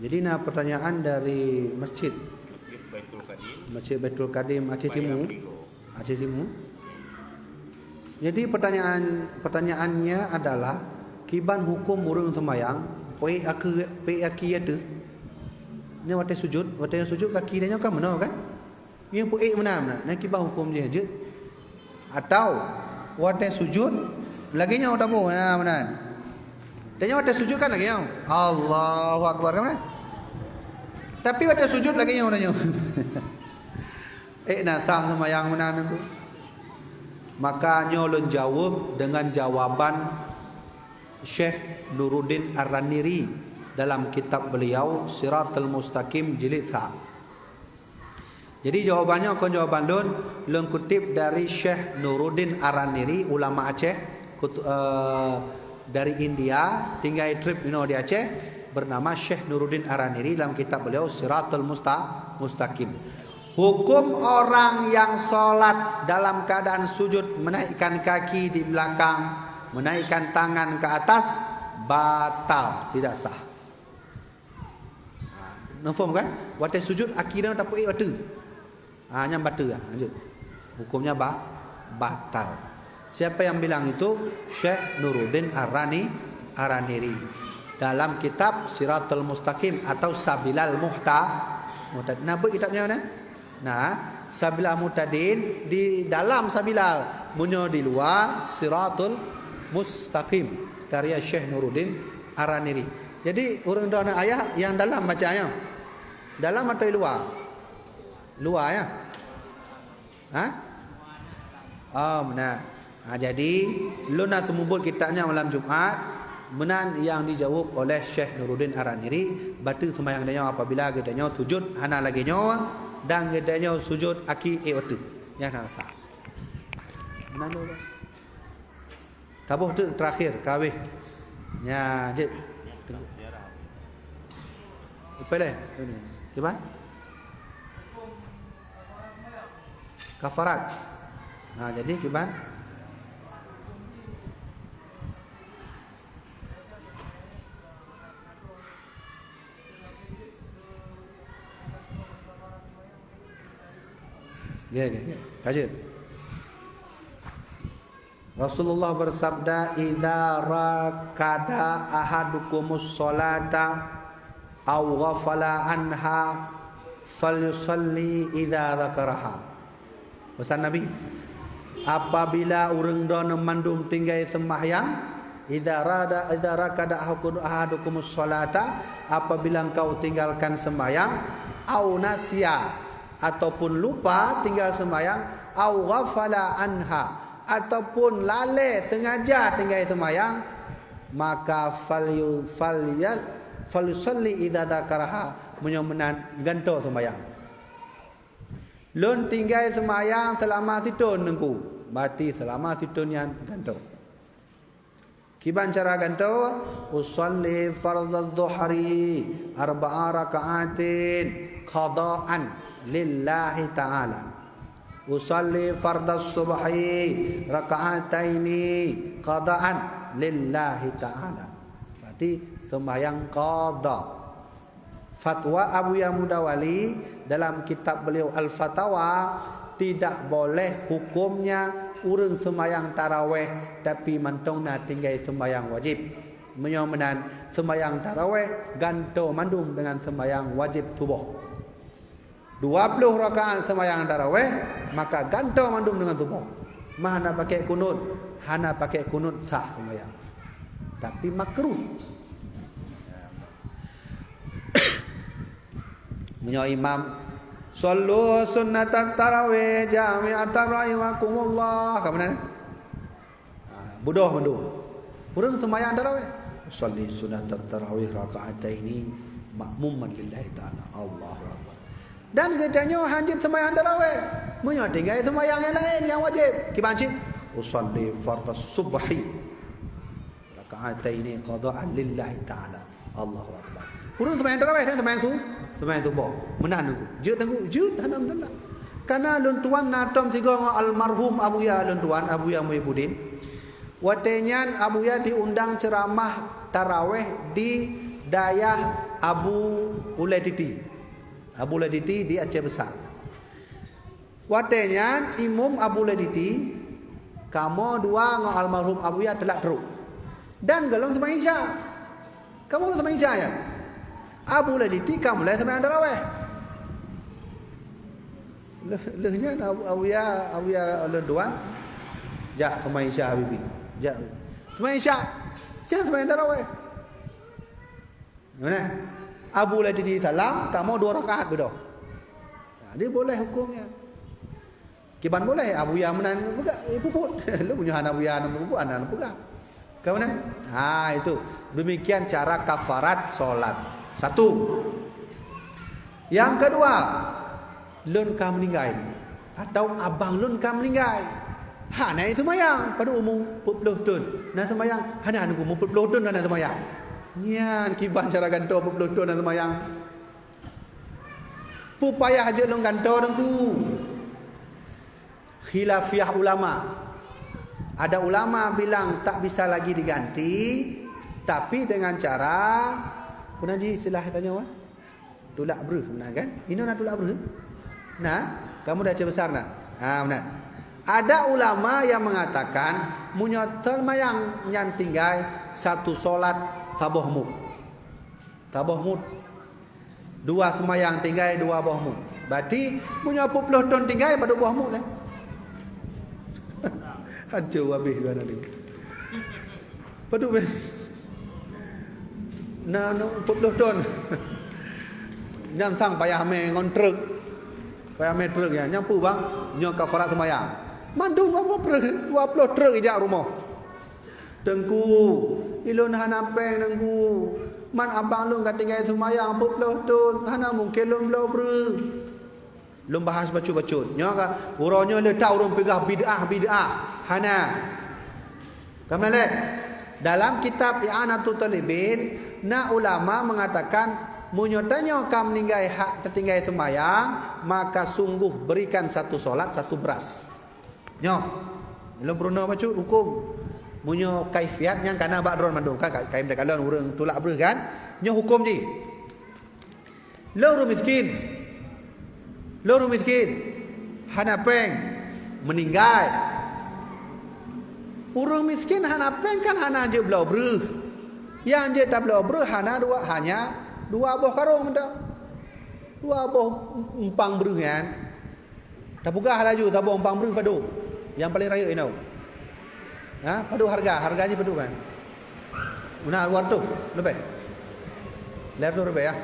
Jadi na pertanyaan dari masjid. Masjid Baitul Qadim. Masjid Baitul Qadim Aceh Paya Timur. Meligo. Aceh Timur. Jadi pertanyaan, pertanyaannya adalah, kiban hukum ureuëng seumayang, peuék aki, peuék aki ateueh? Nyoe watée sujud, watée sujud kaki tanyoe kan meunoe kan? Nyoe peuék meunan, meunan. Nyoe kiban hukum jih jeuet? Atau watée sujud lagée nyoe taboh, ya meunan. Tanyoe watée sujud kan lagée nyoe. Allahu Akbar kan meunan? Tapi watée sujud lagée nyoe tanyoe. Eh, na sah seumayang meunan tu. Maka nyoe lôn jaweueb deungon jawaban Syekh Nuruddin Ar-Raniri dalam kitab beliau Siratal Mustaqim jilid sa. Jadi jawaban nyoe kon jawaban lôn, lôn kutip dari Syekh Nuruddin Ar-Raniri, ulama Aceh, kut-, eh, dari India, tinggai treb inoe di Aceh, bernama Syekh Nuruddin Ar-Raniri dalam kitab beliau Siratul Musta-, Mustaqim. Hukum orang yang sholat dalam keadaan sujud menaikkan kaki di belakang, menaikkan tangan ke atas, batal, tidak sah. Ha, neufaham kan? Watée sujud aki droe tapeuék ateueh. Ha, nyan bateue, ha, lanjut. Hukumnya ba-, batal. Siapa yang bilang itu? Syekh Nuruddin Ar-Rani, Ar-Raniri. Dalam kitab Siratul Mustaqim atau Sabilal Muhta-, Muhtad-, na beuet kitab nyan, eh? Nah, Sabilal Muhtadin di dalam Sabilal, meunyoe di luwa Siratul Mustaqim karya Syekh Nuruddin Ar-Raniri. Jadi, ureuëng droeneuh ayah nyang dalam baca nyoe. Dalam atau luwa? Luwa, ya? Ha? Oh, meunan. Ha, jadi, lôn na seumeubeuet kitab nyan malam Jumat, meunan nyang dijaweueb oleh Syekh Nuruddin Ar-Raniri, bateue seumayang geutanyoe apabila geutanyoe sujud hana lagée nyoe, dan geutanyoe sujud aki ék ateueh. Nyan na rasa. Meunan lôn. Taboh teuk terakhir, ka habéh. Nya, jeuet. Lepas leh. Kiban? Kafarat. Nah, jadi kiban? Nggih, nggih, nggih. Ka jeuet. Rasulullah bersabda, "Idza rakada ahadukumus salata aw ghafala anha, falyusalli idza dzakaraha." Pesan Nabi, "Apabila ureuëng droeneuh mandum tinggai seumahyang, idza rada, idza rakada ahadukum-, ahadukumus salata, apabila engkau tinggalkan sembahyang, au nasiya, ataupun lupa tinggal sembahyang, au ghafala anha, ataupun lalée sengaja tinggai sembahyang, maka falyu-, falyal-, falyusalli idza dzakaraha, meunyoe meunan gantoe sembahyang." Lôn tinggai seumayang seulama sithon Teungku, berarti seulama sithon nyan gantoe. Kiban cara gantoe, usalli fardadz zuhri arba'a raka'atin qadaan lillahi ta'ala. Usalli fardadz subhi raka'ataini qadaan lillahi ta'ala. Berarti seumayang qada. Fatwa Abuya Mudawali, dalam kitab beliau Al-Fatawa, tidak boleh hukumnya ureuëng seumayang taraweh tapi mantong na tinggai seumayang wajib. Meunyoe meunan, seumayang taraweh gantoe mandum deungon seumayang wajib suboh. Dua ploh rakaat seumayang taraweh, maka gantoe mandum deungon suboh. Mah hana pakai kunut, hana pakai kunut sah seumayang. Tapi makruh. Meunyoe imam, "Shallu sunnatat tarawih jami'atan rahimakumullah." Ka meunan? Ha, beudôh mandum. Ureuëng seumayang tarawih, "Shalli sunnatat tarawih raka'ataini makmuman lillahi ta'ala." Allahu Akbar. Dan geutanyoe hanjeuet seumayang tarawih. Meunyoe tinggai seumayang nyang laén nyang wajib, kiban cit, "Usalli fardhas subhi raka'ataini qadaan lillahi ta'ala." Allahu Akbar. Ureuëng seumayang tarawih dan seumayang su-, seumayang suboh. Meunan Teungku. Jeuet Teungku, jeuet, alhamdulillah. Karena lôn tuan na tom sigoe ngon almarhum Abuya lôn tuan, Abuya Muhibbuddin. Watée nyan Abuya diundang ceuramah tarawih di dayah Abu Ulai Titi. Abu Ulai Titi di Aceh Besar. Watée nyan imum Abu Laditi, kamoe dua ngon almarhum Abuya teulat trok. Dan gohlom seumayang Isya. Kamoe seumayang Isya nyan. Abu Laditi ka mulai seumayang tarawih. Lheueh, lheueh nyan Abu, Abuya, Abuya lôn tuan, "Jak seumayang Isya, Habibi. Jak seumayang Isya. Jangan seumayang tarawih." Nah, Abu Laditi salam, kamoe dua rakaat beudôh. Jadi boleh hukumnya. Kiban boleh, Abuya meunan peugah, eh, peubuet. Lôn meunyoe hana Abuya hana peubuet, hana peugah. Ka meunan? Ha, itu. Demikian cara kafarat solat. Satu. Yang kedua, lôn ka meuninggai, atau abang lôn ka meuninggai. Hana seumayang, padub umu peuet ploh thon. Na seumayang, hana, Teungku, umu peuet ploh thon hana seumayang. Nyan kiban cara gantoe peuet ploh thon hana seumayang. Peue payah jeuet lôn gantoe, Teungku? Khilafiah ulama. Ada ulama bilang tak bisa lagi diganti, tapi dengan cara, peue nan jih istilah tanyoe, eh? Tulak breuh, meunan kan? Inoe na tulak breuh? Nah, kamoe di Aceh Besar na? Ha, meunan. Ada ulama yang mengatakan, meunyoe seumayang nyan tinggai, satu solat saboh mup. Saboh mup. Dua seumayang tinggai, dua boh mup. Berarti, meunyoe peuet ploh thon tinggai, padub boh mup lé? Hancô habéh geuh na. Padub, eh? Na, na, peuet ploh thon. Nyan sang payah mé ngon truk. Payah mé truk nyan. Nyan peue, Bang? Nyoe kafarat seumayang. Mandum dua ploh truk, dua ploh truk ijak rumoh. "Teungku, ulôn hana péng, Teungku. Man abang lôn ka tinggai seumayang peuet ploh thon, hana mungken lôn bloe breuh." Lôn bahas bacut-bacut. Nyoe ka, uroe nyoe le that ureuëng peugah bid'ah, bid'ah. Hana. Ka meunan lé? Dalam kitab I'anatut Thalibin, na ulama mengatakan, meunyoe tanyoe ka meuninggai hak teutinggai seumayang, maka sungguh berikan satu solat, satu beras. Nyoe, lôn peurunoe bacut huköm. Meunyoe kaifiat nyang kana bak droe mandum, kan ka-, kayém takalon ureuëng tulak breuh kan? Nyoe huköm jih. Lôn ureuëng miskin. Lôn ureuëng miskin. Hana péng. Meuninggai. Ureuëng miskin hana péng kan hana jeuet bloe breueh. Nyang jeuet tabloe breueh hana dua, hanya dua boh karong mantong. Dua boh empang breueh nyan. Tapeugah laju saboh empang breueh padub. Nyang paleng rayeuk inoe. Ha, padub hareuga, hareuga jih padub kan? Meunan dua reutôh leubeh. Lhèe reutôh leubeh ya.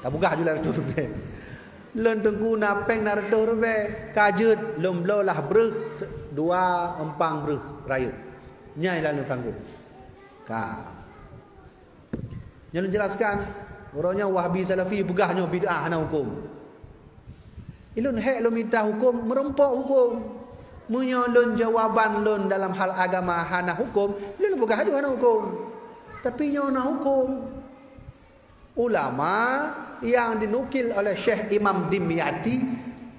Tapeugah ju lhèe reutôh leubeh. Lôn teungku na péng na reutôh leubeh, ka jeuet lôn bloe lah breueh dua empang breueh rayeuk. Nyan lah lôn sanggob. Ka. Nyoe lôn jelaskan, uroe nyoe Wahabi Salafi peugah nyoe bid'ah hana huköm. Ilôn hék lôn mita huköm, meurumpok huköm. Meunyoe lôn jawaban lôn dalam hal agama hana huköm, lôn peugah laju hana huköm. Tapi nyoe na huköm. Ulama nyang dinukil oleh Syekh Imam Dimyati,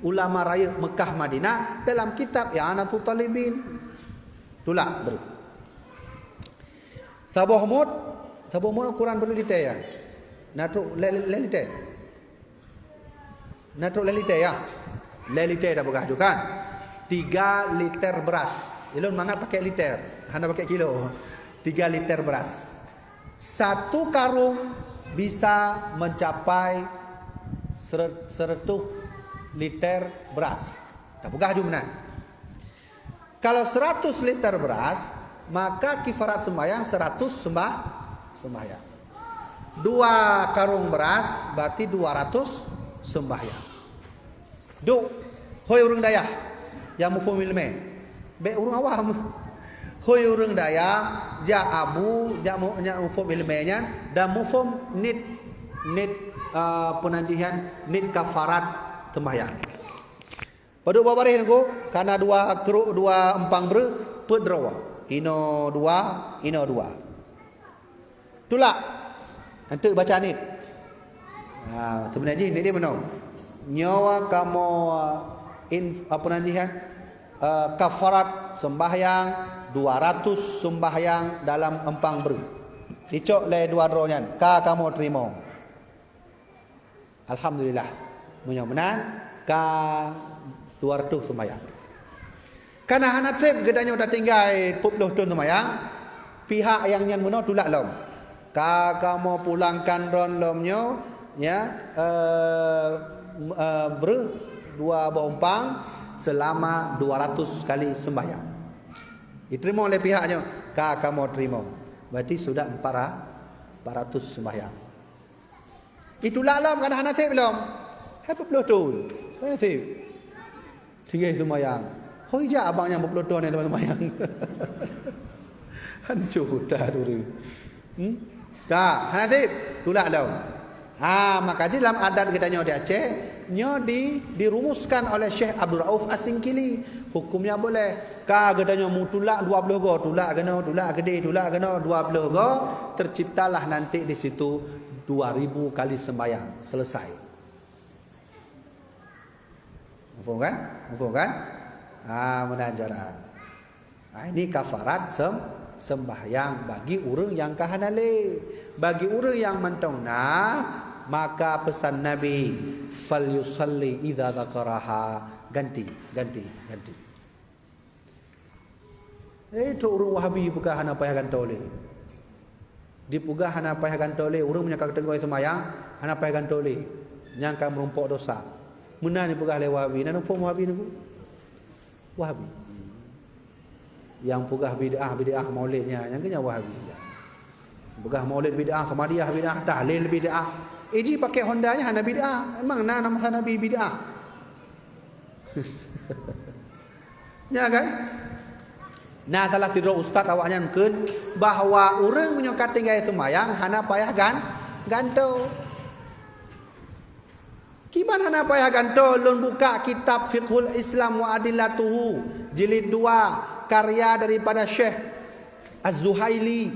ulama rayeuk Mekah Madinah, dalam kitab I'anatut Talibin. Tulak breueh. Saboh mot, saboh mot ukuran berapa liter ya? Na trok lhèe, lhèe liter. Na trok lhèe liter ya? Lhèe liter dah peugah tu kan? Tiga liter beras. Ilôn mangat pakai liter, hana pakai kilo. Tiga liter beras. Satu karung bisa mencapai sere-, seratus liter beras. Tapeugah ju meunan. Kalau seratus liter beras, maka kifarat sembahyang seratus sembah-, sembahyang. Dua karung beras berarti dua ratus sembahyang. Duek, hôi ureuëng dayah nyang muphom ileumèe. Bèk ureuëng awam. Hôi ureuëng dayah, jak abu, jak mu-, jak muphom ileumèe nyan dan muphom niet, niet, eh, peue nan jih nyan, niet kafarat sembahyang. Padub bak baréh nyoe, ka na dua kruk, dua empang breueh, peuet droe. Inoe dua, inoe dua. Tulak. Enteuk baca niet. Ha, sebenarnya jih niet dia meunoe. Nyoe kamoe inf-, apa nan jih, eh? Eh, kafarat sembahyang dua ratus sembahyang dalam empang breueh. Dicok lé dua droe nyan, ka kamoe teurimong. Alhamdulillah. Meunyoe meunan, ka dua reutôh seumayang. Kana hana sép geutanyoe tatinggai peuet ploh thon seumayang, pihak nyang nyan meunoe tulak lom. Ka kamoe pulangkan droen lom nyoe, ya, eh, eh, breueh dua boh umpang seulama dua ratus kali seumbahyang. Jiteurimong lé pihak nyoe, ka kamoe teurimong. Berarti sudah empat ra-, empat ratus seumbahyang. Itulak lom, kana hana sép lom. Hai peuet ploh thon. Hana sép. Tinggai seumayang. Hôi jak abang nyang peuet ploh thon nyang teuma seumayang. Hancô that ureuëng. Hmm? Ka, hana sép. Tulak lom. Ha, maka jih lam adat geutanyoe di Aceh, nyoe di, dirumuskan oleh Syekh Abdul Rauf As-Singkili. Hukumnya boleh. Ka geutanyoe meutulak dua ploh goe, tulak keunoe, tulak keudeh, tulak keunoe, dua ploh goe, terciptalah nanti di situ dua ribu kali sembahyang. Selesai. Muphom kan? Muphom kan? Ah, meunan cara. Ah, ini kafarat sem-, sembahyang bagi ureuëng nyang ka hana lé. Bagi ureuëng nyang mantong na, maka pesan Nabi, "Falyusalli idza dzakaraha." Ganti, ganti, ganti. Eh, trok ureuëng Wahabi peugah hana payah gantoe lé. Dipeugah hana payah gantoe lé, ureuëng meunyoe ka geuteungoh seumayang, hana payah gantoe lé. Nyang ka meurumpok dosa. Meunan dipeugah lé Wahabi. Na muphom Wahabi nyoe? Wahabi. Nyang peugah bid'ah, bid'ah maulid nyan, nyang keu nyan Wahabi. Peugah maulid bid'ah, Samadiyah bid'ah, tahlil bid'ah. Eh, jih pakai Honda nyan hana bid'ah. Memang na, na masa Nabi bid'ah. Nya kan? Nah, salah sidroe ustaz awaknyan kheun bahwa ureuëng meunyoe ka tinggai seumayang hana payah gan-, gantoe. Kiban hana payah gantoe, lôn buka kitab Fiqhul Islam wa Adillatuhu, jilid dua, karya daripada Syekh Az-Zuhaili.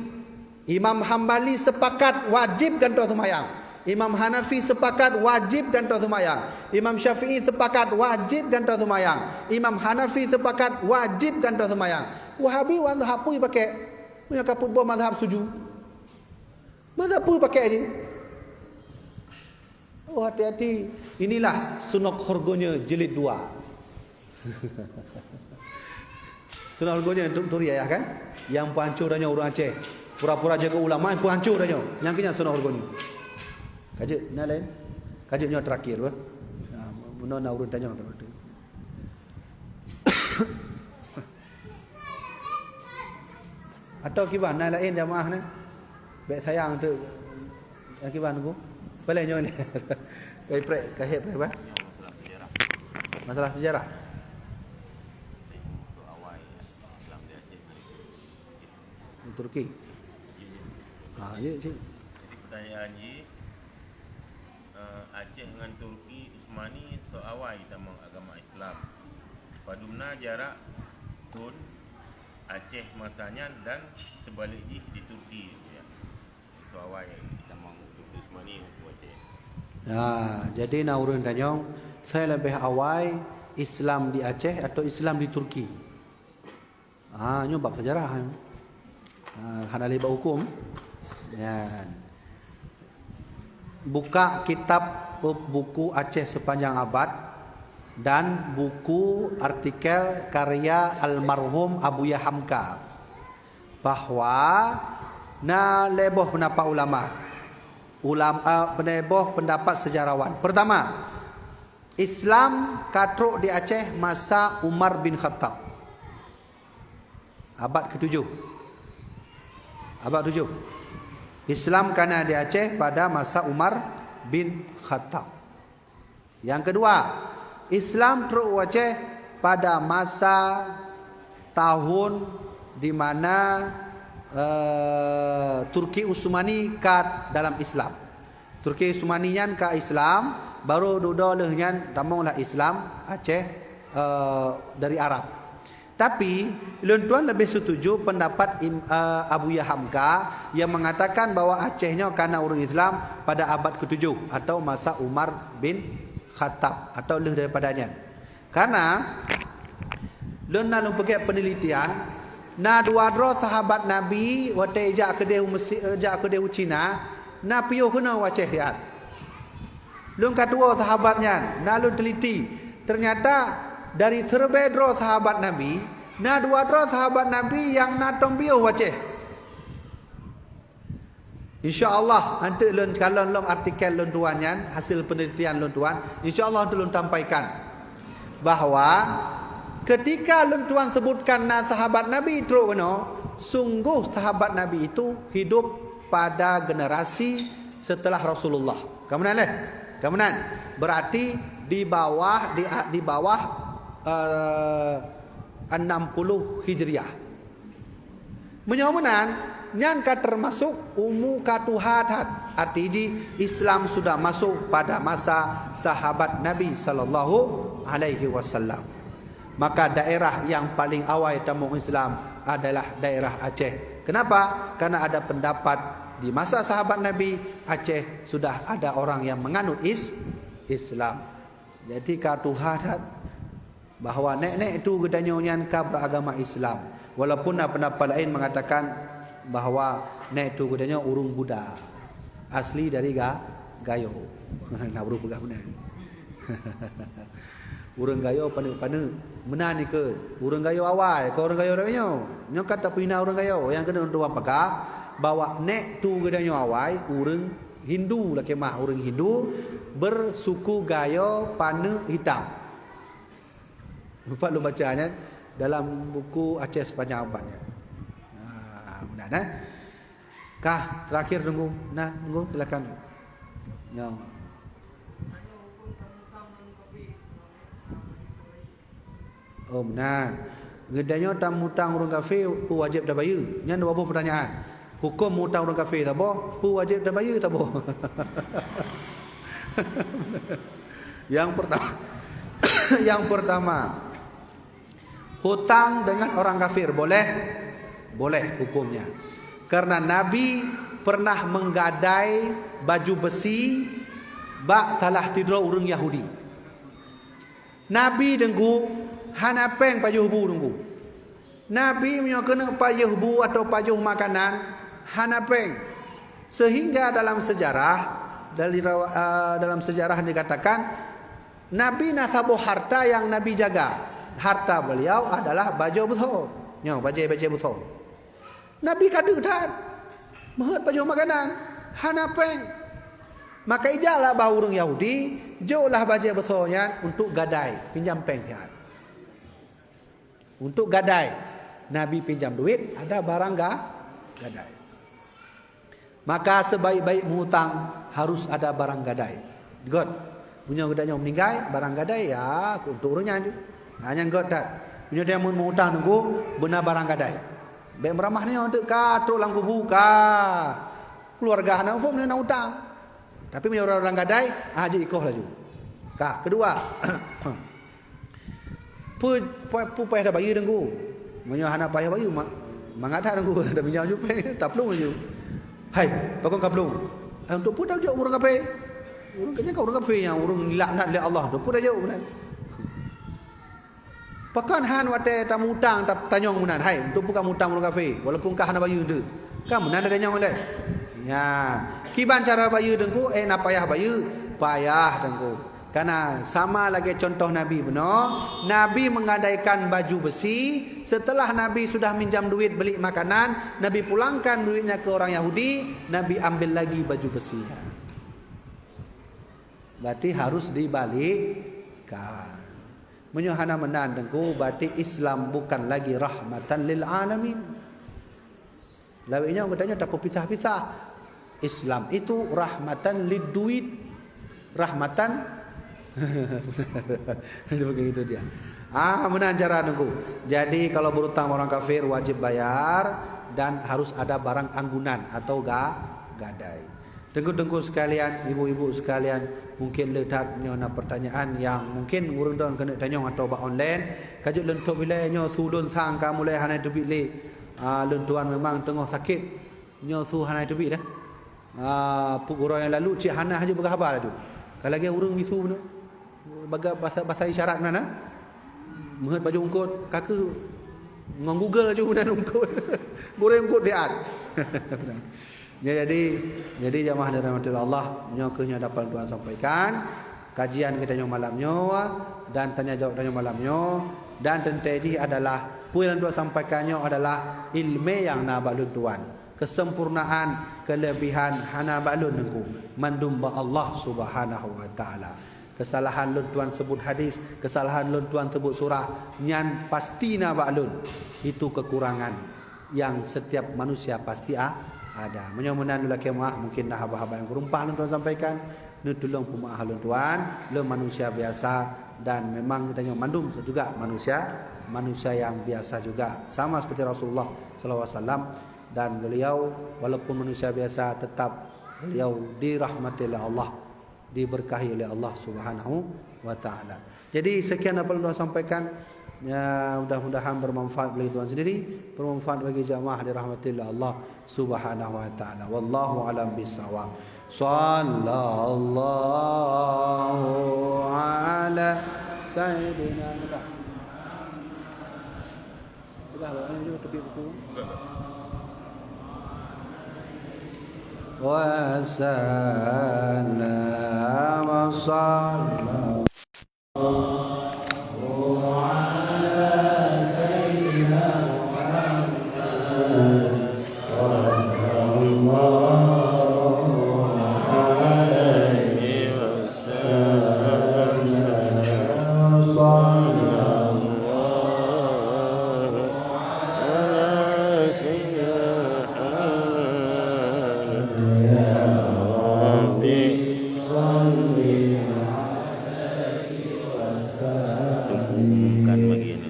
Imam Hambali sepakat wajib gantoe seumayang. Imam Hanafi sepakat wajib gantoe seumayang. Imam Syafi'i sepakat wajib gantoe seumayang. Imam Hanafi sepakat wajib gantoe seumayang. Wahabi mazhab peue pakai? Meunyoe ka peuet boh mazhab setuju. Mazhab peue pakai jih? Oh, hati-hati. Inilah Sunok Horgonye jilid dua. Seunang rugoe nyoe tu, tu ayah kan? Nyang peuhanco tanyoe ureuëng Aceh. Pura-pura jaga ulama peuhanco tanyoe. Nyang keu nyan seunang rugoe nyoe. Ka jeuet, na laén. Ka jeuet nyoe terakhir bah. Nah, meunoe na ureuëng tanyoe tu. Atau kiban na laén jamaah ni. Bèk sayang tu. Akiban ku. Paling nyoe ni. Kai prek, kai prek bah. Masalah sejarah. Di Turki. Ha, ya, cik. Jadi pertanyaan ji, eh, Aceh ngan Turki Utsmani soe awai tamong agama Islam. Padum na jarak thon Aceh masa nyan dan seubalik jih di Turki, ya. Soe awai tamong Turki Utsmani ngon Aceh. Ha, jadi na ureuëng tanyong, soe leubeh awai Islam di Aceh atau Islam di Turki? Ah, nyoe bab sejarah. Ah, hana lé bab hukum. Nyan. Buka kitab buku Aceh Sepanjang Abad dan buku artikel karya almarhum Abuya Hamka bahwa na lhèe boh pendapat ulama. Ulama, eh, lhèe boh pendapat sejarawan. Pertama, Islam ka trok di Aceh masa Umar bin Khattab. Abad ketujuh. Abad tujuh. Islam kana di Aceh pada masa Umar bin Khattab. Yang kedua, Islam trok u Aceh pada masa tahun di mana, eh, Turki Utsmani ka dalam Islam. Turki Utsmani nyan ka Islam, baru dudoe lheueh nyan tamonglah Islam Aceh, eh, dari Arab. Tapi, lôn tuan leubeh setuju pendapat Im-, eh, Abuya Hamka yang mengatakan bahwa Aceh nyoe kana ureuëng Islam pada abad ketujuh atau masa Umar bin Khattab atau lheueh daripada nyan. Karena lôn na lôn peugét penelitian, na dua droe sahabat Nabi watée jak keudeh u Mesir, eh, jak keudeh u Cina, na piôh keunoe u Aceh nyan. Lôn ka tuwoe sahabat nyan, na lôn teliti. Ternyata dari siribée droe sahabat Nabi, na dua droe sahabat Nabi nyang na tom piôh u Aceh. Insya Allah, nanti lôn kalon lom artikel lôn tuan nyan, hasil penelitian lôn tuan. Insya Allah nanti lôn sampaikan bahwa ketika lôn tuan sebutkan na sahabat Nabi trok keunoe, sungguh sahabat Nabi itu hidup pada generasi setelah Rasulullah. Ka meunan leh? Ka meunan. Berarti di bawah, di, di bawah, eh, enam puluh Hijriah. Meunyoe meunan, nyan ka termasuk umu ka tuha that. Arti jih, Islam sudah masuk pada masa sahabat Nabi sallallahu alaihi wasallam. Maka daerah yang paling awai tamong Islam adalah daerah Aceh. Kenapa? Karena ada pendapat di masa sahabat Nabi, Aceh sudah ada orang yang menganut is-, Islam. Jadi ka tuha that bahwa nek-nek tu geutanyoe nyan ka beragama Islam. Walaupun na pendapat lain mengatakan bahwa nek tu geutanyoe ureuëng Buddha. Asli dari Ga-, Gayo. Nak baru peugah beuna. Ureuëng Gayo paneuk-paneuk. Meunan ikeue. Ureuëng Gayo awai, kon ureuëng Gayo tanyoe. Nyoe ka tapeuhina ureuëng Gayo. Nyang keuneuk tuan pakat bahwa nek tu geutanyoe awai, ureuëng Hindu lakée mah, ureuëng Hindu bersuku Gayo paneuk hitam. Lupa lôn baca nyan dalam buku Aceh Sepanjang Abad nyan. Ha, meunan, eh. Kah, terakhir tunggu. Nah, tunggu, silakan. Nyoe. Oh, meunan. Geutanyoe tamutang ureuëng kafé peu wajéb tabayeue? Nyan dua boh pertanyaan. Huköm mutang ureuëng kafé saboh, peu wajéb tabayeue saboh. Yang pertama, yang pertama, hutang dengan orang kafir boleh? Boleh hukumnya. Karena Nabi pernah menggadai baju besi bak salah sidroe ureuëng Yahudi. Nabi teungku hana péng pajoh bu teungku. Nabi meunyoe keuneuk pajoh bu atau pajoh makanan, hana péng. Sehingga dalam sejarah, dari rawa-, eh, dalam sejarah dikatakan, Nabi na saboh harta nyang Nabi jaga. Harta beliau adalah bajoe beusoe. Nyoe bajée-bajée beusoe. Nabi ka deuh that. Meuheuet pajoh makanan, hana péng. Maka ijaklah bak ureuëng Yahudi, joklah bajée beusoe nyan untuk gadai, pinjam péng siat. Untuk gadai, Nabi pinjam duit, ada barang ga-, gadai. Maka sebaik-baik mengutang harus ada barang gadai. Göt. Meunyoe geutanyoe meuninggai, barang gadai ya untuk ureuëng nyan ju. Ha, nyan göt that. Meunyoe tanyoe meu-, meungutang Teungku, beuna barang gadai. Bék meuramah nyoe teuk ka trok lam kubu ka. Keluarga hana muphom na utang. Tapi meunyoe ureuëng gadai, ha, jeuet ikoh laju. Ka, keudua. Peue, peue, peue payah tabayeue Teungku? Meunyoe hana payah bayeue, ma-, mangat that Teungku, tapinyau ju péng, taplueng ju. Hai, pakon kaplueng? Hai, untuk peue tajok ureuëng kafé? Ureuëng kafé nyan ka ureuëng kafé nyang ureuëng laknat lé Allah, untuk peue tajok meunan? Pakon han watée tamutang ta-, tanyong meunan? Hai, untuk peue kamutang ureuëng kafé? Walaupun ka hana bayeue teuh. Kan meunan tatanyong ilée. Nyan. Kiban cara bayeue Teungku? Eh, na payah bayeue? Payah Teungku. Karena sama lagée contoh Nabi bunoe, Nabi menggadaikan baju besi, setelah Nabi sudah minjam duit beli makanan, Nabi pulangkan duitnya ke orang Yahudi, Nabi ambil lagi baju besinya. Berarti harus dibalikkan. Meunyoe hana meunan Teungku, berarti Islam bukan lagi rahmatan lil alamin. Lawét nyoe geutanyoe tapeupisah-pisah. Islam itu rahmatan lid duit. Rahmatan. Begitu dia. Ah, meunan cara Teungku. Jadi kalau berutang orang kafir wajib bayar dan harus ada barang anggunan atau ga-, gadai. Teungku-teungku sekalian, ibu-ibu sekalian, mungkin le that nyoe na pertanyaan yang mungkin ureuëng dong keuneuk tanyong atau bak online. Ka jeuet leuntop ilée nyoe su lôn sang ka mulai hana teubiet lé. Ah, lôn tuan memang teungoh sakét. Nyoe su hana teubiet dah. Ah, peuet uroe nyang lalu cit hana haju peugah haba laju. Ka lagée ureuëng bisu bunoe. Bagaih basa, basa isyarat meunan, ha? Meuheuet baju eungkôt, ka kheueh ngon Google laju meunan eungkôt. Gurée eungkôt siat. Ya, jadi, jadi jamaah dirahmati Allah, nyoe kheueh nyang dapat tuan sampaikan. Kajian geutanyoe malam nyoe dan tanya jawab tanyoe malam nyoe, dan teuntée jih adalah peue nyang tuan sampaikan nyoe adalah iéleumé nyang na bak lôn tuan. Kesempurnaan, kelebihan hana bak lôn Teungku, mandum bak Allah Subhanahu wa Taala. Kesalahan lôn tuan sebut hadis, kesalahan lôn tuan sebut surah, nyan pasti na bak lôn. Itu kekurangan yang setiap manusia pasti a-, ada. Meunyoe meunan lôn lakée meuah, mungkin na haba-haba nyang keurumpah lôn tuan sampaikan, neutulông peumeuah lôn tuan, lôn manusia biasa dan memang geutanyoe mandum juga manusia, manusia yang biasa juga. Sama seperti Rasulullah sallallahu alaihi wasallam, dan beliau walaupun manusia biasa tetap beliau dirahmati oleh Allah, diberkahi oleh Allah Subhanahu wa Taala. Jadi sekian apa yang saya sampaikan. Ya, mudah-mudahan bermanfaat bagi tuan sendiri, bermanfaat bagi jamaah dirahmati oleh Allah Subhanahu wa Taala. Wallahu a'lam bissawab. Sallallahu ala sayyidina Muhammad. Sudah, bawa ni dulu tepi buku. Wasallam, sallallahu ala sayyidina Muhammad.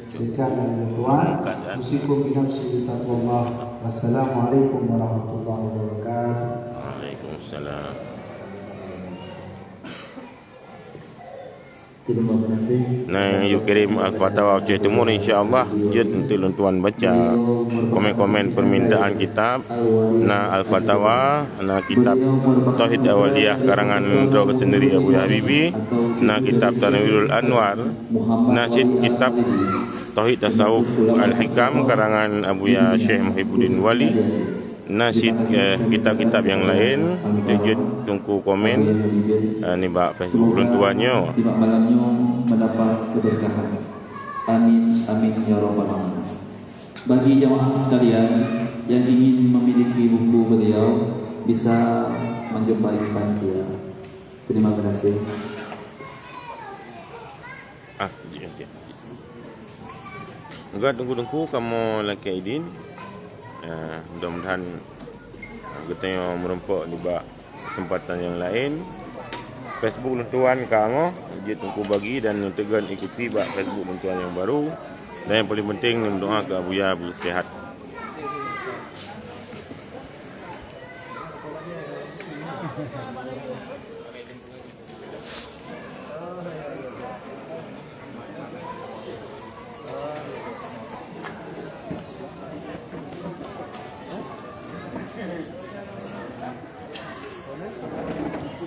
Sekian dari tuan. Usikum binafsi taqwallah. Wassalamualaikum warahmatullahi wabarakatuh. Waalaikumsalam. Terima kasih. Nah, yuk kirim Al-Fatawa Aceh Timur, insya-Allah jeuet untuk lôn tuan baca komen-komen permintaan kitab. Na Al-Fatawa, na kitab Tauhid Awaliyah karangan droe sendiri Abuya Habibie, na kitab Tanwirul Anwar, na cit kitab Tauhid Tasawuf Al-Hikam karangan Abuya Syekh Muhibbuddin Wali, na cit, eh, kitab-kitab nyang laén, jeuet-jeuet teungku komen, eh, nibak Facebook lôn tuan nyoe. Nibak malam nyoe mendapat keberkahan. Amin, amin, ya rabbal alamin. Bagi jamaah sekalian yang ingin memiliki buku beliau, bisa menjumpai panitia. Terima kasih. Ah, jeuet, jeuet. Enggak, teungku-teungku, kamoe lakée idin. Ah, mudah-mudahan, ah, geutanyoe meurumpok nibak kesempatan nyang laén. Facebook lôn tuan ka angoh, jeuet teungku bagi dan neutegon ikuti bak Facebook lôn tuan nyang baru. Dan nyang paling penting, lôn meudoa keu Abuya beuseuhat.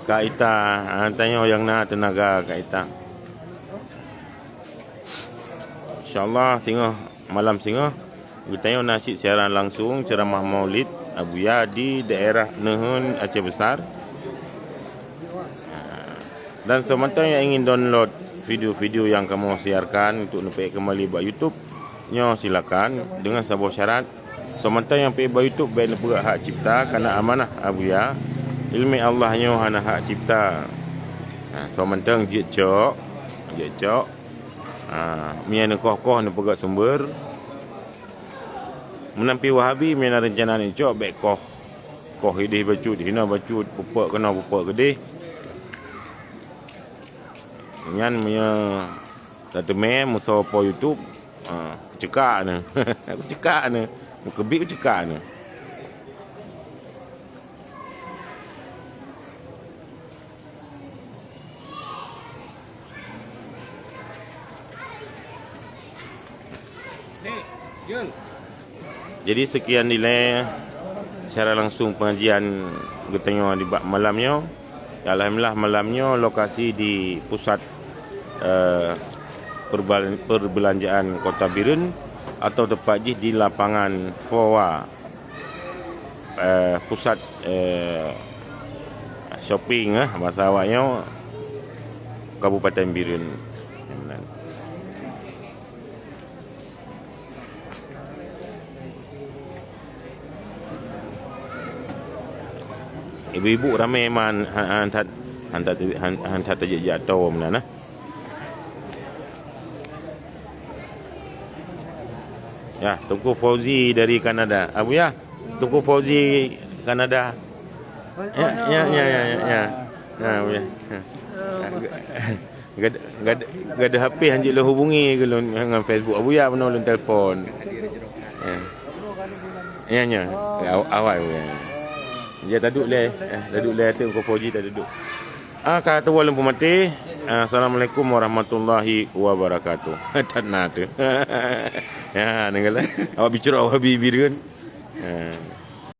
Kak Ita, ah, tanyoe nyang na teunaga Kak Ita. Insya Allah singoh, malam singoh, geutanyoe na cit siaran langsung ceramah Maulid Abuya di daerah Neuheun, Aceh Besar. Dan soe mantong nyang ingin download video-video nyang kamoe siarkan untuk neupeuék keumbali bak YouTube, nyoe silakan, dengan saboh syarat, soe mantong nyang peuék bak YouTube bék neupeugah hak cipta, karena amanah Abuya, ileumé Allah nyoe hana hak cipta. Ha, soe mantong jeuet cok, jeuet cok. Ha, meunyo neukoh-koh neupeugah sumber. Meunan pih Wahabi, meunyo na reuncana neucok, bék koh. Koh idéh bacut, hinoe bacut, peupeuk keunoe, peupeuk keudéh. Nyan meunyo tateumé musoh po YouTube, ah, kucekak neu. Kucekak neu. Meukeubiet kucekak neu. Jadi, sekian dilée secara langsung pengajian geutanyoe di bak malam nyoe. Ya, alhamdulillah, malam nyoe lokasi di pusat, eh, perbal-, perbelanjaan Kota Bireuen atau tepat jih di lapangan Fowa, eh, pusat, eh, shopping, eh, bahasa awak nyoe, Kabupaten Bireuen. Ibu-ibu ramé man, han, han that, han that, han, han that tajak-jak atô meunan, eh. Ya, Teungku Fauzi dari Kanada. Abuya, Teungku Fauzi Kanada. Ya, ya, ya, ya, ya, ya. Ya, Abuya. Ya. Gad-, gad-, gadoh H P hanjeuet lôn hubungi keu lôn ngon Facebook. Abuya bunoe lôn telepon. Ya. Ya, ya. Ya, aw-, awai, ya. Dia taduek lé, eh, taduek lé, Teungku Fauzi taduek. Ah, ka tuwoe lôn peumaté. Ah, Assalamualaikum warahmatullahi wabarakatuh. That na teuh. Ya, ninggal. Awak bicara awak bi-, Bireuen. Ya.